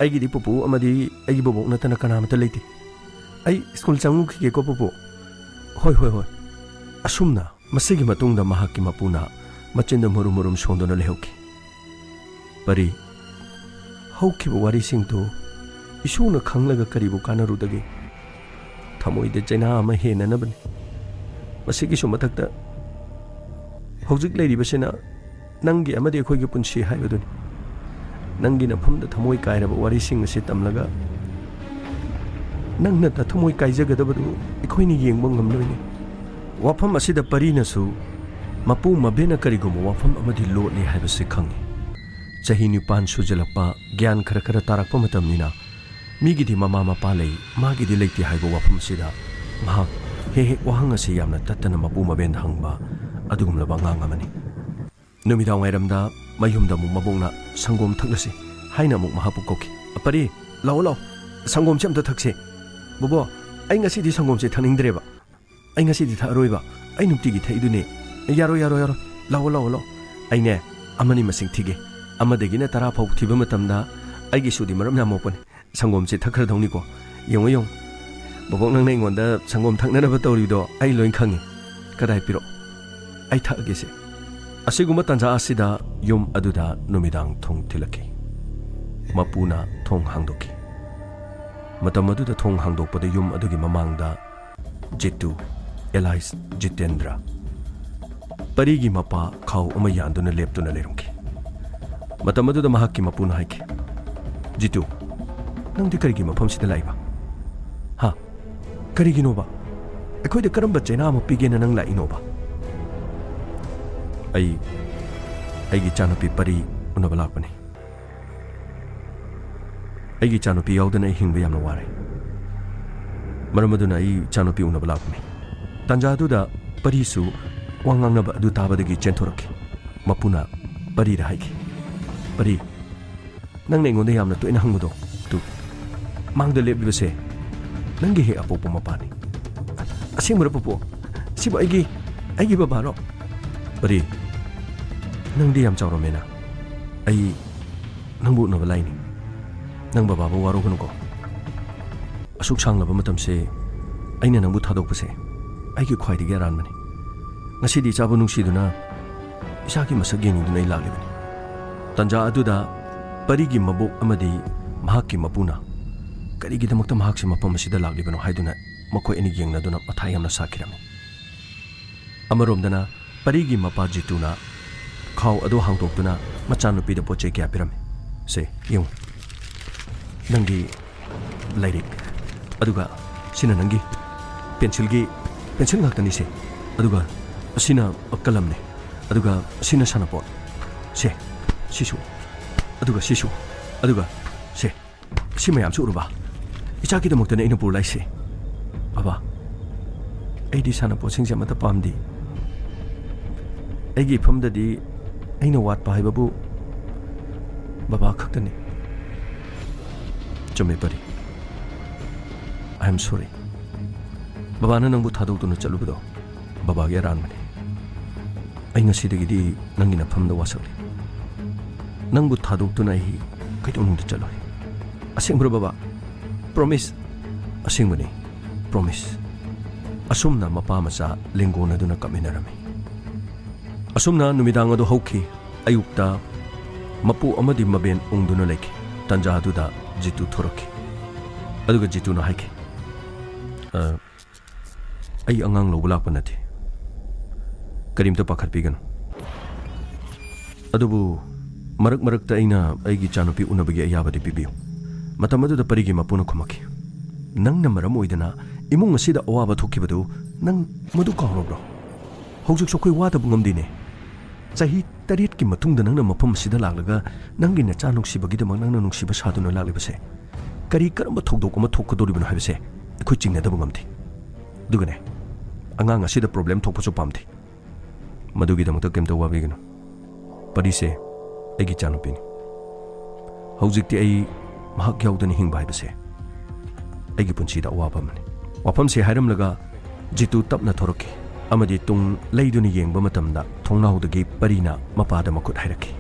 ꯑꯩꯒꯤꯗꯤ ꯄꯨꯄꯨ ꯑꯃꯗꯤ ꯑꯩꯒꯤ ꯕꯣꯕꯣꯛ ꯅꯠꯇꯅ ꯀꯅꯥꯃꯠꯇ ꯂꯩꯇꯦ꯫ ꯑꯩ ꯁ꯭ꯀꯨꯜ ꯆꯪꯉꯨꯈꯤꯒꯦꯀꯣ, ꯄꯨꯄꯨ꯫ ꯍꯣꯏ, ꯍꯣꯏ, ꯍꯣꯏ꯫ ꯑꯁꯨꯝꯅ ꯃꯁꯤꯒꯤ ꯃꯇꯨꯡꯗ ꯃꯍꯥꯛꯀꯤ ꯃꯄꯨꯅ ꯃꯆꯤꯟꯗ ꯃꯨꯔꯨꯝ ꯃꯨꯔꯨꯝ ꯁꯣꯟꯗꯨꯅ ꯂꯩꯍꯧꯈꯤ꯫ ꯄꯔꯤ, ꯍꯧꯈꯤꯕ ꯋꯥꯔꯤꯁꯤꯡꯗꯨ ꯏꯁꯨꯅ ꯈꯪꯂꯒ ꯀꯔꯤꯕꯨ ꯀꯥꯟꯅꯔꯨꯗꯒꯦ? ꯊꯃꯣꯏꯗ ꯆꯩꯅꯥ ꯑꯃ ꯍꯦꯟꯅꯅꯕꯅꯤ꯫ ꯃꯁꯤꯒꯤꯁꯨ ꯃꯊꯛꯇ ꯍꯧꯖꯤꯛ ꯂꯩꯔꯤꯕꯁꯤꯅ ꯅꯪꯒꯤ ꯑꯃꯗꯤ ꯑꯩꯈꯣꯏꯒꯤ ꯄꯨꯟꯁꯤ ꯍꯥꯏꯕꯗꯨꯅꯤ꯫ ꯅꯪꯒꯤ ꯅꯐꯝꯗ ꯊꯃꯣꯏ ꯀꯥꯏꯔꯕ ꯋꯥꯔꯤꯁꯤꯡ ꯑꯁꯤ ꯇꯝꯂꯒ ꯅꯪꯅ ꯅꯊꯃꯣꯏ ꯀꯥꯏꯖꯒꯗꯕꯗꯨ ꯑꯩꯈꯣꯏꯅ ꯌꯦꯡꯕ ꯉꯝꯂꯣꯏꯅꯦ꯫ ꯋꯥꯐꯝ ꯑꯁꯤꯗ ꯄꯔꯤꯅꯁꯨ ꯃꯄꯨ ꯃꯕꯦꯅ ꯀꯔꯤꯒꯨꯝꯕ ꯋꯥꯐꯝ ꯑꯃꯗꯤ ꯂꯣꯠꯂꯤ ꯍꯥꯏꯕꯁꯤ ꯈꯪꯏ꯫ ꯆꯍꯤ ꯅꯤꯄꯥꯟ ꯁꯨꯖꯤꯜꯂꯛꯄ, ꯒ꯭ꯌꯥꯟ ꯈꯔ ꯈꯔ ꯇꯥꯔꯛꯄ ꯃꯇꯝꯅꯤꯅ ꯃꯤꯒꯤꯗꯤ ꯃꯃꯥ ꯃꯄꯥ ꯂꯩ, ꯃꯥꯒꯤꯗꯤ ꯂꯩꯇꯦ ꯍꯥꯏꯕ ꯋꯥꯐꯝ ꯑꯁꯤꯗ ꯃꯍꯥꯛ ꯍꯦꯛ ꯍꯦꯛ ꯋꯥꯍꯪ ꯑꯁꯤ ꯌꯥꯝꯅ ꯇꯠꯇꯅ ꯃꯄꯨ ꯃꯕꯦꯟꯗ ꯍꯪꯕ ꯑꯗꯨꯒꯨꯝꯂꯕ ꯑꯉꯥꯡ ꯑꯃꯅꯤ꯫ ꯅꯨꯃꯤꯗꯥꯡ ꯋꯥꯏꯔꯝꯗ ꯃꯌꯨꯝꯗ ꯑꯃꯨꯛ ꯃꯕꯣꯛꯅ "ꯁꯪꯒꯣꯝ ꯊꯛꯂꯁꯤ" ꯍꯥꯏꯅ ꯑꯃꯨꯛ ꯃꯍꯥꯛꯄꯨ ꯀꯧꯈꯤ꯫ "ꯑꯄꯔꯤ, ꯂꯥꯛꯑꯣ, ꯂꯥꯛꯑꯣ, ꯁꯪꯒꯣꯝꯁꯦ ꯑꯝꯇ ꯊꯛꯁꯦ꯫" "ꯕꯣꯕꯣ, ꯑꯩ ꯉꯁꯤꯗꯤ ꯁꯪꯒꯣꯝꯁꯦ ꯊꯛꯅꯤꯡꯗ꯭ꯔꯦꯕ꯫ ꯑꯩ ꯉꯁꯤꯗꯤ ꯊꯛꯑꯔꯣꯏꯕ꯫ ꯑꯩ ꯅꯨꯡꯇꯤꯒꯤ ꯊꯛꯏꯗꯨꯅꯦ꯫" "ꯌꯥꯔꯣꯏ, ꯌꯥꯔꯣꯏ, ꯌꯥꯔꯣꯏ꯫ ꯂꯥꯛꯑꯣ, ꯂꯥꯛꯑꯣ, ꯂꯥꯛꯑꯣ꯫ ꯑꯩꯅꯦ, ꯑꯃꯅꯤ ꯃꯁꯤꯡ ꯊꯤꯒꯦ꯫ ꯑꯃꯗꯒꯤꯅ ꯇꯔꯥ ꯐꯥꯎ ꯊꯤꯕ ꯃꯇꯝꯗ ꯑꯩꯒꯤꯁꯨꯗꯤ ꯃꯔꯝ ꯌꯥꯝ ꯃꯣꯛꯄꯅꯦ꯫ ꯁꯪꯒꯣꯝꯁꯦ ꯊꯛꯈ꯭ꯔꯗꯧꯅꯤꯀꯣ꯫ ꯌꯦꯡꯉꯣ, ꯌꯦꯡꯉꯣ꯫ ꯕꯣꯕꯣꯛ, ꯅꯪꯅ ꯑꯩꯉꯣꯟꯗ ꯁꯪꯒꯣꯝ ꯊꯛꯅꯅꯕ ꯇꯧꯔꯤꯕꯗꯣ ꯑꯩ ꯂꯣꯏ ꯈꯪꯉꯤ꯫ ꯀꯗꯥꯏ ꯄꯤꯔꯛꯑꯣ? ꯑꯩ ꯊꯛꯑꯒꯦꯁꯦ꯫" ꯑꯁꯤꯒꯨꯝꯕ ꯇꯥꯟꯖꯥ ꯑꯁꯤꯗ ꯌꯨꯝ ꯑꯗꯨꯗ ꯅꯨꯃꯤꯗꯥꯡ ꯊꯣꯡ ꯊꯤꯜꯂꯛꯈꯤ꯫ ꯃꯄꯨꯅ ꯊꯣꯡ ꯍꯥꯡꯗꯣꯛꯈꯤ꯫ ꯃꯇꯝ ꯑꯗꯨꯗ ꯊꯣꯡ ꯍꯥꯡꯗꯣꯛꯄꯗ ꯌꯨꯝ ꯑꯗꯨꯒꯤ ꯃꯃꯥꯡꯗ ꯖꯤꯇꯨ, alias ꯖꯤꯇꯦꯟꯗ꯭ꯔ, ꯄꯔꯤꯒꯤ ꯃꯄꯥ ꯈꯥꯎ ꯑꯃ ꯌꯥꯟꯗꯨꯅ ꯂꯦꯞꯇꯨꯅ ꯂꯩꯔꯝꯈꯤ꯫ ꯃꯇꯝ ꯑꯗꯨꯗ ꯃꯍꯥꯛꯀꯤ ꯃꯄꯨꯅ ꯍꯥꯏꯈꯤ, "ꯖꯤꯇꯨ, ꯅꯪꯗꯤ ꯀꯔꯤꯒꯤ ꯃꯐꯝꯁꯤꯗ ꯂꯥꯛꯏꯕ? ꯍꯥ? ꯀꯔꯤꯒꯤꯅꯣꯕ? ꯑꯩꯈꯣꯏꯗ ꯀꯔꯝꯕ ꯆꯩꯅꯥ ꯑꯃ ꯄꯤꯒꯦꯅ ꯅꯪ ꯂꯥꯛꯏꯅꯣꯕ?" "ꯑꯩ ꯑꯩꯒꯤ ꯏꯆꯥꯅꯨꯄꯤ ꯄꯔꯤ ꯎꯅꯕ ꯂꯥꯛꯄꯅꯤ꯫ ꯑꯩꯒꯤ ꯏꯆꯥꯅꯨꯄꯤ ꯌꯥꯎꯗꯅ ꯑꯩ ꯍꯤꯡꯕ ꯌꯥꯝꯅ ꯋꯥꯔꯦ꯫ ꯃꯔꯝ ꯑꯗꯨꯅ ꯑꯩ ꯏꯆꯥꯅꯨꯄꯤ ꯎꯅꯕ ꯂꯥꯛꯄꯅꯤ꯫" ꯇꯥꯟꯖꯥ ꯑꯗꯨꯗ ꯄꯔꯤꯁꯨ ꯋꯥ ꯉꯥꯡꯅꯕ ꯑꯗꯨ ꯇꯥꯕꯗꯒꯤ ꯆꯦꯟꯊꯣꯔꯛꯈꯤ꯫ ꯃꯄꯨꯅ ꯄꯔꯤꯗ ꯍꯥꯏꯈꯤ, "ꯄꯔꯤ, ꯅꯪꯅ ꯑꯩꯉꯣꯟꯗ ꯌꯥꯝꯅ ꯇꯣꯏꯅ ꯍꯪꯕꯗꯣ, ꯇꯨ, ꯃꯥꯡꯗ ꯂꯦꯞꯂꯤꯕꯁꯦ ꯅꯪꯒꯤ ꯍꯦꯛ ꯑꯄꯣꯛꯄ ꯃꯄꯥꯅꯤ꯫" "ꯑꯁꯦꯡꯕꯔꯣ ꯄꯨꯄꯨ? ꯁꯤꯕꯨ ꯑꯩꯒꯤ, ꯑꯩꯒꯤ ꯕꯕꯥꯔꯣ?" "ꯄꯔꯤ, ꯅꯪꯗꯤ ꯌꯥꯝ ꯆꯥꯎꯔꯝꯃꯦꯅ꯫ ꯑꯩ ꯅꯪꯕꯨ ꯎꯅꯕ ꯂꯥꯛꯏꯅꯤ꯫ ꯅꯪ ꯕꯕꯥꯕꯨ ꯋꯥꯔꯧꯒꯅꯨꯀꯣ꯫ ꯑꯁꯨꯛ ꯁꯥꯡꯂꯕ ꯃꯇꯝꯁꯦ ꯑꯩꯅ ꯅꯪꯕꯨ ꯊꯥꯗꯣꯛꯄꯁꯦ ꯑꯩꯒꯤ ꯈ꯭ꯋꯥꯏꯗꯒꯤ ꯑꯔꯥꯟꯕꯅꯤ꯫ ꯉꯁꯤꯗꯤ ꯏꯆꯥꯕꯨ ꯅꯨꯡꯁꯤꯗꯨꯅ ꯏꯆꯥꯒꯤ ꯃꯁꯛ ꯌꯦꯡꯅꯤꯡꯗꯨꯅ ꯑꯩ ꯂꯥꯛꯂꯤꯕꯅꯤ꯫" ꯇꯥꯟꯖꯥ ꯑꯗꯨꯗ ꯄꯔꯤꯒꯤ ꯃꯕꯣꯛ ꯑꯃꯗꯤ ꯃꯍꯥꯛꯀꯤ ꯃꯄꯨꯅ ꯀꯔꯤꯒꯤꯗꯃꯛꯇ ꯃꯍꯥꯛꯁꯦ ꯃꯐꯝ ꯑꯁꯤꯗ ꯂꯥꯛꯂꯤꯕꯅꯣ ꯍꯥꯏꯗꯨꯅ ꯃꯈꯣꯏ ꯑꯅꯤ ꯌꯦꯡꯅꯗꯨꯅ ꯃꯊꯥ ꯌꯥꯝꯅ ꯁꯥꯈꯤꯔꯝꯃꯤ꯫ ꯑꯃꯔꯣꯝꯗꯅ ꯄꯔꯤꯒꯤ ꯃꯄꯥ ꯖꯤꯇꯨꯅ ꯈꯥꯎ ꯑꯗꯨ ꯍꯥꯡꯗꯣꯛꯇꯨꯅ ꯃꯆꯥꯅꯨꯄꯤꯗ ꯄꯣꯠ ꯆꯩ ꯀꯌꯥ ꯄꯤꯔꯝꯃꯤ꯫ "ꯁꯦ, ꯌꯦꯡꯉꯨ, ꯅꯪꯒꯤ ꯂꯥꯏꯔꯤꯛ, ꯑꯗꯨꯒ ꯁꯤꯅ ꯅꯪꯒꯤ ꯄꯦꯟꯁꯤꯜꯒꯤ, ꯄꯦꯟꯁꯤꯜ ꯉꯥꯛꯇꯅꯤ ꯁꯦ, ꯑꯗꯨꯒ ꯑꯁꯤꯅ ꯀꯂꯝꯅꯦ, ꯑꯗꯨꯒ ꯑꯁꯤꯅ ꯁꯥꯟꯅꯄꯣꯠ, ꯁꯦ, ꯁꯤꯁꯨ, ꯑꯗꯨꯒ ꯁꯤꯁꯨ, ꯑꯗꯨꯒ ꯁꯦ, ꯁꯤ ꯃꯌꯥꯝꯁꯨ ꯎꯔꯕ? ꯏꯆꯥꯒꯤꯗꯃꯛꯇꯅꯦ ꯑꯩꯅ ꯄꯨꯔ ꯂꯥꯛꯏꯁꯦ꯫" "ꯕꯕꯥ, ꯑꯩꯗꯤ ꯁꯥꯟꯅꯄꯣꯠꯁꯤꯡꯁꯦ ꯑꯃꯠꯇ ꯄꯥꯝꯗꯦ꯫ ꯑꯩꯒꯤ ꯏꯐꯝꯗꯗꯤ ꯑꯩꯅ ꯋꯥꯠꯄ ꯍꯥꯏꯕꯕꯨ ꯕꯕꯥ ꯈꯛꯇꯅꯤ꯫" "ꯆꯨꯝꯃꯦ ꯄꯔꯤ꯫ I am sorry꯫ ꯕꯕꯥꯅ ꯅꯪꯕꯨ ꯊꯥꯗꯣꯛꯇꯨꯅ ꯆꯠꯂꯨꯕꯗꯣ ꯕꯕꯥꯒꯤ ꯑꯔꯥꯟꯕꯅꯤ꯫ ꯑꯩ ꯉꯁꯤꯗꯒꯤꯗꯤ ꯅꯪꯒꯤ ꯅꯐꯝꯗ ꯋꯥꯁꯛꯂꯤ꯫ ꯅꯪꯕꯨ ꯊꯥꯗꯣꯛꯇꯨꯅ ꯑꯩ ꯀꯩꯗꯧꯅꯨꯡꯗ ꯆꯠꯂꯣꯏ꯫" "ꯑꯁꯦꯡꯕ꯭ꯔꯣ ꯕꯕꯥ? Promise?" "ꯑꯁꯦꯡꯕꯅꯤ, promise꯫" ꯑꯁꯨꯝꯅ ꯃꯄꯥ ꯃꯆꯥ ꯂꯦꯡꯒꯣꯟꯅꯗꯨꯅ ꯀꯞꯃꯤꯟꯅꯔꯝꯃꯤ꯫ ꯑꯁꯨꯝꯅ ꯅꯨꯃꯤꯗꯥꯡ ꯑꯗꯨ ꯍꯧꯈꯤ꯫ ꯑꯌꯨꯛꯇ ꯃꯄꯨ ꯑꯃꯗꯤ ꯃꯕꯦꯟ ꯎꯪꯗꯨꯅ ꯂꯩꯈꯤ꯫ ꯇꯥꯟꯖꯥ ꯑꯗꯨꯗ ꯖꯤꯇꯨ ꯊꯣꯔꯛꯈꯤ꯫ ꯑꯗꯨꯒ ꯖꯤꯇꯨꯅ ꯍꯥꯏꯈꯤ, "ꯑ, ꯑꯩ ꯑꯉꯥꯡ ꯂꯧꯕ ꯂꯥꯛꯄ ꯅꯠꯇꯦ꯫ ꯀꯔꯤꯝꯇ ꯄꯥꯈꯠꯄꯤꯒꯅꯨ꯫ ꯑꯗꯨꯕꯨ ꯃꯔꯛ ꯃꯔꯛꯇ ꯑꯩꯅ ꯑꯩꯒꯤ ꯏꯆꯥꯅꯨꯄꯤ ꯎꯅꯕꯒꯤ ꯑꯌꯥꯕꯗꯤ ꯄꯤꯕꯤꯌꯨ꯫" ꯃꯇꯝ ꯑꯗꯨꯗ ꯄꯔꯤꯒꯤ ꯃꯄꯨꯅ ꯈꯨꯝꯃꯛꯈꯤ, "ꯅꯪꯅ ꯃꯔꯝ ꯑꯣꯏꯗꯅ ꯏꯃꯨꯡ ꯑꯁꯤꯗ ꯑꯋꯥꯕ ꯊꯣꯛꯈꯤꯕꯗꯨ ꯅꯪ ꯃꯗꯨ ꯀꯥꯎꯔꯕ꯭ꯔꯣ? ꯍꯧꯖꯤꯛꯁꯨ ꯑꯩꯈꯣꯏ ꯋꯥꯗꯕ ꯉꯝꯗꯦꯅꯦ꯫ ꯆꯍꯤ ꯇꯔꯦꯠꯀꯤ ꯃꯇꯨꯡꯗ ꯅꯪꯅ ꯃꯐꯝ ꯑꯁꯤꯗ ꯂꯥꯛꯂꯒ ꯅꯪꯒꯤ ꯅꯆꯥ ꯅꯨꯡꯁꯤꯕꯒꯤꯗꯃꯛ ꯅꯪꯅ ꯅꯨꯡꯁꯤꯕ ꯁꯥꯗꯨꯅ ꯂꯥꯛꯂꯤꯕꯁꯦ, ꯀꯔꯤ ꯀꯔꯝꯕ ꯊꯧꯗꯣꯛ ꯑꯃ ꯊꯣꯛꯀꯗꯧꯔꯤꯕꯅꯣ ꯍꯥꯏꯕꯁꯦ ꯑꯩꯈꯣꯏ ꯆꯤꯡꯅꯗꯕ ꯉꯝꯗꯦ꯫ ꯑꯗꯨꯒꯅꯦ, ꯑꯉꯥꯡ ꯑꯁꯤꯗ ꯄ꯭ꯔꯣꯕ꯭ꯂꯦꯝ ꯊꯣꯛꯄꯁꯨ ꯄꯥꯝꯗꯦ꯫ ꯃꯗꯨꯒꯤꯗꯃꯛꯇ ꯀꯩꯝꯇ ꯋꯥꯕꯤꯒꯅꯨ꯫ ꯄꯔꯤꯁꯦ ꯑꯩꯒꯤ ꯏꯆꯥꯅꯨꯄꯤꯅꯤ꯫ ꯍꯧꯖꯤꯛꯇꯤ ꯑꯩ ꯃꯍꯥꯛ ꯌꯥꯎꯗꯅ ꯍꯤꯡꯕ ꯍꯥꯏꯕꯁꯦ ꯑꯩꯒꯤ ꯄꯨꯟꯁꯤꯗ ꯑꯋꯥꯕ ꯑꯃꯅꯤ꯫" ꯋꯥꯐꯝꯁꯦ ꯍꯥꯏꯔꯝꯂꯒ ꯖꯤꯇꯨ ꯇꯞꯅ ꯊꯣꯔꯛꯈꯤ ꯑꯃꯗꯤ ꯇꯨꯡ ꯂꯩꯗꯨꯅ ꯌꯦꯡꯕ ꯃꯇꯝꯗ ꯊꯣꯡꯅꯥꯎꯗꯒꯤ ꯄꯔꯤꯅ ꯃꯄꯥꯗ ꯃꯈꯨꯠ ꯍꯥꯏꯔꯛꯈꯤ꯫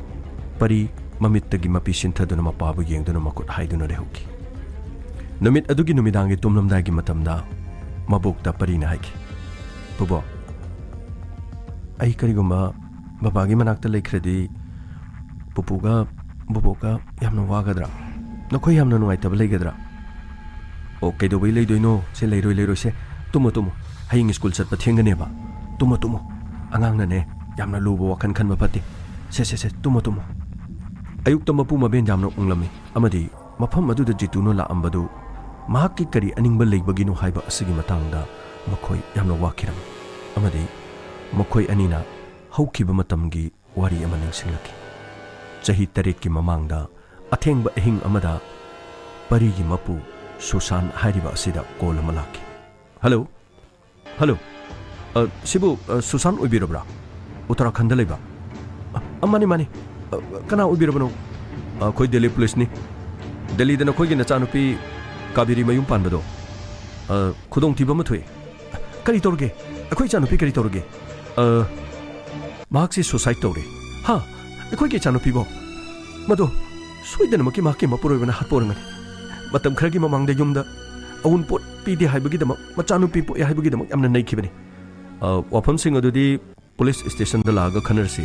ꯄꯔꯤ ꯃꯃꯤꯠꯇꯒꯤ ꯃꯄꯤ ꯁꯤꯟꯊꯗꯨꯅ ꯃꯄꯥꯕꯨ ꯌꯦꯡꯗꯨꯅ ꯃꯈꯨꯠ ꯍꯥꯏꯗꯨꯅ ꯂꯩꯍꯧꯈꯤ꯫ ꯅꯨꯃꯤꯠ ꯑꯗꯨꯒꯤ ꯅꯨꯃꯤꯗꯥꯡꯒꯤ ꯇꯨꯝꯂꯝꯗꯥꯏꯒꯤ ꯃꯇꯝꯗ ꯃꯕꯣꯛꯇ ꯄꯔꯤꯅ ꯍꯥꯏꯈꯤ, "ꯄꯨꯕꯣꯛ, ꯑꯩ ꯀꯔꯤꯒꯨꯝꯕ ꯕꯕꯥꯒꯤ ꯃꯅꯥꯛꯇ ꯂꯩꯈ꯭ꯔꯗꯤ ꯄꯨꯄꯨꯒ ꯕꯨꯕꯣꯛꯀ ꯌꯥꯝꯅ ꯋꯥꯒꯗ꯭ꯔꯥ? ꯅꯈꯣꯏ ꯌꯥꯝꯅ ꯅꯨꯡꯉꯥꯏꯇꯕ ꯂꯩꯒꯗ꯭ꯔꯥ?" "ꯑꯣ, ꯀꯩꯗꯧꯕꯩ ꯂꯩꯗꯣꯏꯅꯣ? ꯁꯦ, ꯂꯩꯔꯣꯏ, ꯂꯩꯔꯣꯏ, ꯁꯦ꯫ ꯇꯨꯝꯃꯣ, ꯇꯨꯝꯃꯣ꯫ ꯍꯌꯦꯡ ꯁ꯭ꯀꯨꯜ ꯆꯠꯄ ꯊꯦꯡꯒꯅꯦꯕ꯫ ꯇꯨꯝꯃꯣ, ꯇꯨꯝꯃꯣ꯫ ꯑꯉꯥꯡꯅꯅꯦ, ꯌꯥꯝꯅ ꯂꯨꯕ ꯋꯥꯈꯜ ꯈꯟꯕ ꯐꯠꯇꯦ꯫ ꯁꯦ, ꯁꯦ, ꯁꯦ, ꯇꯨꯝꯃꯣ, ꯇꯨꯝꯃꯣ꯫" ꯑꯌꯨꯛꯇ ꯃꯄꯨ ꯃꯕꯦꯟ ꯌꯥꯝꯅ ꯎꯪꯂꯝꯃꯤ ꯑꯃꯗꯤ ꯃꯐꯝ ꯑꯗꯨꯗ ꯖꯤꯇꯨꯅ ꯂꯥꯛꯑꯝꯕꯗꯨ ꯃꯍꯥꯛꯀꯤ ꯀꯔꯤ ꯑꯅꯤꯡꯕ ꯂꯩꯕꯒꯤꯅꯣ ꯍꯥꯏꯕ ꯑꯁꯤꯒꯤ ꯃꯇꯥꯡꯗ ꯃꯈꯣꯏ ꯌꯥꯝꯅ ꯋꯥꯈꯤꯔꯝꯃꯤ ꯑꯃꯗꯤ ꯃꯈꯣꯏ ꯑꯅꯤꯅ ꯍꯧꯈꯤꯕ ꯃꯇꯝꯒꯤ ꯋꯥꯔꯤ ꯑꯃ ꯅꯤꯡꯁꯤꯡꯂꯛꯈꯤ꯫ ꯆꯍꯤ ꯇꯔꯦꯠꯀꯤ ꯃꯃꯥꯡꯗ ꯑꯊꯦꯡꯕ ꯑꯍꯤꯡ ꯑꯃꯗ ꯄꯔꯤꯒꯤ ꯃꯄꯨ ꯁꯨꯁꯥꯟ ꯍꯥꯏꯔꯤꯕ ꯑꯁꯤꯗ ꯀꯣꯜ ꯑꯃ ꯂꯥꯛꯈꯤ꯫ "ꯍꯜꯂꯣ, ꯍꯜꯂꯣ, ꯑ, ꯁꯤꯕꯨ, ꯑ, ꯁꯨꯁꯥꯟ ꯑꯣꯏꯕꯤꯔꯕ꯭ꯔꯥ? ꯎꯠꯇꯔꯥꯈꯟꯗ ꯂꯩꯕ?" "ꯑ, ꯑ, ꯃꯥꯅꯤ, ꯃꯥꯅꯤ꯫ ꯑ, ꯀꯅꯥ ꯑꯣꯏꯕꯤꯔꯕꯅꯣ?" "ꯑ, ꯑꯩꯈꯣꯏ ꯗꯦꯜꯂꯤ ꯄꯨꯂꯤꯁꯅꯤ꯫ ꯗꯦꯜꯂꯤꯗ ꯅꯈꯣꯏꯒꯤ ꯅꯆꯥꯅꯨꯄꯤ ꯀꯥꯕꯦꯔꯤ ꯃꯌꯨꯝ ꯄꯥꯟꯕꯗꯣ, ꯑ, ꯈꯨꯗꯣꯡꯊꯤꯕ ꯑꯃ ꯊꯣꯛꯑꯦ꯫" "ꯀꯔꯤ ꯇꯧꯔꯒꯦ? ꯑꯩꯈꯣꯏ ꯏꯆꯥꯅꯨꯄꯤ ꯀꯔꯤ ꯇꯧꯔꯒꯦ?" "ꯑ, ꯃꯍꯥꯛꯁꯤ ꯁꯨꯁꯥꯏꯗ ꯇꯧꯔꯦ꯫" "ꯍꯥ? ꯑꯩꯈꯣꯏꯒꯤ ꯏꯆꯥꯅꯨꯄꯤꯕꯣ?" "ꯃꯗꯣ ꯁꯣꯏꯗꯅꯃꯛꯀꯤ ꯃꯍꯥꯛꯀꯤ ꯃꯄꯨꯔꯣꯏꯕꯅ ꯍꯥꯠꯄ ꯑꯣꯏꯔꯝꯒꯅꯤ꯫ ꯃꯇꯝ ꯈꯔꯒꯤ ꯃꯃꯥꯡꯗ ꯌꯨꯝꯗ ꯑꯎꯟꯄꯣꯠ ꯄꯤꯗꯦ ꯍꯥꯏꯕꯒꯤꯗꯃꯛ, ꯃꯆꯥꯅꯨꯄꯤ ꯄꯣꯛꯑꯦ ꯍꯥꯏꯕꯒꯤꯗꯃꯛ ꯌꯥꯝꯅ ꯅꯩꯈꯤꯕꯅꯤ꯫" "ꯑ, ꯋꯥꯐꯝꯁꯤꯡ ꯑꯗꯨꯗꯤ ꯄꯨꯂꯤꯁ ꯁ꯭ꯇꯦꯁꯟꯗ ꯂꯥꯛꯑꯒ ꯈꯟꯅꯔꯁꯤ꯫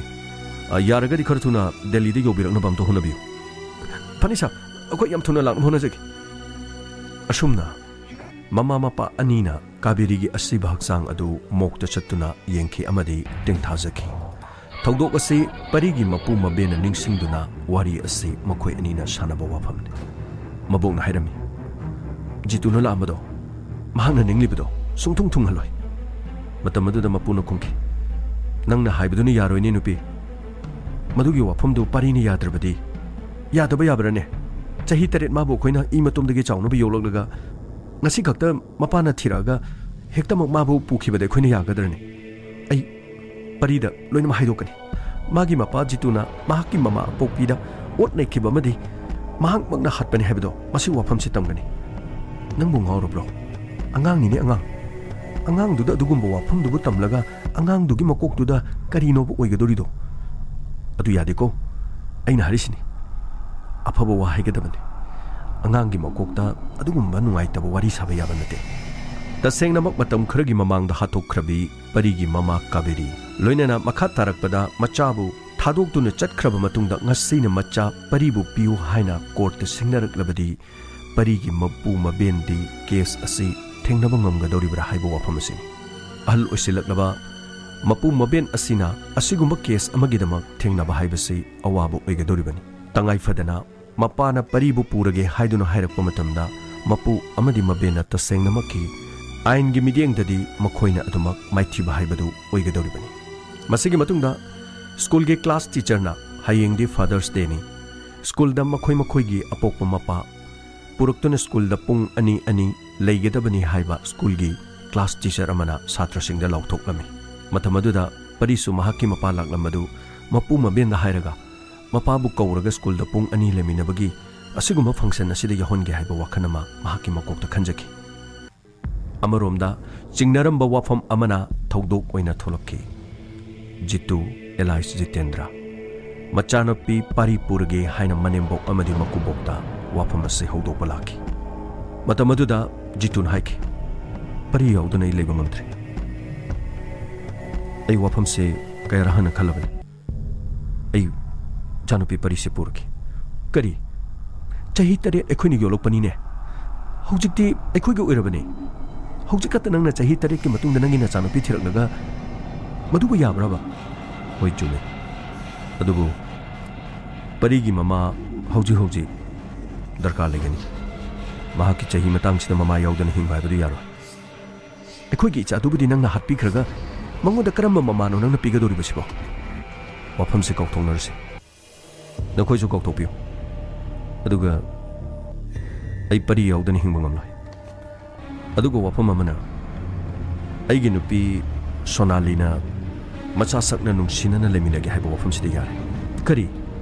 ꯑ, ꯌꯥꯔꯒꯗꯤ ꯈꯔ ꯊꯨꯅ ꯗꯦꯜꯂꯤꯗ ꯌꯧꯕꯤꯔꯛꯅꯕ ꯑꯝꯇ ꯍꯣꯠꯅꯕꯤꯌꯨ꯫" "ꯐꯅꯤ ꯁꯥꯔ, ꯑꯩꯈꯣꯏ ꯌꯥꯝ ꯊꯨꯅ ꯂꯥꯛꯅꯕ ꯍꯣꯠꯅꯖꯒꯦ꯫ ꯑꯁꯨꯝꯅ ꯃꯃꯥ ꯃꯄꯥ ꯑꯅꯤꯅ ꯀꯥꯕꯦꯔꯤꯒꯤ ꯑꯁꯤꯕ ꯍꯛꯆꯥꯡ ꯑꯗꯨ ꯃꯣꯛꯇ ꯆꯠꯇꯨꯅ ꯌꯦꯡꯈꯤ ꯑꯃꯗꯤ ꯇꯦꯡꯊꯥꯖꯈꯤ꯫ ꯊꯧꯗꯣꯛ ꯑꯁꯤ ꯄꯔꯤꯒꯤ ꯃꯄꯨ ꯃꯕꯦꯟꯅ ꯅꯤꯡꯁꯤꯡꯗꯨꯅ ꯋꯥꯔꯤ ꯑꯁꯤ ꯃꯈꯣꯏ ꯑꯅꯤꯅ ꯁꯥꯟꯅꯕ ꯋꯥꯐꯝꯅꯤ꯫ ꯃꯕꯣꯛꯅ ꯍꯥꯏꯔꯝꯃꯤ, "ꯖꯤꯇꯨꯅ ꯂꯥꯛꯑꯝꯕꯗꯣ, ꯃꯍꯥꯛꯅ ꯅꯤꯡꯂꯤꯕꯗꯣ ꯁꯨꯡꯊꯨꯡ ꯊꯨꯡꯍꯜꯂꯣꯏ꯫" ꯃꯇꯝ ꯑꯗꯨꯗ ꯃꯄꯨꯅ ꯈꯨꯝꯈꯤ, "ꯅꯪꯅ ꯍꯥꯏꯕꯗꯨꯅ ꯌꯥꯔꯣꯏꯅꯦ ꯅꯨꯄꯤ꯫ ꯃꯗꯨꯒꯤ ꯋꯥꯐꯝꯗꯨ ꯄꯔꯤꯅ ꯌꯥꯗ꯭ꯔꯕꯗꯤ ꯌꯥꯗꯕ ꯌꯥꯕ꯭ꯔꯥꯅꯦ? ꯆꯍꯤ ꯇꯔꯦꯠ ꯃꯥꯕꯨ ꯑꯩꯈꯣꯏꯅ ꯏ ꯃꯇꯣꯝꯗꯒꯤ ꯆꯥꯎꯅꯕ ꯌꯣꯛꯂꯛꯂꯒ ꯉꯁꯤ ꯈꯛꯇ ꯃꯄꯥꯅ ꯊꯤꯔꯛꯑꯒ ꯍꯦꯛꯇꯃꯛ ꯃꯥꯕꯨ ꯄꯨꯈꯤꯕꯗ ꯑꯩꯈꯣꯏꯅ ꯌꯥꯒꯗ꯭ꯔꯅꯦ? ꯑꯩ ꯄꯔꯤꯗ ꯂꯣꯏꯅꯃꯛ ꯍꯥꯏꯗꯣꯛꯀꯅꯤ꯫ ꯃꯥꯒꯤ ꯃꯄꯥ ꯖꯤꯇꯨꯅ ꯃꯍꯥꯛꯀꯤ ꯃꯃꯥ ꯑꯄꯣꯛꯄꯤꯗ ꯑꯣꯠ ꯅꯩꯈꯤꯕ ꯑꯃꯗꯤ ꯃꯍꯥꯛꯃꯛꯅ ꯍꯥꯠꯄꯅꯤ ꯍꯥꯏꯕꯗꯣ ꯃꯁꯤ ꯋꯥꯐꯝꯁꯤ ꯇꯝꯒꯅꯤ꯫" "ꯅꯪꯕꯨ ꯉꯥꯎꯔꯕ꯭ꯔꯣ? ꯑꯉꯥꯡꯅꯤꯅꯦ ꯑꯉꯥꯡ꯫ ꯑꯉꯥꯡꯗꯨꯗ ꯑꯗꯨꯒꯨꯝꯕ ꯋꯥꯐꯝꯗꯨꯕꯨ ꯇꯝꯂꯒ ꯑꯉꯥꯡꯗꯨꯒꯤ ꯃꯀꯣꯛꯇꯨꯗ ꯀꯔꯤꯅꯣꯕ ꯑꯣꯏꯒꯗꯧꯔꯤꯗꯣ? ꯑꯗꯨ ꯌꯥꯗꯦꯀꯣ꯫ ꯑꯩꯅ ꯍꯥꯏꯔꯤꯁꯤꯅꯤ, ꯑꯐꯕ ꯋꯥ ꯍꯥꯏꯒꯗꯕꯅꯤ꯫ ꯑꯉꯥꯡꯒꯤ ꯃꯀꯣꯛꯇ ꯑꯗꯨꯒꯨꯝꯕ ꯅꯨꯡꯉꯥꯏꯇꯕ ꯋꯥꯔꯤ ꯁꯥꯕ ꯌꯥꯕ ꯅꯠꯇꯦ꯫" ꯇꯁꯦꯡꯅꯃꯛ ꯃꯇꯝ ꯈꯔꯒꯤ ꯃꯃꯥꯡꯗ ꯍꯥꯠꯇꯣꯛꯈ꯭ꯔꯕꯤ ꯄꯔꯤꯒꯤ ꯃꯃꯥ ꯀꯥꯕꯦꯔꯤ, ꯂꯣꯏꯅꯅ ꯃꯈꯥ ꯇꯥꯔꯛꯄꯗ ꯃꯆꯥꯕꯨ ꯊꯥꯗꯣꯛꯇꯨꯅ ꯆꯠꯈ꯭ꯔꯕ ꯃꯇꯨꯡꯗ ꯉꯁꯤꯅ ꯃꯆꯥ ꯄꯔꯤꯕꯨ ꯄꯤꯌꯨ ꯍꯥꯏꯅ ꯀꯣꯔꯠꯇ ꯁꯤꯡꯅꯔꯛꯂꯕꯗꯤ ꯄꯔꯤꯒꯤ ꯃꯄꯨ ꯃꯕꯦꯟꯗꯤ ꯀꯦꯁ ꯑꯁꯤ ꯊꯦꯡꯅꯕ ꯉꯝꯒꯗꯧꯔꯤꯕ꯭ꯔꯥ ꯍꯥꯏꯕ ꯋꯥꯐꯝ ꯑꯁꯤꯅꯤ꯫ ꯑꯍꯜ ꯑꯣꯏꯁꯤꯜꯂꯛꯂꯕ ꯃꯄꯨ ꯃꯕꯦꯟ ꯑꯁꯤꯅ ꯑꯁꯤꯒꯨꯝꯕ ꯀꯦꯁ ꯑꯃꯒꯤꯗꯃꯛ ꯊꯦꯡꯅꯕ ꯍꯥꯏꯕꯁꯤ ꯑꯋꯥꯕ ꯑꯣꯏꯒꯗꯧꯔꯤꯕꯅꯤ꯫ ꯇꯉꯥꯏ ꯐꯗꯅ ꯃꯄꯥꯅ ꯄꯔꯤꯕꯨ ꯄꯨꯔꯒꯦ ꯍꯥꯏꯗꯨꯅ ꯍꯥꯏꯔꯛꯄ ꯃꯇꯝꯗ ꯃꯄꯨ ꯑꯃꯗꯤ ꯃꯕꯦꯟꯅ ꯇꯁꯦꯡꯅꯃꯛꯀꯤ ꯑꯥꯏꯟꯒꯤ ꯃꯤꯠꯌꯦꯡꯗꯗꯤ ꯃꯈꯣꯏꯅ ꯑꯗꯨꯃꯛ ꯃꯥꯏꯊꯤꯕ ꯍꯥꯏꯕꯗꯨ ꯑꯣꯏꯒꯗꯧꯔꯤꯕꯅꯤ꯫ ꯃꯁꯤꯒꯤ ꯃꯇꯨꯡꯗ ꯁ꯭ꯀꯨꯜꯒꯤ ꯀ꯭ꯂꯥꯁ ꯇꯤꯆꯔꯅ ꯍꯌꯦꯡꯗꯤ ꯐꯥꯗꯔꯁ ꯗꯦꯅꯤ, ꯁ꯭ꯀꯨꯜꯗ ꯃꯈꯣꯏ ꯃꯈꯣꯏꯒꯤ ꯑꯄꯣꯛꯄ ꯃꯄꯥ ꯄꯨꯔꯛꯇꯨꯅ ꯁ꯭ꯀꯨꯜꯗ ꯄꯨꯡ ꯑꯅꯤ ꯑꯅꯤ ꯂꯩꯒꯗꯕꯅꯤ ꯍꯥꯏꯕ ꯁ꯭ꯀꯨꯜꯒꯤ ꯀ꯭ꯂꯥꯁ ꯇꯤꯆꯔ ꯑꯃꯅ ꯁꯥꯇ꯭ꯔꯁꯤꯡꯗ ꯂꯥꯎꯊꯣꯛꯂꯝꯃꯤ꯫ ꯃꯇꯝ ꯑꯗꯨꯗ ꯄꯔꯤꯁꯨ ꯃꯍꯥꯛꯀꯤ ꯃꯄꯥ ꯂꯥꯛꯂꯝꯕꯗꯨ ꯃꯄꯨ ꯃꯕꯦꯟꯗ ꯍꯥꯏꯔꯒ ꯃꯄꯥꯕꯨ ꯀꯧꯔꯒ ꯁ꯭ꯀꯨꯜꯗ ꯄꯨꯡ ꯑꯅꯤ ꯂꯩꯃꯤꯟꯅꯕꯒꯤ ꯑꯁꯤꯒꯨꯝꯕ ꯐꯪꯁꯟ ꯑꯁꯤꯗ ꯌꯥꯎꯍꯟꯒꯦ ꯍꯥꯏꯕ ꯋꯥꯈꯜ ꯑꯃ ꯃꯍꯥꯛꯀꯤ ꯃꯀꯣꯛꯇ ꯈꯟꯖꯈꯤ꯫ ꯑꯃꯔꯣꯝꯗ ꯆꯤꯡꯅꯔꯝꯕ ꯋꯥꯐꯝ ꯑꯃꯅ ꯊꯧꯗꯣꯛ ꯑꯣꯏꯅ ꯊꯣꯛꯂꯛꯈꯤ꯫ ꯖꯤꯇꯨ, ꯑꯦꯂꯥꯏꯁ ꯖꯤꯇꯦꯟꯗ꯭ꯔ, ꯃꯆꯥꯅꯨꯄꯤ ꯄꯥꯔꯤ ꯄꯨꯔꯒꯦ ꯍꯥꯏꯅ ꯃꯅꯦꯝꯕꯣꯛ ꯑꯃꯗꯤ ꯃꯀꯨꯕꯣꯛꯇ ꯋꯥꯐꯝ ꯑꯁꯤ ꯍꯧꯗꯣꯛꯄ ꯂꯥꯛꯈꯤ꯫ ꯃꯇꯝ ꯑꯗꯨꯗ ꯖꯤꯇꯨꯅ ꯍꯥꯏꯈꯤ, "ꯄꯔꯤ ꯌꯥꯎꯗꯅ ꯑꯩ ꯂꯩꯕ ꯉꯝꯗ꯭ꯔꯦ꯫ ꯑꯩ ꯋꯥꯐꯝꯁꯦ ꯀꯌꯥꯔꯛ ꯍꯟꯅ ꯈꯜꯂꯕꯅꯤ꯫ ꯑꯩ ꯏꯆꯥꯅꯨꯄꯤ ꯄꯔꯤꯁꯦ ꯄꯨꯔꯒꯦ꯫" "ꯀꯔꯤ? ꯆꯍꯤ ꯇꯔꯦꯠ ꯑꯩꯈꯣꯏꯅ ꯌꯣꯜꯂꯛꯄꯅꯤꯅꯦ꯫ ꯍꯧꯖꯤꯛꯇꯤ ꯑꯩꯈꯣꯏꯒꯤ ꯑꯣꯏꯔꯕꯅꯤ꯫ ꯍꯧꯖꯤꯛ ꯈꯛꯇ ꯅꯪꯅ ꯆꯍꯤ ꯇꯔꯦꯠꯀꯤ ꯃꯇꯨꯡꯗ ꯅꯪꯒꯤ ꯅꯆꯥꯅꯨꯄꯤ ꯊꯤꯔꯛꯂꯒ ꯃꯗꯨꯕꯨ ꯌꯥꯕ꯭ꯔꯕ? ꯍꯣꯏ, ꯆꯨꯝꯃꯤ꯫ ꯑꯗꯨꯕꯨ ꯄꯔꯤꯒꯤ ꯃꯃꯥ ꯍꯧꯖꯤꯛ ꯍꯧꯖꯤꯛ ꯗꯔꯀꯥꯔ ꯂꯩꯒꯅꯤ꯫ ꯃꯍꯥꯛꯀꯤ ꯆꯍꯤ ꯃꯇꯥꯡꯁꯤꯗ ꯃꯃꯥ ꯌꯥꯎꯗꯅ ꯍꯤꯡꯕ ꯍꯥꯏꯕꯗꯨ ꯌꯥꯔꯣꯏ꯫ ꯑꯩꯈꯣꯏꯒꯤ ꯏꯆꯥꯗꯨꯕꯨꯗꯤ ꯅꯪꯅ ꯍꯥꯠꯄꯤꯈ꯭ꯔꯒ ꯃꯉꯣꯟꯗ ꯀꯔꯝꯕ ꯃꯃꯥꯅꯣ ꯅꯪꯅ ꯄꯤꯒꯗꯧꯔꯤꯕꯁꯤꯕꯣ? ꯋꯥꯐꯝꯁꯦ ꯀꯥꯎꯊꯣꯛꯅꯔꯁꯤ꯫ ꯅꯈꯣꯏꯁꯨ ꯀꯥꯎꯊꯣꯛꯄꯤꯌꯨ꯫ ꯑꯗꯨꯒ ꯑꯩ ꯄꯔꯤ ꯌꯥꯎꯗꯅ ꯍꯤꯡꯕ ꯉꯝꯂꯣꯏ꯫ ꯑꯗꯨꯒ ꯋꯥꯐꯝ ꯑꯃꯅ, ꯑꯩꯒꯤ ꯅꯨꯄꯤ ꯁꯣꯅꯥꯂꯤꯅ ꯃꯆꯥ ꯁꯛꯅ ꯅꯨꯡꯁꯤꯅꯅ ꯂꯩꯃꯤꯟꯅꯒꯦ ꯍꯥꯏꯕ ꯋꯥꯐꯝꯁꯤꯗ ꯌꯥꯔꯦ꯫ ꯀꯔꯤ?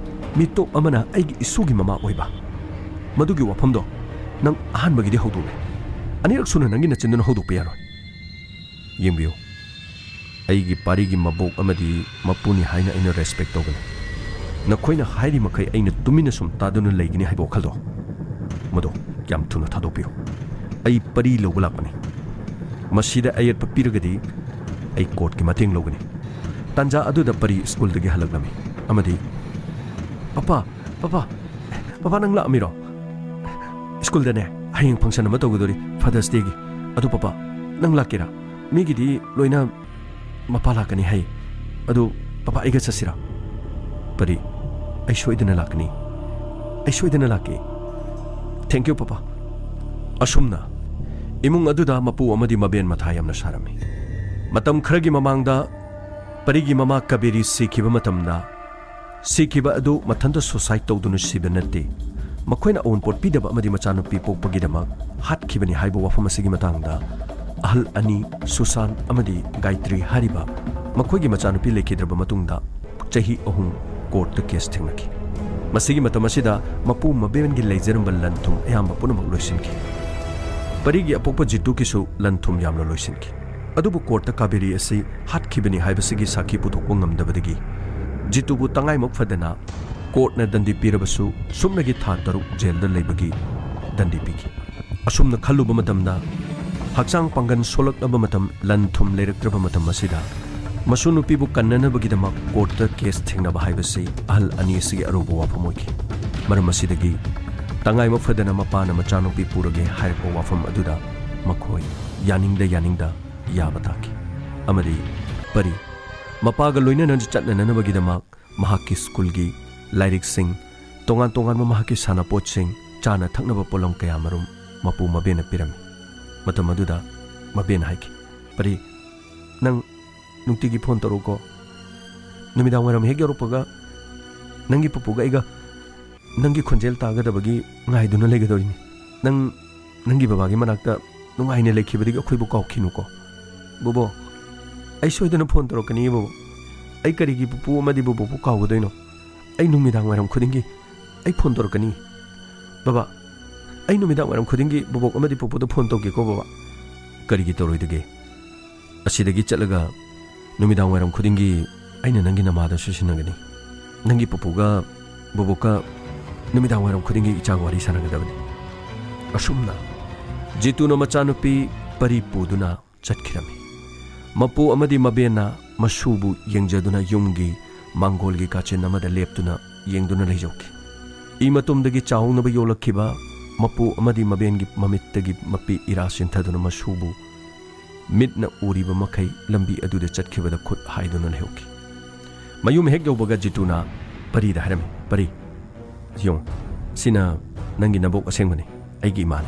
ꯃꯤꯇꯣꯞ ꯑꯃꯅ ꯑꯩꯒꯤ ꯏꯁꯨꯒꯤ ꯃꯃꯥ ꯑꯣꯏꯕ? ꯃꯗꯨꯒꯤ ꯋꯥꯐꯝꯗꯣ ꯅꯪ ꯑꯍꯥꯟꯕꯒꯤꯗꯤ ꯍꯧꯗꯣꯛꯂꯦ꯫ ꯑꯅꯤꯔꯛ ꯁꯨꯅ ꯅꯪꯒꯤ ꯅꯆꯤꯟꯗꯨꯅ ꯍꯧꯗꯣꯛꯄ ꯌꯥꯔꯣꯏ꯫ ꯌꯦꯡꯕꯤꯌꯨ, ꯑꯩꯒꯤ ꯄꯥꯔꯤꯒꯤ ꯃꯕꯣꯛ ꯑꯃꯗꯤ ꯃꯄꯨꯅꯤ ꯍꯥꯏꯅ ꯑꯩꯅ ꯔꯦꯁꯄꯦꯛ ꯇꯧꯒꯅꯤ꯫ ꯅꯈꯣꯏꯅ ꯍꯥꯏꯔꯤ ꯃꯈꯩ ꯑꯩꯅ ꯇꯨꯃꯤꯟꯅ ꯁꯨꯝ ꯇꯥꯗꯨꯅ ꯂꯩꯒꯅꯤ ꯍꯥꯏꯕ ꯋꯥꯈꯜꯗꯣ, ꯃꯗꯣ ꯌꯥꯝ ꯊꯨꯅ ꯊꯥꯗꯣꯛꯄꯤꯌꯨ꯫ ꯑꯩ ꯄꯔꯤ ꯂꯧꯕ ꯂꯥꯛꯄꯅꯤ꯫ ꯃꯁꯤꯗ ꯑꯌꯦꯠꯄ ꯄꯤꯔꯒꯗꯤ ꯑꯩ ꯀꯣꯔꯠꯀꯤ ꯃꯇꯦꯡ ꯂꯧꯒꯅꯤ꯫ ꯇꯥꯟꯖꯥ ꯑꯗꯨꯗ ꯄꯔꯤ ꯁ꯭ꯀꯨꯜꯗꯒꯤ ꯍꯜꯂꯛꯂꯝꯃꯤ ꯑꯃꯗꯤ, "ꯄꯄꯥ, ꯄꯄꯥ, ꯄꯄꯥ, ꯅꯪ ꯂꯥꯛꯑꯝꯃꯤꯔꯣ? ꯁ꯭ꯀꯨꯜꯗꯅꯦ, ꯍꯌꯦꯡ ꯐꯪꯁꯟ ꯑꯃ ꯇꯧꯒꯗꯧꯔꯤ, ꯐꯥꯗꯔꯁ ꯗꯦꯒꯤ꯫ ꯑꯗꯨ ꯄꯄꯥ, ꯅꯪ ꯂꯥꯛꯀꯦꯔꯥ? ꯃꯤꯒꯤꯗꯤ ꯂꯣꯏꯅ ꯃꯄꯥ ꯂꯥꯛꯀꯅꯤ ꯍꯥꯏ꯫ ꯑꯗꯨ ꯄꯄꯥ, ꯑꯩꯒ ꯆꯠꯁꯤꯔꯥ?" "ꯄꯔꯤ, ꯑꯩ ꯁꯣꯏꯗꯅ ꯂꯥꯛꯀꯅꯤ꯫ ꯑꯩ ꯁꯣꯏꯗꯅ ꯂꯥꯛꯀꯦ꯫ Thank you, papa." ꯑꯁꯨꯝꯅ ꯏꯃꯨꯡ ꯑꯗꯨꯗ ꯃꯄꯨ ꯑꯃꯗꯤ ꯃꯕꯦꯟ ꯃꯊꯥ ꯌꯥꯝꯅ ꯁꯥꯔꯝꯃꯤ꯫ ꯃꯇꯝ ꯈꯔꯒꯤ ꯃꯃꯥꯡꯗ ꯄꯔꯤꯒꯤ ꯃꯃꯥ ꯀꯕꯦꯔꯤ ꯁꯤꯈꯤꯕ ꯃꯇꯝꯗ, ꯁꯤꯈꯤꯕ ꯑꯗꯨ ꯃꯊꯟꯇ ꯁꯨꯁꯥꯏꯗ ꯇꯧꯗꯨꯅ ꯁꯤꯕ ꯅꯠꯇꯦ, ꯃꯈꯣꯏꯅ ꯑꯋꯨꯟꯄꯣꯠ ꯄꯤꯗꯕ ꯑꯃꯗꯤ ꯃꯆꯥꯅꯨꯄꯤ ꯄꯣꯛꯄꯒꯤꯗꯃꯛ ꯍꯥꯠꯈꯤꯕꯅꯤ ꯍꯥꯏꯕ ꯋꯥꯐꯝ ꯑꯁꯤꯒꯤ ꯃꯇꯥꯡꯗ ꯑꯍꯜ ꯑꯅꯤ, ꯁꯨꯁꯥꯟ ꯑꯃꯗꯤ ꯒꯥꯌꯇ꯭ꯔꯤ ꯍꯥꯏꯔꯤꯕ ꯃꯈꯣꯏꯒꯤ ꯃꯆꯥꯅꯨꯄꯤ ꯂꯩꯈꯤꯗ꯭ꯔꯕ ꯃꯇꯨꯡꯗ ꯆꯍꯤ ꯑꯍꯨꯝ ꯀꯣꯔꯠꯇ ꯀꯦꯁ ꯊꯦꯡꯅꯈꯤ꯫ ꯃꯁꯤꯒꯤ ꯃꯇꯝ ꯑꯁꯤꯗ ꯃꯄꯨ ꯃꯕꯦꯟꯒꯤ ꯂꯩꯖꯔꯝꯕ ꯂꯟ ꯊꯨꯝ ꯑꯌꯥꯝꯕ ꯄꯨꯝꯅꯃꯛ ꯂꯣꯏꯁꯤꯟꯈꯤ꯫ ꯄꯔꯤꯒꯤ ꯑꯄꯣꯛꯄ ꯖꯤꯇꯨꯒꯤꯁꯨ ꯂꯟ ꯊꯨꯝ ꯌꯥꯝꯅ ꯂꯣꯏꯁꯤꯟꯈꯤ꯫ ꯑꯗꯨꯕꯨ ꯀꯣꯔꯠꯇ ꯀꯥꯕꯦꯔꯤ ꯑꯁꯤ ꯍꯥꯠꯈꯤꯕꯅꯤ ꯍꯥꯏꯕꯁꯤꯒꯤ ꯁꯥꯈꯤ ꯄꯨꯊꯣꯛꯄ ꯉꯝꯗꯕꯗꯒꯤ ꯖꯤꯇꯨꯕꯨ ꯇꯉꯥꯏꯃꯛ ꯐꯗꯅ ꯀꯣꯔꯠꯅ ꯗꯟꯗꯤ ꯄꯤꯔꯕꯁꯨ ꯁꯨꯞꯅꯒꯤ ꯊꯥ ꯇꯔꯨꯛ ꯖꯦꯜꯗ ꯂꯩꯕꯒꯤ ꯗꯟꯗꯤ ꯄꯤꯈꯤ꯫ ꯑꯁꯨꯝꯅ ꯈꯜꯂꯨꯕ ꯃꯇꯝꯗ ꯍꯛꯆꯥꯡ ꯄꯥꯡꯒꯜ ꯁꯣꯜꯂꯛꯂꯕ ꯃꯇꯝ, ꯂꯟ ꯊꯨꯝ ꯂꯩꯔꯛꯇ꯭ꯔꯕ ꯃꯇꯝ ꯑꯁꯤꯗ ꯃꯁꯨ ꯅꯨꯄꯤꯕꯨ ꯀꯟꯅꯅꯕꯒꯤꯗꯃꯛ ꯀꯣꯔꯠꯇ ꯀꯦꯁ ꯊꯦꯡꯅꯕ ꯍꯥꯏꯕꯁꯤ ꯑꯍꯜ ꯑꯅꯤ ꯑꯁꯤꯒꯤ ꯑꯔꯨꯕ ꯋꯥꯐꯝ ꯑꯣꯏꯈꯤ꯫ ꯃꯔꯝ ꯑꯁꯤꯗꯒꯤ ꯇꯉꯥꯏꯃꯛ ꯐꯗꯅ ꯃꯄꯥꯅ ꯃꯆꯥꯅꯨꯄꯤ ꯄꯨꯔꯒꯦ ꯍꯥꯏꯔꯛꯄ ꯋꯥꯐꯝ ꯑꯗꯨꯗ ꯃꯈꯣꯏ ꯌꯥꯅꯤꯡꯗ ꯌꯥꯅꯤꯡꯗ ꯌꯥꯕ ꯇꯥꯈꯤ꯫ ꯑꯃꯗꯤ ꯄꯔꯤ ꯃꯄꯥꯒ ꯂꯣꯏꯅꯅ ꯆꯠꯅꯅꯕꯒꯤꯗꯃꯛ ꯃꯍꯥꯛꯀꯤ ꯁ꯭ꯀꯨꯜꯒꯤ ꯂꯥꯏꯔꯤꯛꯁꯤꯡ, ꯇꯣꯉꯥꯟ ꯇꯣꯉꯥꯟꯕ ꯃꯍꯥꯛꯀꯤ ꯁꯥꯟꯅꯄꯣꯠꯁꯤꯡ, ꯆꯥꯅ ꯊꯛꯅꯕ ꯄꯣꯠꯂꯝ ꯀꯌꯥꯃꯔꯨꯝ ꯃꯄꯨ ꯃꯕꯦꯟꯅ ꯄꯤꯔꯝꯃꯤ꯫ ꯃꯇꯝ ꯑꯗꯨꯗ ꯃꯕꯦꯟꯅ ꯍꯥꯏꯈꯤ, "ꯄꯔꯤ, ꯅꯪ ꯅꯨꯡꯇꯤꯒꯤ ꯐꯣꯟ ꯇꯧꯔꯛꯎꯀꯣ꯫ ꯅꯨꯃꯤꯗꯥꯡ ꯋꯥꯏꯔꯝ ꯍꯦꯛ ꯌꯧꯔꯛꯄꯒ ꯅꯪꯒꯤ ꯄꯨꯄꯨꯒ ꯑꯩꯒ ꯅꯪꯒꯤ ꯈꯣꯟꯖꯦꯜ ꯇꯥꯒꯗꯕꯒꯤ ꯉꯥꯏꯗꯨꯅ ꯂꯩꯒꯗꯧꯔꯤꯅꯤ꯫ ꯅꯪ ꯅꯪꯒꯤ ꯕꯕꯥꯒꯤ ꯃꯅꯥꯛꯇ ꯅꯨꯡꯉꯥꯏꯅ ꯂꯩꯈꯤꯕꯗꯒꯤ ꯑꯩꯈꯣꯏꯕꯨ ꯀꯥꯎꯈꯤꯅꯨꯀꯣ꯫" "ꯕꯣꯕꯣ, ꯑꯩ ꯁꯣꯏꯗꯅ ꯐꯣꯟ ꯇꯧꯔꯛꯀꯅꯤꯌꯦ ꯕꯣꯕꯣ꯫ ꯑꯩ ꯀꯔꯤꯒꯤ ꯄꯨꯄꯨ ꯑꯃꯗꯤ ꯕꯣꯕꯣꯕꯨ ꯀꯥꯎꯒꯗꯣꯏꯅꯣ? ꯑꯩ ꯅꯨꯃꯤꯗꯥꯡ ꯋꯥꯏꯔꯝ ꯈꯨꯗꯤꯡꯒꯤ ꯑꯩ ꯐꯣꯟ ꯇꯧꯔꯛꯀꯅꯤ꯫ ꯕꯕꯥ, ꯑꯩ ꯅꯨꯃꯤꯗꯥꯡ ꯋꯥꯏꯔꯝ ꯈꯨꯗꯤꯡꯒꯤ ꯕꯣꯕꯣꯛ ꯑꯃꯗꯤ ꯄꯨꯄꯨꯗ ꯐꯣꯟ ꯇꯧꯒꯦꯀꯣ ꯕꯕꯥ꯫" "ꯀꯔꯤꯒꯤ ꯇꯧꯔꯣꯏꯗꯒꯦ? ꯑꯁꯤꯗꯒꯤ ꯆꯠꯂꯒ ꯅꯨꯃꯤꯗꯥꯡ ꯋꯥꯏꯔꯝ ꯈꯨꯗꯤꯡꯒꯤ ꯑꯩꯅ ꯅꯪꯒꯤ ꯅꯃꯥꯗꯁꯨ ꯁꯤꯟꯅꯒꯅꯤ꯫ ꯅꯪꯒꯤ ꯄꯨꯄꯨꯒ ꯕꯣꯕꯣꯛꯀ ꯅꯨꯃꯤꯗꯥꯡ ꯋꯥꯏꯔꯝ ꯈꯨꯗꯤꯡꯒꯤ ꯏꯆꯥꯒ ꯋꯥꯔꯤ ꯁꯥꯟꯅꯒꯗꯕꯅꯤ꯫" ꯑꯁꯨꯝꯅ ꯖꯤꯇꯨꯅ ꯃꯆꯥꯅꯨꯄꯤ ꯄꯔꯤ ꯄꯨꯗꯨꯅ ꯆꯠꯈꯤꯔꯝꯃꯤ꯫ ꯃꯄꯨ ꯑꯃꯗꯤ ꯃꯕꯦꯟꯅ ꯃꯁꯨꯕꯨ ꯌꯦꯡꯖꯗꯨꯅ ꯌꯨꯝꯒꯤ ꯃꯥꯡꯒꯣꯜꯒꯤ ꯀꯥꯆꯤꯟ ꯑꯃꯗ ꯂꯦꯞꯇꯨꯅ ꯌꯦꯡꯗꯨꯅ ꯂꯩꯖꯧꯈꯤ꯫ ꯏ ꯃꯇꯨꯝꯗꯒꯤ ꯆꯥꯎꯅꯕ ꯌꯣꯛꯂꯛꯈꯤꯕ ꯃꯄꯨ ꯑꯃꯗꯤ ꯃꯕꯦꯟꯒꯤ ꯃꯃꯤꯠꯇꯒꯤ ꯃꯄꯤ ꯏꯔꯥ ꯆꯤꯟꯊꯗꯨꯅ ꯃꯁꯨꯕꯨ ꯃꯤꯠꯅ ꯎꯔꯤꯕ ꯃꯈꯩ ꯂꯝꯕꯤ ꯑꯗꯨꯗ ꯆꯠꯈꯤꯕꯗ ꯈꯨꯠ ꯍꯥꯏꯗꯨꯅ ꯂꯩꯍꯧꯈꯤ꯫ ꯃꯌꯨꯝ ꯍꯦꯛ ꯌꯧꯕꯒ ꯖꯤꯇꯨꯅ ꯄꯔꯤꯗ ꯍꯥꯏꯔꯝꯃꯤ, "ꯄꯔꯤ, ꯌꯦꯡꯉꯨ, ꯁꯤꯅ ꯅꯪꯒꯤ ꯅꯕꯣꯛ ꯑꯁꯦꯡꯕꯅꯤ, ꯑꯩꯒꯤ ꯏꯃꯥꯅꯤ꯫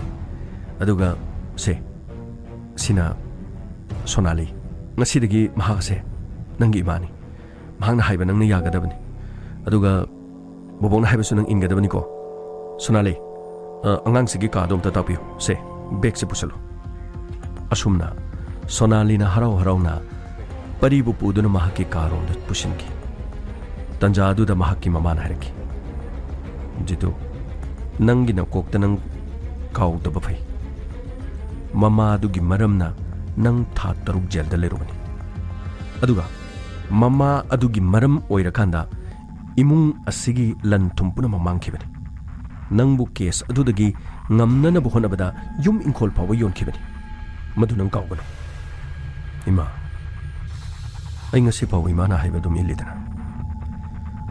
ꯑꯗꯨꯒ ꯁꯦ, ꯁꯤꯅ ꯁꯣꯅꯥꯂꯤ꯫ ꯉꯁꯤꯗꯒꯤ ꯃꯍꯥꯛ ꯑꯁꯦ ꯅꯪꯒꯤ ꯏꯃꯥꯅꯤ꯫ ꯃꯍꯥꯛꯅ ꯍꯥꯏꯕ ꯅꯪꯅ ꯌꯥꯒꯗꯕꯅꯤ꯫ ꯑꯗꯨꯒ ꯕꯣꯕꯣꯛꯅ ꯍꯥꯏꯕꯁꯨ ꯅꯪ ꯏꯟꯒꯗꯕꯅꯤꯀꯣ꯫ ꯁꯣꯅꯥꯂꯤ, ꯑ, ꯑꯉꯥꯡꯁꯤꯒꯤ ꯀꯥꯗꯣ ꯑꯝꯇ ꯇꯥꯛꯄꯤꯌꯨ꯫ ꯁꯦ, ꯕꯦꯒꯁꯦ ꯄꯨꯁꯜꯂꯨ꯫" ꯑꯁꯨꯝꯅ ꯁꯣꯅꯥꯂꯤꯅ ꯍꯔꯥꯎ ꯍꯔꯥꯎꯅ ꯄꯔꯤꯕꯨ ꯄꯨꯗꯨꯅ ꯃꯍꯥꯛꯀꯤ ꯀꯥꯔꯣꯝꯗ ꯄꯨꯁꯤꯟꯈꯤ꯫ ꯇꯟꯖꯥ ꯑꯗꯨꯗ ꯃꯍꯥꯛꯀꯤ ꯃꯃꯥꯅ ꯍꯥꯏꯔꯛꯈꯤ, "ꯖꯤꯇꯨ, ꯅꯪꯒꯤ ꯅꯀꯣꯛꯇ ꯅꯪ ꯀꯥꯎꯗꯕ ꯐꯩ꯫ ꯃꯃꯥ ꯑꯗꯨꯒꯤ ꯃꯔꯝꯅ ꯅꯪ ꯊꯥ ꯇꯔꯨꯛ ꯖꯦꯜꯗ ꯂꯩꯔꯨꯕꯅꯤ꯫ ꯑꯗꯨꯒ ꯃꯃꯥ ꯑꯗꯨꯒꯤ ꯃꯔꯝ ꯑꯣꯏꯔꯀꯥꯟꯗ ꯏꯃꯨꯡ ꯑꯁꯤꯒꯤ ꯂꯟ ꯊꯨꯝ ꯄꯨꯝꯅꯃꯛ ꯃꯥꯡꯈꯤꯕꯅꯤ꯫ ꯅꯪꯕꯨ ꯀꯦꯁ ꯑꯗꯨꯗꯒꯤ ꯉꯝꯅꯅꯕ ꯍꯣꯠꯅꯕꯗ ꯌꯨꯝ ꯏꯪꯈꯣꯜ ꯐꯥꯎꯕ ꯌꯣꯟꯈꯤꯕꯅꯤ꯫ ꯃꯗꯨ ꯅꯪ ꯀꯥꯎꯒꯅꯨ꯫" "ꯏꯃꯥ, ꯑꯩ ꯉꯁꯤ ꯐꯥꯎꯕ ꯏꯃꯥꯅ ꯍꯥꯏꯕ ꯑꯗꯨꯝ ꯏꯜꯂꯤꯗꯅ꯫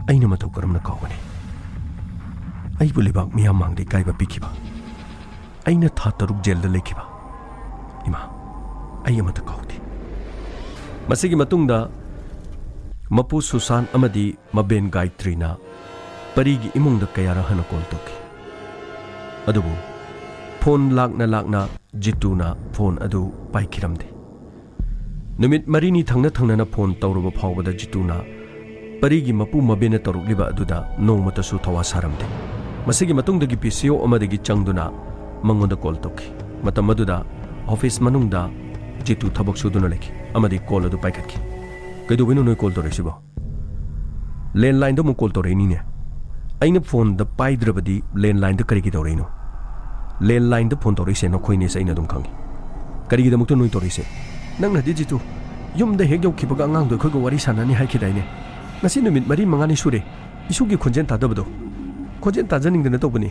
ꯑꯩꯅ ꯃꯇꯧ ꯀꯔꯝꯅ ꯀꯥꯎꯒꯅꯤ?" ꯑꯩꯕꯨ ꯂꯩꯕꯥꯛ ꯃꯤꯌꯥꯝ ꯃꯥꯡꯗ ꯏꯀꯥꯏꯕ ꯄꯤꯈꯤꯕ, ꯑꯩꯅ ꯊꯥ ꯇꯔꯨꯛ ꯖꯦꯜꯗ ꯂꯩꯈꯤꯕ, ꯏꯃꯥ, ꯑꯩ ꯑꯃꯠꯇ ꯀꯥꯎꯗꯦ꯫ ꯃꯁꯤꯒꯤ ꯃꯇꯨꯡꯗ ꯃꯄꯨ ꯁꯨꯁꯥꯟ ꯑꯃꯗꯤ ꯃꯕꯦꯟ ꯒꯥꯌꯇ꯭ꯔꯤꯅ ꯄꯔꯤꯒꯤ ꯏꯃꯨꯡꯗ ꯀꯌꯥꯔꯛ ꯍꯟꯅ ꯀꯣꯜ ꯇꯧꯈꯤ꯫ ꯑꯗꯨꯕꯨ ꯐꯣꯟ ꯂꯥꯛꯅ ꯂꯥꯛꯅ ꯖꯤꯇꯨꯅ ꯐꯣꯟ ꯑꯗꯨ ꯄꯥꯏꯈꯤꯔꯝꯗꯦ꯫ ꯅꯨꯃꯤꯠ ꯃꯔꯤꯅꯤ ꯊꯪꯅ ꯊꯪꯅꯅ ꯐꯣꯟ ꯇꯧꯔꯕ ꯐꯥꯎꯕꯗ ꯖꯤꯇꯨꯅ ꯄꯔꯤꯒꯤ ꯃꯄꯨ ꯃꯕꯦꯟꯅ ꯇꯧꯔꯛꯂꯤꯕ ꯑꯗꯨꯗ ꯅꯣꯡꯃꯇꯁꯨ ꯊꯋꯥ ꯁꯥꯔꯝꯗꯦ꯫ ꯃꯁꯤꯒꯤ ꯃꯇꯨꯡꯗꯒꯤ ꯄꯤ ꯁꯤ ꯑꯣ ꯑꯃꯗꯒꯤ ꯆꯪꯗꯨꯅ ꯃꯉꯣꯟꯗ ꯀꯣꯜ ꯇꯧꯈꯤ꯫ ꯃꯇꯝ ꯑꯗꯨꯗ ꯑꯣꯐꯤꯁ ꯃꯅꯨꯡꯗ ꯖꯤꯇꯨ ꯊꯕꯛ ꯁꯨꯗꯨꯅ ꯂꯩꯈꯤ ꯑꯃꯗꯤ ꯀꯣꯜ ꯑꯗꯨ ꯄꯥꯏꯈꯠꯈꯤ꯫ "ꯀꯩꯗꯧꯕꯩꯅꯣ ꯅꯣꯏ ꯀꯣꯜ ꯇꯧꯔꯛꯏꯁꯤꯕꯣ?" "ꯂꯦꯟꯂꯥꯏꯟꯗ ꯑꯃꯨꯛ ꯀꯣꯜ ꯇꯧꯔꯛꯏꯅꯤꯅꯦ꯫ ꯑꯩꯅ ꯐꯣꯟꯗ ꯄꯥꯏꯗ꯭ꯔꯕꯗꯤ ꯂꯦꯟꯂꯥꯏꯟꯗ ꯀꯔꯤꯒꯤ ꯇꯧꯔꯛꯏꯅꯣ?" "ꯂꯦꯟꯂꯥꯏꯟꯗ ꯐꯣꯟ ꯇꯧꯔꯛꯏꯁꯦ ꯅꯈꯣꯏꯅꯦꯁꯦ ꯑꯩꯅ ꯑꯗꯨꯝ ꯈꯪꯉꯤ꯫ ꯀꯔꯤꯒꯤꯗꯃꯛꯇ ꯅꯣꯏ ꯇꯧꯔꯛꯏꯁꯦ?" "ꯅꯪꯅꯗꯤ ꯖꯤꯇꯨ, ꯌꯨꯝꯗ ꯍꯦꯛ ꯌꯧꯈꯤꯕꯒ ꯑꯉꯥꯡꯗꯣ ꯑꯩꯈꯣꯏꯒ ꯋꯥꯔꯤ ꯁꯥꯟꯅꯅꯤ ꯍꯥꯏꯈꯤꯗꯥꯏꯅꯦ? ꯉꯁꯤ ꯅꯨꯃꯤꯠ ꯃꯔꯤ ꯃꯉꯥꯅꯤ ꯁꯨꯔꯦ ꯏꯁꯨꯒꯤ ꯈꯣꯟꯖꯦꯜ ꯇꯥꯗꯕꯗꯣ꯫ ꯈꯣꯟꯖꯦꯜ ꯇꯥꯖꯅꯤꯡꯗꯅ ꯇꯧꯕꯅꯤ꯫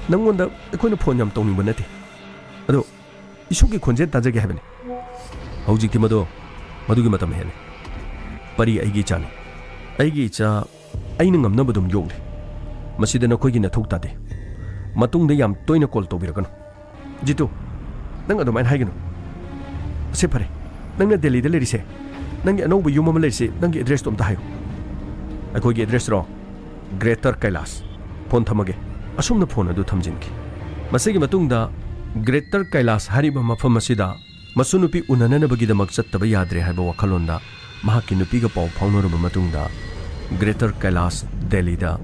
ꯅꯪꯉꯣꯟꯗ ꯑꯩꯈꯣꯏꯅ ꯐꯣꯟ ꯌꯥꯝ ꯇꯧꯅꯤꯡꯕ ꯅꯠꯇꯦ꯫ ꯑꯗꯣ ꯏꯁꯨꯒꯤ ꯈꯣꯟꯖꯦꯜ ꯇꯥꯖꯒꯦ ꯍꯥꯏꯕꯅꯤ꯫ ꯍꯧꯖꯤꯛꯇꯤ ꯃꯗꯣ, ꯃꯗꯨꯒꯤ ꯃꯇꯝ ꯍꯦꯜꯂꯦ꯫ ꯄꯔꯤ ꯑꯩꯒꯤ ꯏꯆꯥꯅꯤ꯫ ꯑꯩꯒꯤ ꯏꯆꯥ ꯑꯩꯅ ꯉꯝꯅꯕ ꯑꯗꯨꯝ ꯌꯣꯛꯂꯤ꯫ ꯃꯁꯤꯗ ꯅꯈꯣꯏꯒꯤ ꯅꯊꯧ ꯇꯥꯗꯦ꯫ ꯃꯇꯨꯡꯗ ꯌꯥꯝ ꯇꯣꯏꯅ ꯀꯣꯜ ꯇꯧꯕꯤꯔꯛꯀꯅꯨ꯫ ꯖꯤꯇꯨ, ꯅꯪ ꯑꯗꯨꯃꯥꯏꯅ ꯍꯥꯏꯒꯅꯨ꯫ ꯑꯁꯤ ꯐꯔꯦ, ꯅꯪꯅ ꯗꯦꯜꯂꯤꯗ ꯂꯩꯔꯤꯁꯦ, ꯅꯪꯒꯤ ꯑꯅꯧꯕ ꯌꯨꯝ ꯑꯃ ꯂꯩꯔꯤꯁꯦ, ꯅꯪꯒꯤ ꯑꯦꯗ꯭ꯔꯦꯁꯇꯣ ꯑꯝꯇ ꯍꯥꯏꯌꯨ꯫" "ꯑꯩꯈꯣꯏꯒꯤ ꯑꯦꯗ꯭ꯔꯦꯁꯔꯣ? ꯒ꯭ꯔꯦꯇꯔ ꯀꯩꯂꯥꯁ꯫ ꯐꯣꯟ ꯊꯝꯃꯒꯦ꯫" ꯑꯁꯨꯝꯅ ꯐꯣꯟ ꯑꯗꯨ ꯊꯝꯖꯤꯟꯈꯤ꯫ ꯃꯁꯤꯒꯤ ꯃꯇꯨꯡꯗ ꯒ꯭ꯔꯦꯇꯔ ꯀꯩꯂꯥꯁ ꯍꯥꯏꯔꯤꯕ ꯃꯐꯝ ꯑꯁꯤꯗ ꯃꯁꯨ ꯅꯨꯄꯤ ꯎꯅꯅꯅꯕꯒꯤꯗꯃꯛ ꯆꯠꯇꯕ ꯌꯥꯗ꯭ꯔꯦ ꯍꯥꯏꯕ ꯋꯥꯈꯜꯂꯣꯟꯗ ꯃꯍꯥꯛꯀꯤ ꯅꯨꯄꯤꯒ ꯄꯥꯎ ꯐꯥꯎꯅꯔꯕ ꯃꯇꯨꯡꯗ ꯒ꯭ꯔꯦꯇꯔ ꯀꯩꯂꯥꯁ, ꯗꯦꯜꯂꯤꯗ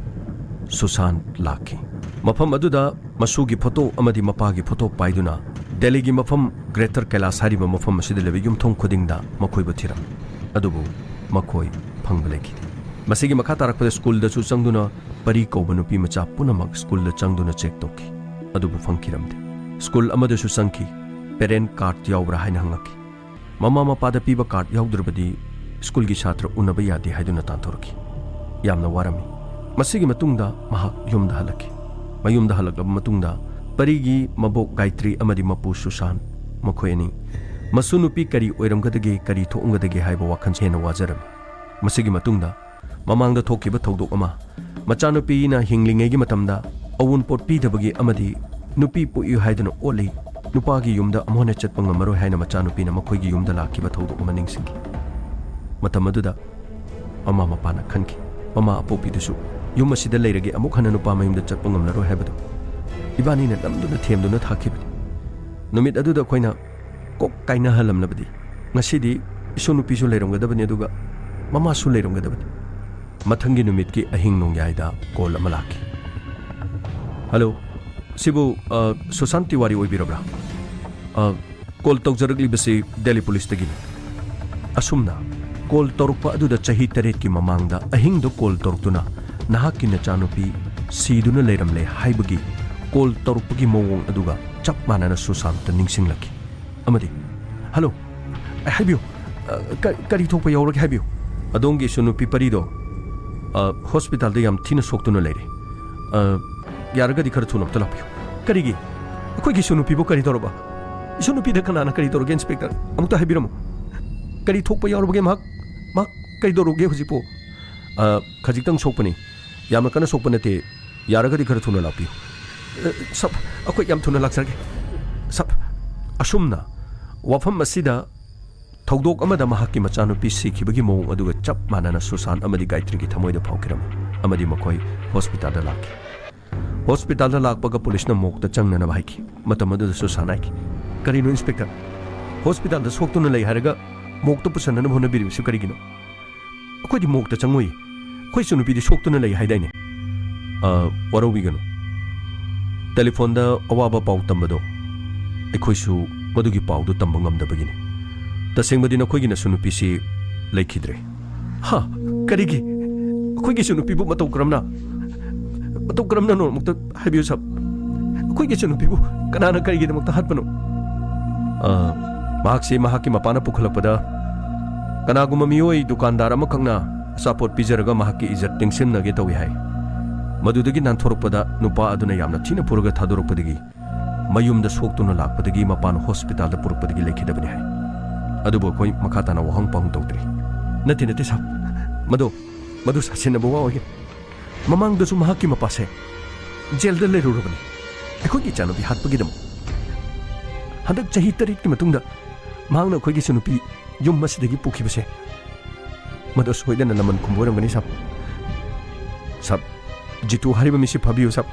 ꯁꯨꯁꯥꯟ ꯂꯥꯛꯈꯤ꯫ ꯃꯐꯝ ꯑꯗꯨꯗ ꯃꯁꯨꯒꯤ ꯐꯣꯇꯣ ꯑꯃꯗꯤ ꯃꯄꯥꯒꯤ ꯐꯣꯇꯣ ꯄꯥꯏꯗꯨꯅ ꯗꯦꯜꯂꯤꯒꯤ ꯃꯐꯝ ꯒ꯭ꯔꯦꯇꯔ ꯀꯩꯂꯥꯁ ꯍꯥꯏꯔꯤꯕ ꯃꯐꯝ ꯑꯁꯤꯗ ꯂꯩꯕ ꯌꯨꯝꯊꯣꯡ ꯈꯨꯗꯤꯡꯗ ꯃꯈꯣꯏꯕꯨ ꯊꯤꯔꯝꯃꯤ꯫ ꯑꯗꯨꯕꯨ ꯃꯈꯣꯏ ꯐꯪꯕ ꯂꯩꯈꯤꯗꯦ꯫ ꯃꯁꯤꯒꯤ ꯃꯈꯥ ꯇꯥꯔꯛꯄꯗ ꯁ꯭ꯀꯨꯜꯗꯁꯨ ꯆꯪꯗꯨꯅ ꯄꯔꯤ ꯀꯧꯕ ꯅꯨꯄꯤ ꯃꯆꯥ ꯄꯨꯝꯅꯃꯛ ꯁ꯭ꯀꯨꯜꯗ ꯆꯪꯗꯨꯅ ꯆꯦꯛ ꯇꯧꯈꯤ꯫ ꯑꯗꯨꯕꯨ ꯐꯪꯈꯤꯔꯝꯗꯦ꯫ ꯁ꯭ꯀꯨꯜ ꯑꯃꯗꯁꯨ ꯆꯪꯈꯤ꯫ ꯄꯦꯔꯦꯟꯠ ꯀꯥꯔꯗ ꯌꯥꯎꯕ꯭ꯔꯥ ꯍꯥꯏꯅ ꯍꯪꯉꯛꯈꯤ꯫ ꯃꯃꯥ ꯃꯄꯥꯗ ꯄꯤꯕ ꯀꯥꯔꯗ ꯌꯥꯎꯗ꯭ꯔꯕꯗꯤ ꯁ꯭ꯀꯨꯜꯒꯤ ꯁꯥꯇ꯭ꯔ ꯎꯅꯕ ꯌꯥꯗꯦ ꯍꯥꯏꯗꯨꯅ ꯇꯥꯟꯊꯣꯔꯛꯈꯤ꯫ ꯌꯥꯝꯅ ꯋꯥꯔꯝꯃꯤ꯫ ꯃꯁꯤꯒꯤ ꯃꯇꯨꯡꯗ ꯃꯍꯥꯛ ꯌꯨꯝꯗ ꯍꯜꯂꯛꯈꯤ꯫ ꯃꯌꯨꯝꯗ ꯍꯜꯂꯛꯂꯕ ꯃꯇꯨꯡꯗ ꯄꯔꯤꯒꯤ ꯃꯕꯣꯛ ꯒꯥꯌꯇ꯭ꯔꯤ ꯑꯃꯗꯤ ꯃꯄꯨ ꯁꯨꯁꯥꯟ, ꯃꯈꯣꯏ ꯑꯅꯤ ꯃꯁꯨ ꯅꯨꯄꯤ ꯀꯔꯤ ꯑꯣꯏꯔꯝꯒꯗꯒꯦ, ꯀꯔꯤ ꯊꯣꯛꯑꯝꯒꯗꯒꯦ ꯍꯥꯏꯕ ꯋꯥꯈꯜ ꯍꯦꯟꯅ ꯋꯥꯖꯔꯝꯃꯤ꯫ ꯃꯁꯤꯒꯤ ꯃꯇꯨꯡꯗ ꯃꯃꯥꯡꯗ ꯊꯣꯛꯈꯤꯕ ꯊꯧꯗꯣꯛ ꯑꯃ ꯃꯆꯥꯅꯨꯄꯤꯅ ꯍꯤꯡꯂꯤꯉꯩꯒꯤ ꯃꯇꯝꯗ ꯑꯋꯨꯟꯄꯣꯠ ꯄꯤꯗꯕꯒꯤ ꯑꯃꯗꯤ ꯅꯨꯄꯤ ꯄꯣꯛꯏ ꯍꯥꯏꯗꯨꯅ ꯑꯣꯠꯂꯤ, ꯅꯨꯄꯥꯒꯤ ꯌꯨꯝꯗ ꯑꯃꯨꯛ ꯍꯟꯅ ꯆꯠꯄ ꯉꯝꯃꯔꯣꯏ ꯍꯥꯏꯅ ꯃꯆꯥꯅꯨꯄꯤꯅ ꯃꯈꯣꯏꯒꯤ ꯌꯨꯝꯗ ꯂꯥꯛꯈꯤꯕ ꯊꯧꯗꯣꯛ ꯑꯃ ꯅꯤꯡꯁꯤꯡꯈꯤ꯫ ꯃꯇꯝ ꯑꯗꯨꯗ ꯃꯃꯥ ꯃꯄꯥꯅ ꯈꯟꯈꯤ, ꯃꯃꯥ ꯑꯄꯣꯛꯄꯤꯗꯨꯁꯨ ꯌꯨꯝ ꯑꯁꯤꯗ ꯂꯩꯔꯒꯦ, ꯑꯃꯨꯛ ꯍꯟꯅ ꯅꯨꯄꯥ ꯃꯌꯨꯝꯗ ꯆꯠꯄ ꯉꯝꯂꯔꯣꯏ ꯍꯥꯏꯕꯗꯨ ꯏꯕꯥꯅꯤꯅ ꯅꯝꯗꯨꯅ ꯊꯦꯝꯗꯨꯅ ꯊꯥꯈꯤꯕꯅꯤ꯫ ꯅꯨꯃꯤꯠ ꯑꯗꯨꯗ ꯑꯩꯈꯣꯏꯅ ꯀꯣꯛ ꯀꯥꯏꯅꯍꯜꯂꯝꯂꯕꯗꯤ ꯉꯁꯤꯗꯤ ꯏꯁꯨ ꯅꯨꯄꯤꯁꯨ ꯂꯩꯔꯝꯒꯗꯕꯅꯤ, ꯑꯗꯨꯒ ꯃꯃꯥꯁꯨ ꯂꯩꯔꯝꯒꯗꯕꯅꯤ꯫ ꯃꯊꯪꯒꯤ ꯅꯨꯃꯤꯠꯀꯤ ꯑꯍꯤꯡ ꯅꯣꯡꯌꯥꯏꯗ ꯀꯣꯜ ꯑꯃ ꯂꯥꯛꯈꯤ꯫ "ꯍꯜꯂꯣ, ꯁꯤꯕꯨ, ꯑ, ꯁꯨꯁꯥꯟ ꯇꯤꯋꯥꯔꯤ ꯑꯣꯏꯕꯤꯔꯕ꯭ꯔꯥ? ꯑ, ꯀꯣꯜ ꯇꯧꯖꯔꯛꯂꯤꯕꯁꯤ ꯗꯦꯜꯂꯤ ꯄꯨꯂꯤꯁꯇꯒꯤꯅꯤ꯫ ꯑꯁꯨꯝꯅ ꯀꯣꯜ ꯇꯧꯔꯛꯄ ꯑꯗꯨꯗ ꯆꯍꯤ ꯇꯔꯦꯠꯀꯤ ꯃꯃꯥꯡꯗ ꯑꯍꯤꯡꯗ ꯀꯣꯜ ꯇꯧꯔꯛꯇꯨꯅ ꯅꯍꯥꯛꯀꯤ ꯅꯆꯥꯅꯨꯄꯤ ꯁꯤꯗꯨꯅ ꯂꯩꯔꯝꯂꯦ ꯍꯥꯏꯕꯒꯤ ꯀꯣꯜ ꯇꯧꯔꯛꯄꯒꯤ ꯃꯑꯣꯡ ꯑꯗꯨꯒ ꯆꯞ ꯃꯥꯟꯅꯅ ꯁꯨꯁꯥꯟꯇ ꯅꯤꯡꯁꯤꯡꯂꯛꯈꯤ꯫ ꯑꯃꯗꯤ, ꯍꯜꯂꯣ, ꯍꯥꯏꯕꯤꯌꯨ, ꯑ, ꯀ-, ꯀꯔꯤ ꯊꯣꯛꯄ ꯌꯥꯎꯔꯒꯦ ꯍꯥꯏꯕꯤꯌꯨ꯫ ꯑꯗꯣꯝꯒꯤ ꯏꯁꯨ ꯅꯨꯄꯤ ꯄꯔꯤꯗꯣ, ꯑ, ꯍꯣꯁꯄꯤꯇꯥꯜꯗ ꯌꯥꯝ ꯊꯤꯅ ꯁꯣꯛꯇꯨꯅ ꯂꯩꯔꯦ꯫ ꯑ, ꯌꯥꯔꯒꯗꯤ ꯈꯔ ꯊꯨꯅ ꯑꯝꯇ ꯂꯥꯛꯄꯤꯌꯨ꯫" "ꯀꯔꯤꯒꯤ? ꯑꯩꯈꯣꯏꯒꯤ ꯏꯁꯨ ꯅꯨꯄꯤꯕꯨ ꯀꯔꯤ ꯇꯧꯔꯕ? ꯏꯁꯨ ꯅꯨꯄꯤꯗ ꯀꯅꯥꯅ ꯀꯔꯤ ꯇꯧꯔꯒꯦ, ꯏꯟꯁꯄꯦꯛꯇꯔ? ꯑꯃꯨꯛꯇ ꯍꯥꯏꯕꯤꯔꯝꯃꯨ꯫ ꯀꯔꯤ ꯊꯣꯛꯄ ꯌꯥꯎꯔꯕꯒꯦ? ꯃꯍꯥꯛ, ꯃꯍꯥꯛ ꯀꯔꯤ ꯇꯧꯔꯨꯒꯦ ꯍꯧꯖꯤꯛꯄꯨ?" "ꯑ, ꯈꯖꯤꯛꯇꯪ ꯁꯣꯛꯄꯅꯤ꯫ ꯌꯥꯝꯅ ꯀꯟꯅ ꯁꯣꯛꯄ ꯅꯠꯇꯦ꯫ ꯌꯥꯔꯒꯗꯤ ꯈꯔ ꯊꯨꯅ ꯂꯥꯛꯄꯤꯌꯨ꯫" "ꯑ, ꯁꯥꯔ, ꯑꯩꯈꯣꯏ ꯌꯥꯝ ꯊꯨꯅ ꯂꯥꯛꯆꯔꯒꯦ, ꯁꯥꯔ꯫" ꯑꯁꯨꯝꯅ ꯋꯥꯐꯝ ꯑꯁꯤꯗ ꯊꯧꯗꯣꯛ ꯑꯃꯗ ꯃꯍꯥꯛꯀꯤ ꯃꯆꯥꯅꯨꯄꯤ ꯁꯤꯈꯤꯕꯒꯤ ꯃꯑꯣꯡ ꯑꯗꯨꯒ ꯆꯞ ꯃꯥꯟꯅꯅ ꯁꯨꯁꯥꯟ ꯑꯃꯗꯤ ꯒꯥꯌꯇ꯭ꯔꯤꯒꯤ ꯊꯃꯣꯏꯗ ꯐꯥꯎꯈꯤꯔꯝꯃꯤ, ꯑꯃꯗꯤ ꯃꯈꯣꯏ ꯍꯣꯁꯄꯤꯇꯥꯜꯗ ꯂꯥꯛꯈꯤ꯫ ꯍꯣꯁꯄꯤꯇꯥꯜꯗ ꯂꯥꯛꯄꯒ ꯄꯨꯂꯤꯁꯅ ꯃꯣꯛꯇ ꯆꯪꯅꯅꯕ ꯍꯥꯏꯈꯤ꯫ ꯃꯇꯝ ꯑꯗꯨꯗ ꯁꯨꯁꯥꯟ ꯍꯥꯏꯈꯤ, "ꯀꯔꯤꯅꯣ ꯏꯟꯁꯄꯦꯛꯇꯔ? ꯍꯣꯁꯄꯤꯇꯥꯜꯗ ꯁꯣꯛꯇꯨꯅ ꯂꯩ ꯍꯥꯏꯔꯒ ꯃꯣꯛꯇ ꯄꯨꯁꯟꯅꯅꯕ ꯍꯣꯠꯅꯕꯤꯔꯤꯕꯁꯤ ꯀꯔꯤꯒꯤꯅꯣ? ꯑꯩꯈꯣꯏꯗꯤ ꯃꯣꯛꯇ ꯆꯪꯉꯣꯏ꯫ ꯑꯩꯈꯣꯏꯁꯨ ꯅꯨꯄꯤꯗꯤ ꯁꯣꯛꯇꯨꯅ ꯂꯩ ꯍꯥꯏꯗꯥꯏꯅꯦ?" "ꯑ, ꯋꯥꯔꯧꯕꯤꯒꯅꯨ꯫ ꯇꯦꯂꯤꯐꯣꯟꯗ ꯑꯋꯥꯕ ꯄꯥꯎ ꯇꯝꯕꯗꯣ ꯑꯩꯈꯣꯏꯁꯨ ꯃꯗꯨꯒꯤ ꯄꯥꯎꯗꯨ ꯇꯝꯕ ꯉꯝꯗꯕꯒꯤꯅꯤ꯫ ꯇꯁꯦꯡꯕꯗꯤ ꯅꯈꯣꯏꯒꯤ ꯅꯁꯨ ꯅꯨꯄꯤꯁꯤ ꯂꯩꯈꯤꯗ꯭ꯔꯦ꯫" "ꯍꯥ? ꯀꯔꯤꯒꯤ? ꯑꯩꯈꯣꯏꯒꯤꯁꯨ ꯅꯨꯄꯤꯕꯨ ꯃꯇꯧ ꯀꯔꯝꯅ, ꯃꯇꯧ ꯀꯔꯝꯅꯅꯣ ꯑꯃꯨꯛꯇ ꯍꯥꯏꯕꯤꯌꯨ ꯁꯥꯔ꯫ ꯑꯩꯈꯣꯏꯒꯤꯁꯨ ꯅꯨꯄꯤꯕꯨ ꯀꯅꯥꯅ ꯀꯔꯤꯒꯤꯗꯃꯛꯇ ꯍꯥꯠꯄꯅꯣ?" "ꯑ, ꯃꯍꯥꯛꯁꯤ ꯃꯍꯥꯛꯀꯤ ꯃꯄꯥꯅ ꯄꯨꯈꯠꯂꯛꯄꯗ ꯀꯅꯥꯒꯨꯝꯕ ꯃꯤꯑꯣꯏ ꯗꯨꯀꯥꯟꯗꯥꯔ ꯑꯃꯈꯛꯅ ꯑꯆꯥꯄꯣꯠ ꯄꯤꯖꯔꯒ ꯃꯍꯥꯛꯀꯤ ꯏꯖꯠ ꯇꯦꯡꯁꯤꯟꯅꯒꯦ ꯇꯧꯏ ꯍꯥꯏ꯫ ꯃꯗꯨꯗꯒꯤ ꯅꯥꯟꯊꯣꯔꯛꯄꯗ ꯅꯨꯄꯥ ꯑꯗꯨꯅ ꯌꯥꯝꯅ ꯊꯤꯅ ꯐꯨꯔꯒ ꯊꯥꯗꯣꯔꯛꯄꯗꯒꯤ ꯃꯌꯨꯝꯗ ꯁꯣꯛꯇꯨꯅ ꯂꯥꯛꯄꯗꯒꯤ ꯃꯄꯥꯅ ꯍꯣꯁꯄꯤꯇꯥꯜꯗ ꯄꯨꯔꯛꯄꯗꯒꯤ ꯂꯩꯈꯤꯗꯕꯅꯤ ꯍꯥꯏ꯫ ꯑꯗꯨꯕꯨ ꯑꯩꯈꯣꯏ ꯃꯈꯥ ꯇꯥꯅ ꯋꯥꯍꯪ ꯄꯥꯎꯍꯪ ꯇꯧꯗ꯭ꯔꯤ꯫" "ꯅꯠꯇꯦ, ꯅꯠꯇꯦ ꯁꯥꯔ, ꯃꯗꯨ, ꯃꯗꯨ ꯁꯥꯁꯤꯟꯅꯕ ꯋꯥ ꯑꯣꯏꯒꯅꯤ꯫ ꯃꯃꯥꯡꯗꯁꯨ ꯃꯍꯥꯛꯀꯤ ꯃꯄꯥꯁꯦ ꯖꯦꯜꯗ ꯂꯩꯔꯨꯔꯕꯅꯤ, ꯑꯩꯈꯣꯏꯒꯤ ꯏꯆꯥꯅꯨꯄꯤ ꯍꯥꯠꯄꯒꯤꯗꯃꯛ꯫ ꯍꯟꯗꯛ ꯆꯍꯤ ꯇꯔꯦꯠꯀꯤ ꯃꯇꯨꯡꯗ ꯃꯍꯥꯛꯅ ꯑꯩꯈꯣꯏꯒꯤ ꯏꯆꯥꯅꯨꯄꯤ ꯌꯨꯝ ꯑꯁꯤꯗꯒꯤ ꯄꯨꯈꯤꯕꯁꯦ, ꯃꯗꯨ ꯁꯣꯏꯗꯅ ꯂꯃꯟ ꯈꯨꯝꯕ ꯑꯣꯏꯔꯝꯒꯅꯤ, ꯁꯥꯕ꯫ ꯁꯥꯕ, ꯖꯤꯇꯨ ꯍꯥꯏꯔꯤꯕ ꯃꯤꯁꯤ ꯐꯥꯕꯤꯌꯨ, ꯁꯥꯕ꯫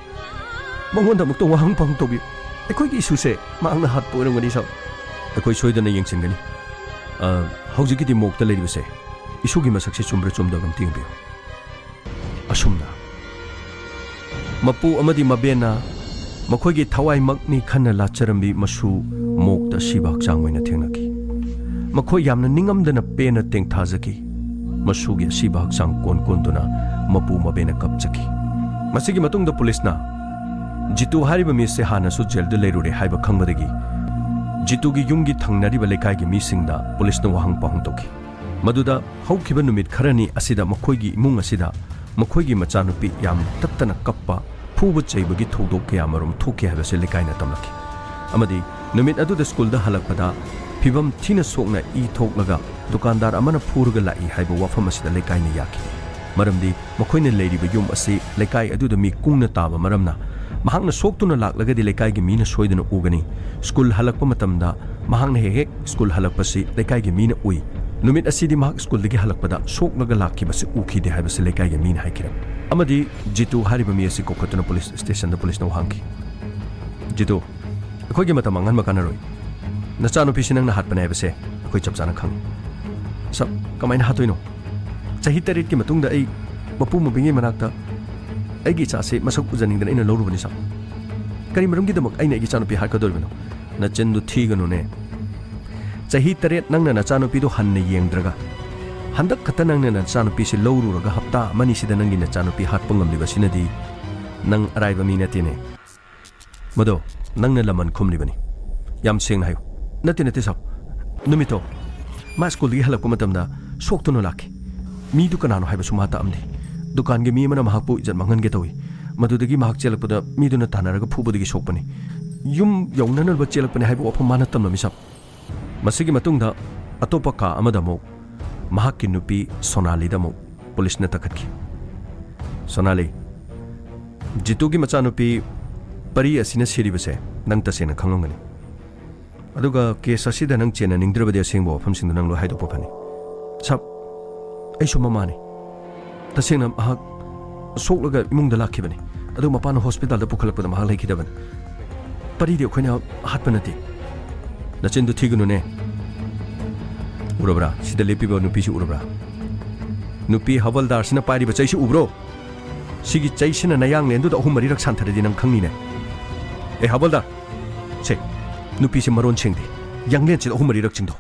ꯃꯉꯣꯟꯗ ꯑꯃꯨꯛꯇ ꯋꯥꯍꯪ ꯄꯥꯎꯍꯪ ꯇꯧꯕꯤꯌꯨ꯫ ꯑꯩꯈꯣꯏꯒꯤ ꯏꯁꯨꯁꯦ ꯃꯍꯥꯛꯅ ꯍꯥꯠꯄ ꯑꯣꯏꯔꯝꯒꯅꯤ, ꯁꯥꯕ꯫ ꯑꯩꯈꯣꯏ ꯁꯣꯏꯗꯅ ꯌꯦꯡꯁꯤꯟꯒꯅꯤ꯫ ꯑ, ꯍꯧꯖꯤꯛꯀꯤꯗꯤ ꯃꯣꯛꯇ ꯂꯩꯔꯤꯕꯁꯦ ꯏꯁꯨꯒꯤ ꯃꯁꯛꯁꯦ ꯆꯨꯝꯕ꯭ꯔꯥ ꯆꯨꯝꯗꯕ꯭ꯔꯥ ꯑꯝꯇ ꯌꯦꯡꯕꯤꯌꯨ꯫ ꯑꯁꯨꯝꯅ ꯃꯄꯨ ꯑꯃꯗꯤ ꯃꯕꯦꯟꯅ ꯃꯈꯣꯏꯒꯤ ꯊꯋꯥꯏꯃꯛꯅꯤ ꯈꯟꯅ ꯂꯥꯠꯆꯔꯝꯕꯤ ꯃꯁꯨ ꯃꯣꯛꯇ ꯁꯤꯕ ꯍꯛꯆꯥꯡ ꯑꯣꯏꯅ ꯊꯦꯡꯅꯈꯤ꯫ ꯃꯈꯣꯏ ꯌꯥꯝꯅ ꯅꯤꯡꯉꯝꯗꯅ ꯄꯦꯟꯅ ꯇꯦꯡꯊꯥꯖꯈꯤ꯫ ꯃꯁꯨꯒꯤ ꯑꯁꯤꯕ ꯍꯛꯆꯥꯡ ꯀꯣꯟ ꯀꯣꯟꯗꯨꯅ ꯃꯄꯨ ꯃꯕꯦꯟꯅ ꯀꯞꯆꯈꯤ꯫ ꯃꯁꯤꯒꯤ ꯃꯇꯨꯡꯗ ꯄꯨꯂꯤꯁꯅ ꯖꯤꯇꯨ ꯍꯥꯏꯔꯤꯕ ꯃꯤꯁꯦ ꯍꯥꯟꯅꯁꯨ ꯖꯦꯜꯗ ꯂꯩꯔꯨꯔꯦ ꯍꯥꯏꯕ ꯈꯪꯕꯗꯒꯤ ꯖꯤꯇꯨꯒꯤ ꯌꯨꯝꯒꯤ ꯊꯪꯅꯔꯤꯕ ꯂꯩꯀꯥꯏꯒꯤ ꯃꯤꯁꯤꯡꯗ ꯄꯨꯂꯤꯁꯅ ꯋꯥꯍꯪ ꯄꯥꯎꯍꯪ ꯇꯧꯈꯤ꯫ ꯃꯗꯨꯗ ꯍꯧꯈꯤꯕ ꯅꯨꯃꯤꯠ ꯈꯔꯅꯤ ꯑꯁꯤꯗ ꯃꯈꯣꯏꯒꯤ ꯏꯃꯨꯡ ꯑꯁꯤꯗ ꯃꯈꯣꯏꯒꯤ ꯃꯆꯥꯅꯨꯄꯤ ꯌꯥꯝ ꯇꯠꯇꯅ ꯀꯞꯄ, ꯐꯨꯕ ꯆꯩꯕꯒꯤ ꯊꯧꯗꯣꯛ ꯀꯌꯥ ꯃꯔꯨꯝ ꯊꯣꯛꯈꯤ ꯍꯥꯏꯕꯁꯤ ꯂꯩꯀꯥꯏꯅ ꯇꯝꯂꯛꯈꯤ꯫ ꯑꯃꯗꯤ ꯅꯨꯃꯤꯠ ꯑꯗꯨꯗ ꯁ꯭ꯀꯨꯜꯗ ꯍꯜꯂꯛꯄꯗ ꯐꯤꯕꯝ ꯊꯤꯅ ꯁꯣꯛꯅ ꯏ ꯊꯣꯛꯂꯒ ꯗꯨꯀꯥꯟꯗꯥꯔ ꯑꯃꯅ ꯐꯨꯔꯒ ꯂꯥꯛꯏ ꯍꯥꯏꯕ ꯋꯥꯐꯝ ꯑꯁꯤꯗ ꯂꯩꯀꯥꯏꯅ ꯌꯥꯈꯤ꯫ ꯃꯔꯝꯗꯤ ꯃꯈꯣꯏꯅ ꯂꯩꯔꯤꯕ ꯌꯨꯝ ꯑꯁꯤ ꯂꯩꯀꯥꯏ ꯑꯗꯨꯗ ꯃꯤ ꯀꯨꯡꯅ ꯇꯥꯕ ꯃꯔꯝꯅ, ꯃꯍꯥꯛꯅ ꯁꯣꯛꯇꯨꯅ ꯂꯥꯛꯂꯒꯗꯤ ꯂꯩꯀꯥꯏꯒꯤ ꯃꯤꯅ ꯁꯣꯏꯗꯅ ꯎꯒꯅꯤ꯫ ꯁ꯭ꯀꯨꯜ ꯍꯜꯂꯛꯄ ꯃꯇꯝꯗ ꯃꯍꯥꯛꯅ ꯍꯦꯛ ꯍꯦꯛ ꯁ꯭ꯀꯨꯜ ꯍꯜꯂꯛꯄꯁꯤ ꯂꯩꯀꯥꯏꯒꯤ ꯃꯤꯅ ꯎꯏ꯫ ꯅꯨꯃꯤꯠ ꯑꯁꯤꯗꯤ ꯃꯍꯥꯛ ꯁ꯭ꯀꯨꯜꯗꯒꯤ ꯍꯜꯂꯛꯄꯗ ꯁꯣꯛꯂꯒ ꯂꯥꯛꯈꯤꯕꯁꯤ ꯎꯈꯤꯗꯦ ꯍꯥꯏꯕꯁꯤ ꯂꯩꯀꯥꯏꯒꯤ ꯃꯤꯅ ꯍꯥꯏꯈꯤꯔꯦ꯫ ꯑꯃꯗꯤ ꯖꯤꯇꯨ ꯍꯥꯏꯔꯤꯕ ꯃꯤ ꯑꯁꯤ ꯀꯧꯈꯠꯇꯨꯅ ꯄꯨꯂꯤꯁ ꯁ꯭ꯇꯦꯁꯟꯗ ꯄꯨꯂꯤꯁꯅ ꯋꯥꯍꯪꯈꯤ꯫ ꯖꯤꯇꯨ, ꯑꯩꯈꯣꯏꯒꯤ ꯃꯇꯝ ꯃꯥꯡꯍꯟꯕ ꯀꯥꯟꯅꯔꯣꯏ꯫ ꯅꯆꯥꯅꯨꯄꯤꯁꯤ ꯅꯪꯅ ꯍꯥꯠꯄꯅꯦ ꯍꯥꯏꯕꯁꯦ ꯑꯩꯈꯣꯏ ꯆꯞ ꯆꯥꯅ ꯈꯪꯉꯤ꯫ ꯁꯥꯕ, ꯀꯃꯥꯏꯅ ꯍꯥꯠꯇꯣꯏꯅꯣ? ꯆꯍꯤ ꯇꯔꯦꯠꯀꯤ ꯃꯇꯨꯡꯗ ꯑꯩ ꯃꯄꯨ ꯃꯕꯦꯟꯒꯤ ꯃꯅꯥꯛꯇ ꯑꯩꯒꯤ ꯏꯆꯥꯁꯦ ꯃꯁꯛ ꯎꯖꯅꯤꯡꯗꯅ ꯑꯩꯅ ꯂꯧꯔꯨꯕꯅꯤ, ꯁꯥꯕ꯫ ꯀꯔꯤ ꯃꯔꯝꯒꯤꯗꯃꯛ ꯑꯩꯅ ꯑꯩꯒꯤ ꯏꯆꯥꯅꯨꯄꯤ ꯍꯥꯠꯀꯗꯧꯔꯤꯕꯅꯣ? ꯅꯆꯤꯟꯗꯨ ꯊꯤꯒꯅꯨꯅꯦ꯫ ꯆꯍꯤ ꯇꯔꯦꯠ ꯅꯪꯅ ꯅꯆꯥꯅꯨꯄꯤꯗꯨ ꯍꯟꯅ ꯌꯦꯡꯗ꯭ꯔꯒ, ꯍꯟꯗꯛ ꯈꯛꯇ ꯅꯪꯅ ꯅꯆꯥꯅꯨꯄꯤꯁꯤ ꯂꯧꯔꯨꯔꯒ ꯍꯞꯇꯥ ꯑꯃꯅꯤꯁꯤꯗ ꯅꯪꯒꯤ ꯅꯆꯥꯅꯨꯄꯤ ꯍꯥꯠꯄ ꯉꯝꯂꯤꯕꯁꯤꯅꯗꯤ ꯅꯪ ꯑꯔꯥꯏꯕ ꯃꯤ ꯅꯠꯇꯦꯅꯦ꯫ ꯃꯗꯣ ꯅꯪꯅ ꯂꯃꯟ ꯈꯨꯝꯂꯤꯕꯅꯤ꯫ ꯌꯥꯝ ꯁꯦꯡꯅ ꯍꯥꯏꯌꯨ꯫ ꯅꯠꯇꯦ, ꯅꯠꯇꯦ, ꯁꯥꯕ꯫ ꯅꯨꯃꯤꯠꯇꯣ ꯃꯥ ꯁ꯭ꯀꯨꯜꯗꯒꯤ ꯍꯜꯂꯛꯄ ꯃꯇꯝꯗ ꯁꯣꯛꯇꯨꯅ ꯂꯥꯛꯈꯤ꯫ ꯃꯤꯗꯨ ꯀꯅꯥꯅꯣ ꯍꯥꯏꯕꯁꯨ ꯃꯥ ꯇꯥꯛꯑꯝꯗꯦ꯫ ꯗꯨꯀꯥꯟꯒꯤ ꯃꯤ ꯑꯃꯅ ꯃꯍꯥꯛꯄꯨ ꯏꯖꯠ ꯃꯥꯡꯍꯟꯒꯦ ꯇꯧꯏ꯫ ꯃꯗꯨꯗꯒꯤ ꯃꯍꯥꯛ ꯆꯦꯜꯂꯛꯄꯗ ꯃꯤꯗꯨꯅ ꯇꯥꯟꯅꯔꯒ ꯐꯨꯕꯗꯒꯤ ꯁꯣꯛꯄꯅꯤ꯫ ꯌꯨꯝ ꯌꯧꯅꯅꯕ ꯆꯦꯜꯂꯛꯄꯅꯤ ꯍꯥꯏꯕ ꯋꯥꯐꯝ ꯃꯥꯅ ꯇꯝꯂꯝꯃꯤ, ꯁꯥꯕ꯫ ꯃꯁꯤꯒꯤ ꯃꯇꯨꯡꯗ ꯑꯇꯣꯞꯄ ꯀꯥ ꯑꯃꯗ ꯑꯃꯨꯛ ꯃꯍꯥꯛꯀꯤ ꯅꯨꯄꯤ ꯁꯣꯅꯥꯂꯤꯗ ꯑꯃꯨꯛ ꯄꯨꯂꯤꯁꯅ ꯇꯛꯈꯠꯈꯤ꯫ ꯁꯣꯅꯥꯂꯤ, ꯖꯤꯇꯨꯒꯤ ꯃꯆꯥꯅꯨꯄꯤ ꯄꯔꯤ ꯑꯁꯤꯅ ꯁꯤꯔꯤꯕꯁꯦ ꯅꯪ ꯇꯁꯦꯡꯅ ꯈꯪꯂꯝꯒꯅꯤ꯫ ꯑꯗꯨꯒ ꯀꯦꯁ ꯑꯁꯤꯗ ꯅꯪ ꯆꯦꯟꯅꯅꯤꯡꯗ꯭ꯔꯕꯗꯤ ꯑꯁꯦꯡꯕ ꯋꯥꯐꯝꯁꯤꯡꯗꯣ ꯅꯪ ꯂꯣꯏ ꯍꯥꯏꯗꯣꯛꯄ ꯐꯅꯤ꯫ ꯁꯥꯕ, ꯑꯩꯁꯨ ꯃꯃꯥꯅꯤ꯫ ꯇꯁꯦꯡꯅ ꯃꯍꯥꯛ ꯁꯣꯛꯂꯒ ꯏꯃꯨꯡꯗ ꯂꯥꯛꯈꯤꯕꯅꯤ꯫ ꯑꯗꯨ ꯃꯄꯥꯅ ꯍꯣꯁꯄꯤꯇꯥꯜꯗ ꯄꯨꯈꯠꯂꯛꯄꯗ ꯃꯍꯥꯛ ꯂꯩꯈꯤꯗꯕꯅꯤ꯫ ꯄꯔꯤꯗꯤ ꯑꯩꯈꯣꯏꯅ ꯍꯥꯠꯄ ꯅꯠꯇꯦ꯫ ꯅꯆꯤꯟꯗꯨ ꯊꯤꯒꯅꯨꯅꯦ꯫ ꯎꯔꯕ꯭ꯔꯥ? ꯁꯤꯗ ꯂꯦꯞꯄꯤꯕ ꯅꯨꯄꯤꯁꯤ ꯎꯔꯕ꯭ꯔꯥ? ꯅꯨꯄꯤ ꯍꯋꯜꯗꯥꯔꯁꯤꯅ ꯄꯥꯏꯔꯤꯕ ꯆꯩꯁꯤ ꯎꯕ꯭ꯔꯣ? ꯁꯤꯒꯤ ꯆꯩꯁꯤꯅ ꯅꯌꯥꯡꯂꯦꯟꯗꯨꯗ ꯑꯍꯨꯝ ꯃꯔꯤꯔꯛ ꯁꯥꯟꯊꯔꯗꯤ ꯅꯪ ꯈꯪꯅꯤꯅꯦ꯫ ꯑꯦ ꯍꯋꯜꯗꯥꯔ, ꯁꯦ, ꯅꯨꯄꯤꯁꯦ ꯃꯔꯣꯟ ꯁꯦꯡꯗꯦ꯫ ꯌꯥꯡꯂꯦꯟꯁꯤꯗ ꯑꯍꯨꯝ ꯃꯔꯤꯔꯛ ꯆꯤꯡꯗꯣ꯫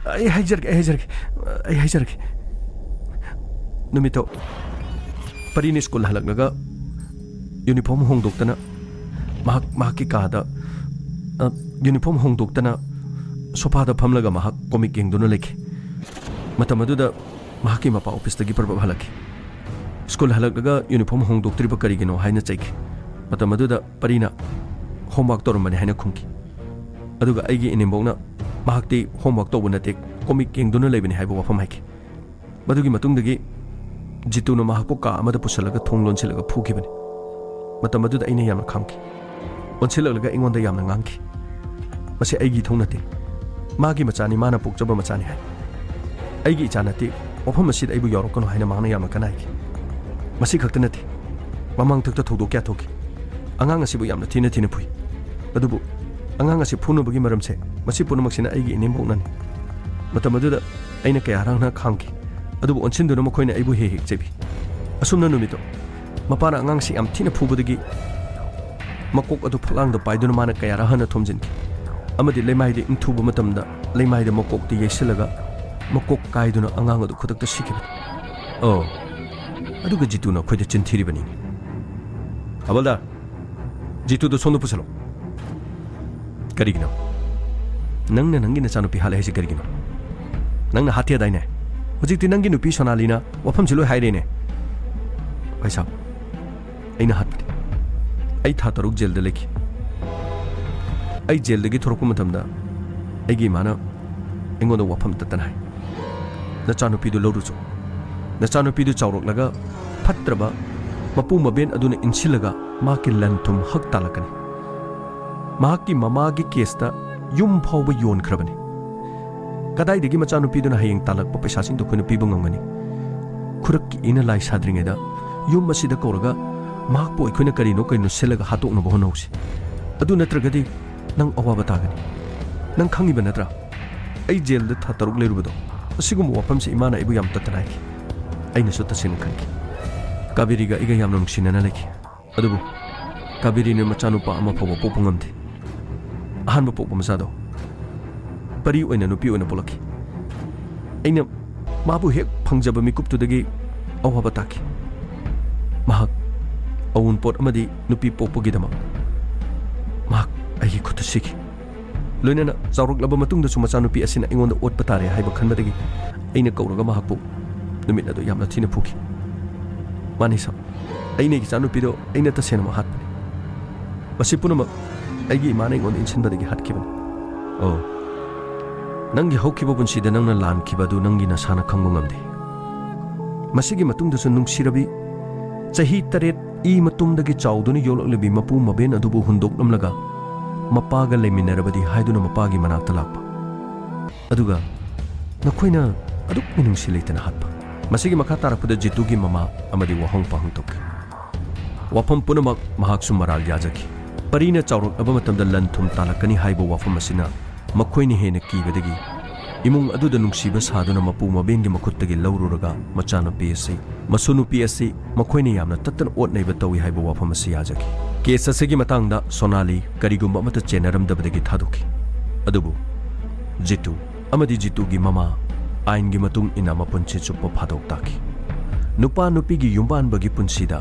ꯑꯩ ꯍꯥꯏꯖꯔꯒꯦ, ꯑꯩ ꯍꯥꯏꯖꯔꯒꯦ, ꯑꯩ ꯍꯥꯏꯖꯔꯒꯦ꯫ ꯅꯨꯃꯤꯠꯇꯣ ꯄꯔꯤꯅ ꯁ꯭ꯀꯨꯜ ꯍꯜꯂꯛꯂꯒ ꯌꯨꯅꯤꯐꯣꯔꯝ ꯍꯣꯡꯗꯣꯛꯇꯅ ꯃꯍꯥꯛ ꯃꯍꯥꯛꯀꯤ ꯀꯥꯗ, ꯑ, ꯌꯨꯅꯤꯐꯣꯔꯝ ꯍꯣꯡꯗꯣꯛꯇꯅ ꯁꯣꯐꯥꯗ ꯐꯝꯂꯒ ꯃꯍꯥꯛ ꯀꯣꯃꯤꯛ ꯌꯦꯡꯗꯨꯅ ꯂꯩꯈꯤ꯫ ꯃꯇꯝ ꯑꯗꯨꯗ ꯃꯍꯥꯛꯀꯤ ꯃꯄꯥ ꯑꯣꯐꯤꯁꯇꯒꯤ ꯄꯔꯕꯞ ꯍꯜꯂꯛꯈꯤ꯫ ꯁ꯭ꯀꯨꯜ ꯍꯜꯂꯛꯂꯒ ꯌꯨꯅꯤꯐꯣꯔꯝ ꯍꯣꯡꯗꯣꯛꯇ꯭ꯔꯤꯕ ꯀꯔꯤꯒꯤꯅꯣ ꯍꯥꯏꯅ ꯆꯩꯈꯤ꯫ ꯃꯇꯝ ꯑꯗꯨꯗ ꯄꯔꯤꯅ ꯍꯣꯝꯋꯥꯔꯛ ꯇꯧꯔꯝꯕꯅꯤ ꯍꯥꯏꯅ ꯈꯨꯝꯈꯤ꯫ ꯑꯗꯨꯒ ꯑꯩꯒꯤ ꯏꯅꯦꯝꯕꯣꯛꯅ ꯃꯍꯥꯛꯇꯤ ꯍꯣꯝꯋꯥꯔꯛ ꯇꯧꯕ ꯅꯠꯇꯦ, ꯀꯣꯃꯤꯛ ꯌꯦꯡꯗꯨꯅ ꯂꯩꯕꯅꯤ ꯍꯥꯏꯕ ꯋꯥꯐꯝ ꯍꯥꯏꯈꯤ꯫ ꯃꯗꯨꯒꯤ ꯃꯇꯨꯡꯗꯒꯤ ꯖꯤꯇꯨꯅ ꯃꯍꯥꯛꯄꯨ ꯀꯥ ꯑꯃꯗ ꯄꯨꯁꯤꯜꯂꯒ ꯊꯣꯡ ꯂꯣꯟꯁꯤꯜꯂꯒ ꯐꯨꯈꯤꯕꯅꯤ꯫ ꯃꯇꯝ ꯑꯗꯨꯗ ꯑꯩꯅ ꯌꯥꯝꯅ ꯈꯥꯝꯈꯤ꯫ ꯑꯣꯟꯁꯤꯜꯂꯛꯂꯒ ꯑꯩꯉꯣꯟꯗ ꯌꯥꯝꯅ ꯉꯥꯡꯈꯤ꯫ "ꯃꯁꯤ ꯑꯩꯒꯤ ꯏꯊꯧ ꯅꯠꯇꯦ꯫ ꯃꯥꯒꯤ ꯃꯆꯥꯅꯤ, ꯃꯥꯅ ꯄꯣꯛꯆꯕ ꯃꯆꯥꯅꯤ" ꯍꯥꯏ꯫ "ꯑꯩꯒꯤ ꯏꯆꯥ ꯅꯠꯇꯦ, ꯃꯐꯝ ꯑꯁꯤꯗ ꯑꯩꯕꯨ ꯌꯧꯔꯛꯀꯅꯨ" ꯍꯥꯏꯅ ꯃꯍꯥꯛꯅ ꯌꯥꯝꯅ ꯀꯟꯅ ꯍꯥꯏꯈꯤ꯫ ꯃꯁꯤ ꯈꯛꯇ ꯅꯠꯇꯦ, ꯃꯃꯥꯡꯊꯛꯇ ꯊꯧꯗꯣꯛ ꯀꯌꯥ ꯊꯣꯛꯈꯤ꯫ ꯑꯉꯥꯡ ꯑꯁꯤꯕꯨ ꯌꯥꯝꯅ ꯊꯤꯅ ꯊꯤꯅ ꯐꯨꯏ꯫ ꯑꯗꯨꯕꯨ ꯑꯉꯥꯡ ꯑꯁꯤ ꯐꯨꯅꯕꯒꯤ ꯃꯔꯝꯁꯦ, ꯃꯁꯤ ꯄꯨꯝꯅꯃꯛꯁꯤꯅ ꯑꯩꯒꯤ ꯏꯅꯦꯝꯕꯣꯛꯅꯅꯤ꯫ ꯃꯇꯝ ꯑꯗꯨꯗ ꯑꯩꯅ ꯀꯌꯥꯔꯛꯅ ꯈꯥꯡꯈꯤ, ꯑꯗꯨꯕꯨ ꯑꯣꯟꯁꯤꯟꯗꯨꯅ ꯃꯈꯣꯏꯅ ꯑꯩꯕꯨ ꯍꯦꯛ ꯍꯦꯛ ꯆꯩꯕꯤ꯫ ꯑꯁꯨꯝꯅ ꯅꯨꯃꯤꯠꯇꯣ ꯃꯄꯥꯅ ꯑꯉꯥꯡꯁꯤ ꯌꯥꯝ ꯊꯤꯅ ꯐꯨꯕꯗꯒꯤ ꯃꯀꯣꯛ ꯑꯗꯨ ꯐꯛꯂꯥꯡꯗ ꯄꯥꯏꯗꯨꯅ ꯃꯥꯅ ꯀꯌꯥꯔꯛ ꯍꯟꯅ ꯊꯣꯝꯖꯤꯟꯈꯤ꯫ ꯑꯃꯗꯤ ꯂꯩꯃꯥꯏꯗ ꯏꯟꯊꯨꯕ ꯃꯇꯝꯗ ꯂꯩꯃꯥꯏꯗ ꯃꯀꯣꯛꯇ ꯌꯩꯁꯤꯜꯂꯒ ꯃꯀꯣꯛ ꯀꯥꯏꯗꯨꯅ ꯑꯉꯥꯡ ꯑꯗꯨ ꯈꯨꯗꯛꯇ ꯁꯤꯈꯤꯕꯅꯤ꯫ ꯑꯣ, ꯑꯗꯨꯒ ꯖꯤꯇꯨꯅ ꯑꯩꯈꯣꯏꯗ ꯆꯤꯟꯊꯤꯔꯤꯕꯅꯤꯅꯦ꯫ "ꯍꯋꯜꯗꯥꯔ, ꯖꯤꯇꯨꯗꯣ ꯁꯣꯝꯗ ꯄꯨꯁꯜꯂꯣ"꯫ "ꯀꯔꯤꯒꯤꯅꯣ? ꯅꯪꯅ ꯅꯪꯒꯤ ꯅꯆꯥꯅꯨꯄꯤ ꯍꯥꯠꯂꯦ ꯍꯥꯏꯁꯦ ꯀꯔꯤꯒꯤꯅꯣ? ꯅꯪꯅ ꯍꯥꯠꯇꯦꯗꯥꯏꯅꯦ? ꯍꯧꯖꯤꯛꯇꯤ ꯅꯪꯒꯤ ꯅꯨꯄꯤ ꯁꯣꯅꯥꯂꯤꯅ ꯋꯥꯐꯝꯁꯤ ꯂꯣꯏ ꯍꯥꯏꯔꯦꯅꯦ"꯫ "ꯚꯥꯏ ꯁꯥꯕ, ꯑꯩꯅ ꯍꯥꯠꯄꯅꯤ꯫ ꯑꯩ ꯊꯥ ꯇꯔꯨꯛ ꯖꯦꯜꯗ ꯂꯩꯈꯤ꯫ ꯑꯩ ꯖꯦꯜꯗꯒꯤ ꯊꯣꯔꯛꯄ ꯃꯇꯝꯗ ꯑꯩꯒꯤ ꯏꯃꯥꯅ ꯑꯩꯉꯣꯟꯗ ꯋꯥꯐꯝ ꯇꯠꯇꯅ ꯍꯥꯏ, 'ꯅꯆꯥꯅꯨꯄꯤꯗꯨ ꯂꯧꯔꯨꯆꯣ꯫ ꯅꯆꯥꯅꯨꯄꯤꯗꯨ ꯆꯥꯎꯔꯛꯂꯒ ꯐꯠꯇ꯭ꯔꯕ ꯃꯄꯨ ꯃꯕꯦꯟ ꯑꯗꯨꯅ ꯏꯟꯁꯤꯜꯂꯒ ꯃꯍꯥꯛꯀꯤ ꯂꯟ ꯊꯨꯝ ꯍꯛ ꯇꯥꯜꯂꯛꯀꯅꯤ꯫ ꯃꯍꯥꯛꯀꯤ ꯃꯃꯥꯒꯤ ꯀꯦꯁꯇ ꯌꯨꯝ ꯐꯥꯎꯕ ꯌꯣꯟꯈ꯭ꯔꯕꯅꯤ꯫ ꯀꯗꯥꯏꯗꯒꯤ ꯃꯆꯥꯅꯨꯄꯤꯗꯨꯅ ꯍꯌꯦꯡ ꯇꯥꯜꯂꯛꯄ ꯄꯩꯁꯥꯁꯤꯡꯗꯣ ꯑꯩꯈꯣꯏꯅ ꯄꯤꯕ ꯉꯝꯒꯅꯤ? ꯈꯨꯔꯛꯀꯤ ꯏꯅ ꯂꯥꯏ ꯁꯥꯗ꯭ꯔꯤꯉꯩꯗ ꯌꯨꯝ ꯑꯁꯤꯗ ꯀꯧꯔꯒ ꯃꯍꯥꯛꯄꯨ ꯑꯩꯈꯣꯏꯅ ꯀꯔꯤꯅꯣ ꯀꯔꯤꯅꯣ ꯁꯤꯜꯂꯒ ꯍꯥꯠꯇꯣꯛꯅꯕ ꯍꯣꯠꯅꯍꯧꯁꯤ꯫ ꯑꯗꯨ ꯅꯠꯇ꯭ꯔꯒꯗꯤ ꯅꯪ ꯑꯋꯥꯕ ꯇꯥꯒꯅꯤ꯫ ꯅꯪ ꯈꯪꯉꯤꯕ ꯅꯠꯇ꯭ꯔꯥ? ꯑꯩ ꯖꯦꯜꯗ ꯊꯥ ꯇꯔꯨꯛ ꯂꯩꯔꯨꯕꯗꯣ, ꯑꯁꯤꯒꯨꯝꯕ ꯋꯥꯐꯝꯁꯦ ꯏꯃꯥꯅ ꯑꯩꯕꯨ ꯌꯥꯝ ꯇꯠꯇꯅ ꯍꯥꯏꯈꯤ꯫ ꯑꯩꯅꯁꯨ ꯇꯁꯦꯡꯅ ꯈꯟꯈꯤ꯫ ꯀꯥꯕꯦꯔꯤꯒ ꯑꯩꯒ ꯌꯥꯝꯅ ꯅꯨꯡꯁꯤꯅꯅ ꯂꯩꯈꯤ꯫ ꯑꯗꯨꯕꯨ ꯀꯥꯕꯦꯔꯤꯅ ꯃꯆꯥꯅꯨꯄꯥ ꯑꯃ ꯐꯥꯎꯕ ꯄꯣꯛꯄ ꯉꯝꯗꯦ꯫ ꯑꯍꯥꯟꯕ ꯄꯣꯛꯄ ꯃꯆꯥꯗꯣ ꯄꯔꯤ ꯑꯣꯏꯅ ꯅꯨꯄꯤ ꯑꯣꯏꯅ ꯄꯣꯛꯂꯛꯈꯤ꯫ ꯑꯩꯅ ꯃꯥꯕꯨ ꯍꯦꯛ ꯐꯪꯖꯕ ꯃꯤꯀꯨꯞꯇꯨꯗꯒꯤ ꯑꯋꯥꯕ ꯇꯥꯈꯤ꯫ ꯃꯍꯥꯛ ꯑꯋꯨꯟꯄꯣꯠ ꯑꯃꯗꯤ ꯅꯨꯄꯤ ꯄꯣꯛꯄꯒꯤꯗꯃꯛ ꯃꯍꯥꯛ ꯑꯩꯒꯤ ꯈꯨꯠꯇ ꯁꯤꯈꯤ꯫ ꯂꯣꯏꯅꯅ ꯆꯥꯎꯔꯛꯂꯕ ꯃꯇꯨꯡꯗꯁꯨ ꯃꯆꯥꯅꯨꯄꯤ ꯑꯁꯤꯅ ꯑꯩꯉꯣꯟꯗ ꯑꯣꯠꯄ ꯇꯥꯔꯦ ꯍꯥꯏꯕ ꯈꯟꯕꯗꯒꯤ ꯑꯩꯅ ꯀꯧꯔꯒ ꯃꯍꯥꯛꯄꯨ ꯅꯨꯃꯤꯠ ꯑꯗꯨ ꯌꯥꯝꯅ ꯊꯤꯅ ꯐꯨꯈꯤ꯫ ꯃꯥꯅꯤꯁꯥ, ꯑꯩꯅ ꯑꯩꯒꯤ ꯏꯆꯥꯅꯨꯄꯤꯗꯣ ꯑꯩꯅ ꯇꯁꯦꯡꯅꯃꯛ ꯍꯥꯠꯄꯅꯤ꯫ ꯃꯁꯤ ꯄꯨꯝꯅꯃꯛ ꯑꯩꯒꯤ ꯏꯃꯥꯅ ꯑꯩꯉꯣꯟꯗ ꯏꯟꯁꯤꯟꯕꯗꯒꯤ ꯍꯥꯠꯈꯤꯕꯅꯤ꯫ ꯑꯣ, ꯅꯪꯒꯤ ꯍꯧꯈꯤꯕ ꯄꯨꯟꯁꯤꯗ ꯅꯪꯅ ꯂꯥꯟꯈꯤꯕ ꯑꯗꯨ ꯅꯪꯒꯤ ꯅꯁꯥꯅ ꯈꯪꯕ ꯉꯝꯗꯦ꯫ ꯃꯁꯤꯒꯤ ꯃꯇꯨꯡꯗꯁꯨ ꯅꯨꯡꯁꯤꯔꯕꯤ, ꯆꯍꯤ ꯇꯔꯦꯠ ꯏ ꯃꯇꯨꯝꯗꯒꯤ ꯆꯥꯎꯗꯨꯅ ꯌꯣꯛꯂꯛꯂꯤꯕꯤ ꯃꯄꯨ ꯃꯕꯦꯟ ꯑꯗꯨꯕꯨ ꯍꯨꯟꯗꯣꯛꯂꯝꯂꯒ ꯃꯄꯥꯒ ꯂꯩꯃꯤꯟꯅꯔꯕꯗꯤ ꯍꯥꯏꯗꯨꯅ ꯃꯄꯥꯒꯤ ꯃꯅꯥꯛꯇ ꯂꯥꯛꯄ꯫ ꯑꯗꯨꯒ ꯅꯈꯣꯏꯅ ꯑꯗꯨꯛ ꯃꯤꯅꯨꯡꯁꯤ ꯂꯩꯇꯅ ꯍꯥꯠꯄ꯫ ꯃꯁꯤꯒꯤ ꯃꯈꯥ ꯇꯥꯔꯛꯄꯗ ꯖꯤꯇꯨꯒꯤ ꯃꯃꯥ ꯑꯃꯗꯤ ꯋꯥꯍꯣꯡ ꯄꯥꯍꯣꯡ ꯇꯧꯈꯤ꯫ ꯋꯥꯐꯝ ꯄꯨꯝꯅꯃꯛ ꯃꯍꯥꯛꯁꯨ ꯃꯔꯥꯜ ꯌꯥꯖꯈꯤ꯫ ꯄꯔꯤꯅ ꯆꯥꯎꯔꯛꯂꯕ ꯃꯇꯝꯗ ꯂꯟ ꯊꯨꯝ ꯇꯥꯜꯂꯛꯀꯅꯤ ꯍꯥꯏꯕ ꯋꯥꯐꯝ ꯑꯁꯤꯅ ꯃꯈꯣꯏꯅ ꯍꯦꯟꯅ ꯀꯤꯕꯗꯒꯤ ꯏꯃꯨꯡ ꯑꯗꯨꯗ ꯅꯨꯡꯁꯤꯕ ꯁꯥꯗꯨꯅ ꯃꯄꯨ ꯃꯕꯦꯟꯒꯤ ꯃꯈꯨꯠꯇꯒꯤ ꯂꯧꯔꯨꯔꯒ ꯃꯆꯥꯅꯨꯄꯤ ꯑꯁꯤ, ꯃꯁꯨ ꯅꯨꯄꯤ ꯑꯁꯤ ꯃꯈꯣꯏꯅ ꯌꯥꯝꯅ ꯇꯠꯇꯅ ꯑꯣꯠ ꯅꯩꯕ ꯇꯧꯏ ꯍꯥꯏꯕ ꯋꯥꯐꯝ ꯑꯁꯤ ꯌꯥꯖꯈꯤ꯫ ꯀꯦꯁ ꯑꯁꯤꯒꯤ ꯃꯇꯥꯡꯗ ꯁꯣꯅꯥꯂꯤ ꯀꯔꯤꯒꯨꯝꯕ ꯑꯃꯠꯇ ꯆꯦꯟꯅꯔꯝꯗꯕꯗꯒꯤ ꯊꯥꯗꯣꯛꯈꯤ꯫ ꯑꯗꯨꯕꯨ ꯖꯤꯇꯨ ꯑꯃꯗꯤ ꯖꯤꯇꯨꯒꯤ ꯃꯃꯥ ꯑꯥꯏꯟꯒꯤ ꯃꯇꯨꯡ ꯏꯟꯅ ꯃꯄꯨꯟꯁꯤ ꯆꯨꯞꯄ ꯐꯥꯗꯣꯛ ꯇꯥꯈꯤ꯫ ꯅꯨꯄꯥ ꯅꯨꯄꯤꯒꯤ ꯌꯨꯝꯕꯥꯟꯕꯒꯤ ꯄꯨꯟꯁꯤꯗ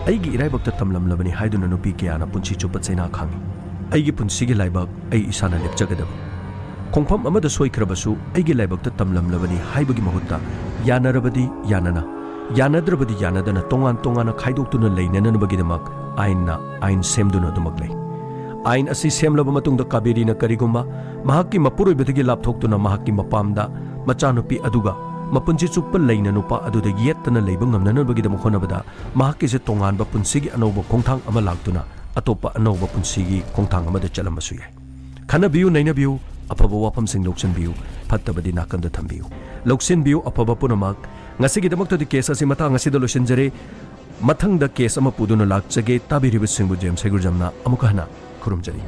ꯑꯩꯒꯤ ꯏꯔꯥꯏꯕꯛꯇ ꯇꯝꯂꯝꯂꯕꯅꯤ ꯍꯥꯏꯗꯨꯅ ꯅꯨꯄꯤ ꯀꯌꯥꯅ ꯄꯨꯟꯁꯤ ꯆꯨꯞꯄ ꯆꯩꯅꯥ ꯈꯥꯡꯏ꯫ ꯑꯩꯒꯤ ꯄꯨꯟꯁꯤꯒꯤ ꯂꯥꯏꯕꯛ ꯑꯩ ꯏꯁꯥꯅ ꯂꯦꯞꯆꯒꯗꯕꯅꯤ꯫ ꯈꯣꯡꯐꯝ ꯑꯃꯗ ꯁꯣꯏꯈ꯭ꯔꯕꯁꯨ ꯑꯩꯒꯤ ꯂꯥꯏꯕꯛꯇ ꯇꯝꯂꯝꯂꯕꯅꯤ ꯍꯥꯏꯕꯒꯤ ꯃꯍꯨꯠꯇ ꯌꯥꯅꯔꯕꯗꯤ ꯌꯥꯅꯅ, ꯌꯥꯅꯗ꯭ꯔꯕꯗꯤ ꯌꯥꯅꯗꯅ ꯇꯣꯉꯥꯟ ꯇꯣꯉꯥꯟꯅ ꯈꯥꯏꯗꯣꯛꯇꯨꯅ ꯂꯩꯅꯅꯕꯒꯤꯗꯃꯛ ꯑꯥꯏꯟꯅ ꯑꯥꯏꯟ ꯁꯦꯝꯗꯨꯅ ꯑꯗꯨꯃꯛ ꯂꯩ꯫ ꯑꯥꯏꯟ ꯑꯁꯤ ꯁꯦꯝꯂꯕ ꯃꯇꯨꯡꯗ ꯀꯥꯕꯦꯔꯤꯅ ꯀꯔꯤꯒꯨꯝꯕ ꯃꯍꯥꯛꯀꯤ ꯃꯄꯨꯔꯣꯏꯕꯗꯒꯤ ꯂꯥꯞꯊꯣꯛꯇꯨꯅ ꯃꯍꯥꯛꯀꯤ ꯃꯄꯥꯝꯗ ꯃꯆꯥꯅꯨꯄꯤ ꯑꯗꯨꯒ ꯃꯄꯨꯟꯁꯤ ꯆꯨꯞꯄ ꯂꯩꯅ ꯅꯨꯄꯥ ꯑꯗꯨꯗ ꯌꯦꯠꯇꯅ ꯂꯩꯕ ꯉꯝꯅꯅꯕꯒꯤꯗꯃꯛ ꯍꯣꯠꯅꯕꯗ ꯃꯍꯥꯛꯀꯤꯁꯦ ꯇꯣꯉꯥꯟꯕ ꯄꯨꯟꯁꯤꯒꯤ ꯑꯅꯧꯕ ꯈꯣꯡꯊꯥꯡ ꯑꯃ ꯂꯥꯛꯇꯨꯅ ꯑꯇꯣꯞꯄ ꯑꯅꯧꯕ ꯄꯨꯟꯁꯤꯒꯤ ꯈꯣꯡꯊꯥꯡ ꯑꯃꯗ ꯆꯠꯂꯝꯕꯁꯨ ꯌꯥꯏ꯫ ꯈꯟꯅꯕꯤꯌꯨ, ꯅꯩꯅꯕꯤꯌꯨ, ꯑꯐꯕ ꯋꯥꯐꯝꯁꯤꯡ ꯂꯧꯁꯤꯟꯕꯤꯌꯨ, ꯐꯠꯇꯕꯗꯤ ꯅꯥꯀꯟꯗ ꯊꯝꯕꯤꯌꯨ꯫ ꯂꯧꯁꯤꯟꯕꯤꯌꯨ ꯑꯐꯕ ꯄꯨꯝꯅꯃꯛ꯫ ꯉꯁꯤꯒꯤꯗꯃꯛꯇꯗꯤ ꯀꯦꯁ ꯑꯁꯤ ꯃꯇꯥꯡ ꯑꯁꯤꯗ ꯂꯣꯏꯁꯤꯟꯖꯔꯦ꯫ ꯃꯊꯪꯗ ꯀꯦꯁ ꯑꯃ ꯄꯨꯗꯨꯅ ꯂꯥꯛꯆꯒꯦ꯫ ꯇꯥꯕꯤꯔꯤꯕꯁꯤꯡꯕꯨ ꯖꯦꯝꯁ ꯍꯩꯒ꯭ꯔꯨꯖꯝꯅ ꯑꯃꯨꯛꯀ ꯍꯟꯅ ꯈꯨꯔꯨꯝꯖꯔꯤ꯫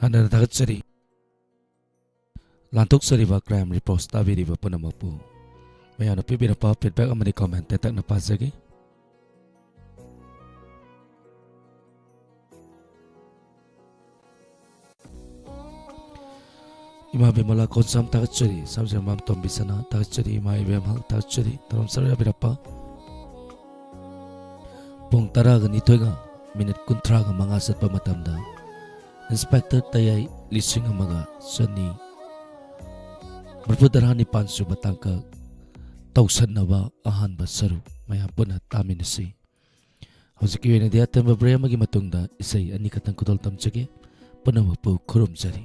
ꯍꯟꯅ ꯊꯥꯒꯠꯆꯔꯤ꯫ ꯂꯥꯟꯊꯣꯛꯆꯔꯤꯕ ꯀ꯭ꯔꯥꯏꯝ ꯔꯤꯄꯣꯔꯠꯁ ꯇꯥꯕꯤꯔꯤꯕ ꯄꯨꯝꯅꯃꯛꯄꯨ ꯃꯌꯥꯝꯅ ꯄꯤꯕꯤꯔꯛꯄ ꯐꯤꯗꯕꯦꯛ ꯑꯃꯗꯤ ꯀꯃꯦꯟ ꯇꯦꯟꯇꯛꯅ ꯄꯥꯖꯒꯦ꯫ ꯏꯃꯥ ꯕꯤꯃꯂꯥ ꯀꯣꯟꯁꯥꯝ ꯊꯥꯒꯠꯆꯔꯤ, ꯁꯝꯖꯦꯟꯕꯝ ꯇꯣꯝꯕꯤ ꯁꯅꯥ ꯊꯥꯒꯠꯆꯔꯤ, ꯏꯃꯥ ꯏꯕꯦꯝꯍꯜ ꯊꯥꯒꯠꯆꯔꯤ, ꯇꯣꯔꯝ ꯁꯔꯨ ꯌꯥꯕꯤꯔꯛꯄ꯫ ꯄꯨꯡ ꯇꯔꯥꯒ ꯅꯤꯊꯣꯏꯒ ꯃꯤꯅꯤꯠ ꯀꯨꯟꯊ꯭ꯔꯥꯒ ꯃꯉꯥ ꯆꯠꯄ ꯃꯇꯝꯗ ꯏꯟꯁꯄꯦꯛꯇꯔ ꯇꯌꯥꯏ ꯂꯤꯁꯤꯡ ꯑꯃꯒ ꯆꯅꯤ ꯃꯔꯤꯐꯨ ꯇꯔꯥ ꯅꯤꯄꯥꯟ ꯁꯨꯕ ꯇꯥꯡꯀꯛ ꯇꯧꯁꯟꯅꯕ ꯑꯍꯥꯟꯕ ꯁꯔꯨꯛ ꯃꯌꯥꯝ ꯄꯨꯟꯅ ꯇꯥꯃꯤꯟꯅꯁꯤ꯫ ꯍꯧꯖꯤꯛꯀꯤ ꯑꯣꯏꯅꯗꯤ ꯑꯇꯦꯟꯕ ꯕ꯭ꯔꯦꯛ ꯑꯃꯒꯤ ꯃꯇꯨꯡꯗ ꯏꯁꯩ ꯑꯅꯤꯈꯛꯇꯪ ꯈꯨꯗꯣꯜ ꯇꯝꯖꯒꯦ꯫ ꯄꯨꯝꯅꯃꯛꯄꯨ ꯈꯨꯔꯨꯝꯖꯔꯤ꯫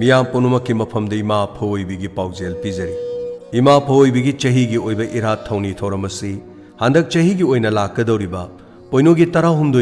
ꯃꯤꯌꯥꯝ ꯄꯨꯝꯅꯃꯛꯀꯤ ꯃꯐꯝꯗ ꯏꯃꯥ ꯑꯐꯧ ꯑꯣꯏꯕꯤꯒꯤ ꯄꯥꯎꯖꯦꯜ ꯄꯤꯖꯔꯤ꯫ ꯏꯃꯥ ꯑꯐꯧ ꯑꯣꯏꯕꯤꯒꯤ ꯆꯍꯤꯒꯤ ꯑꯣꯏꯕ ꯏꯔꯥꯠ ꯊꯧꯅꯤ ꯊꯧꯔꯝ ꯑꯁꯤ ꯍꯟꯗꯛ ꯆꯍꯤꯒꯤ ꯑꯣꯏꯅ ꯂꯥꯛꯀꯗꯧꯔꯤꯕ ꯄꯣꯏꯅꯨꯒꯤ ꯇꯔꯥꯍꯨꯝꯗꯣꯏ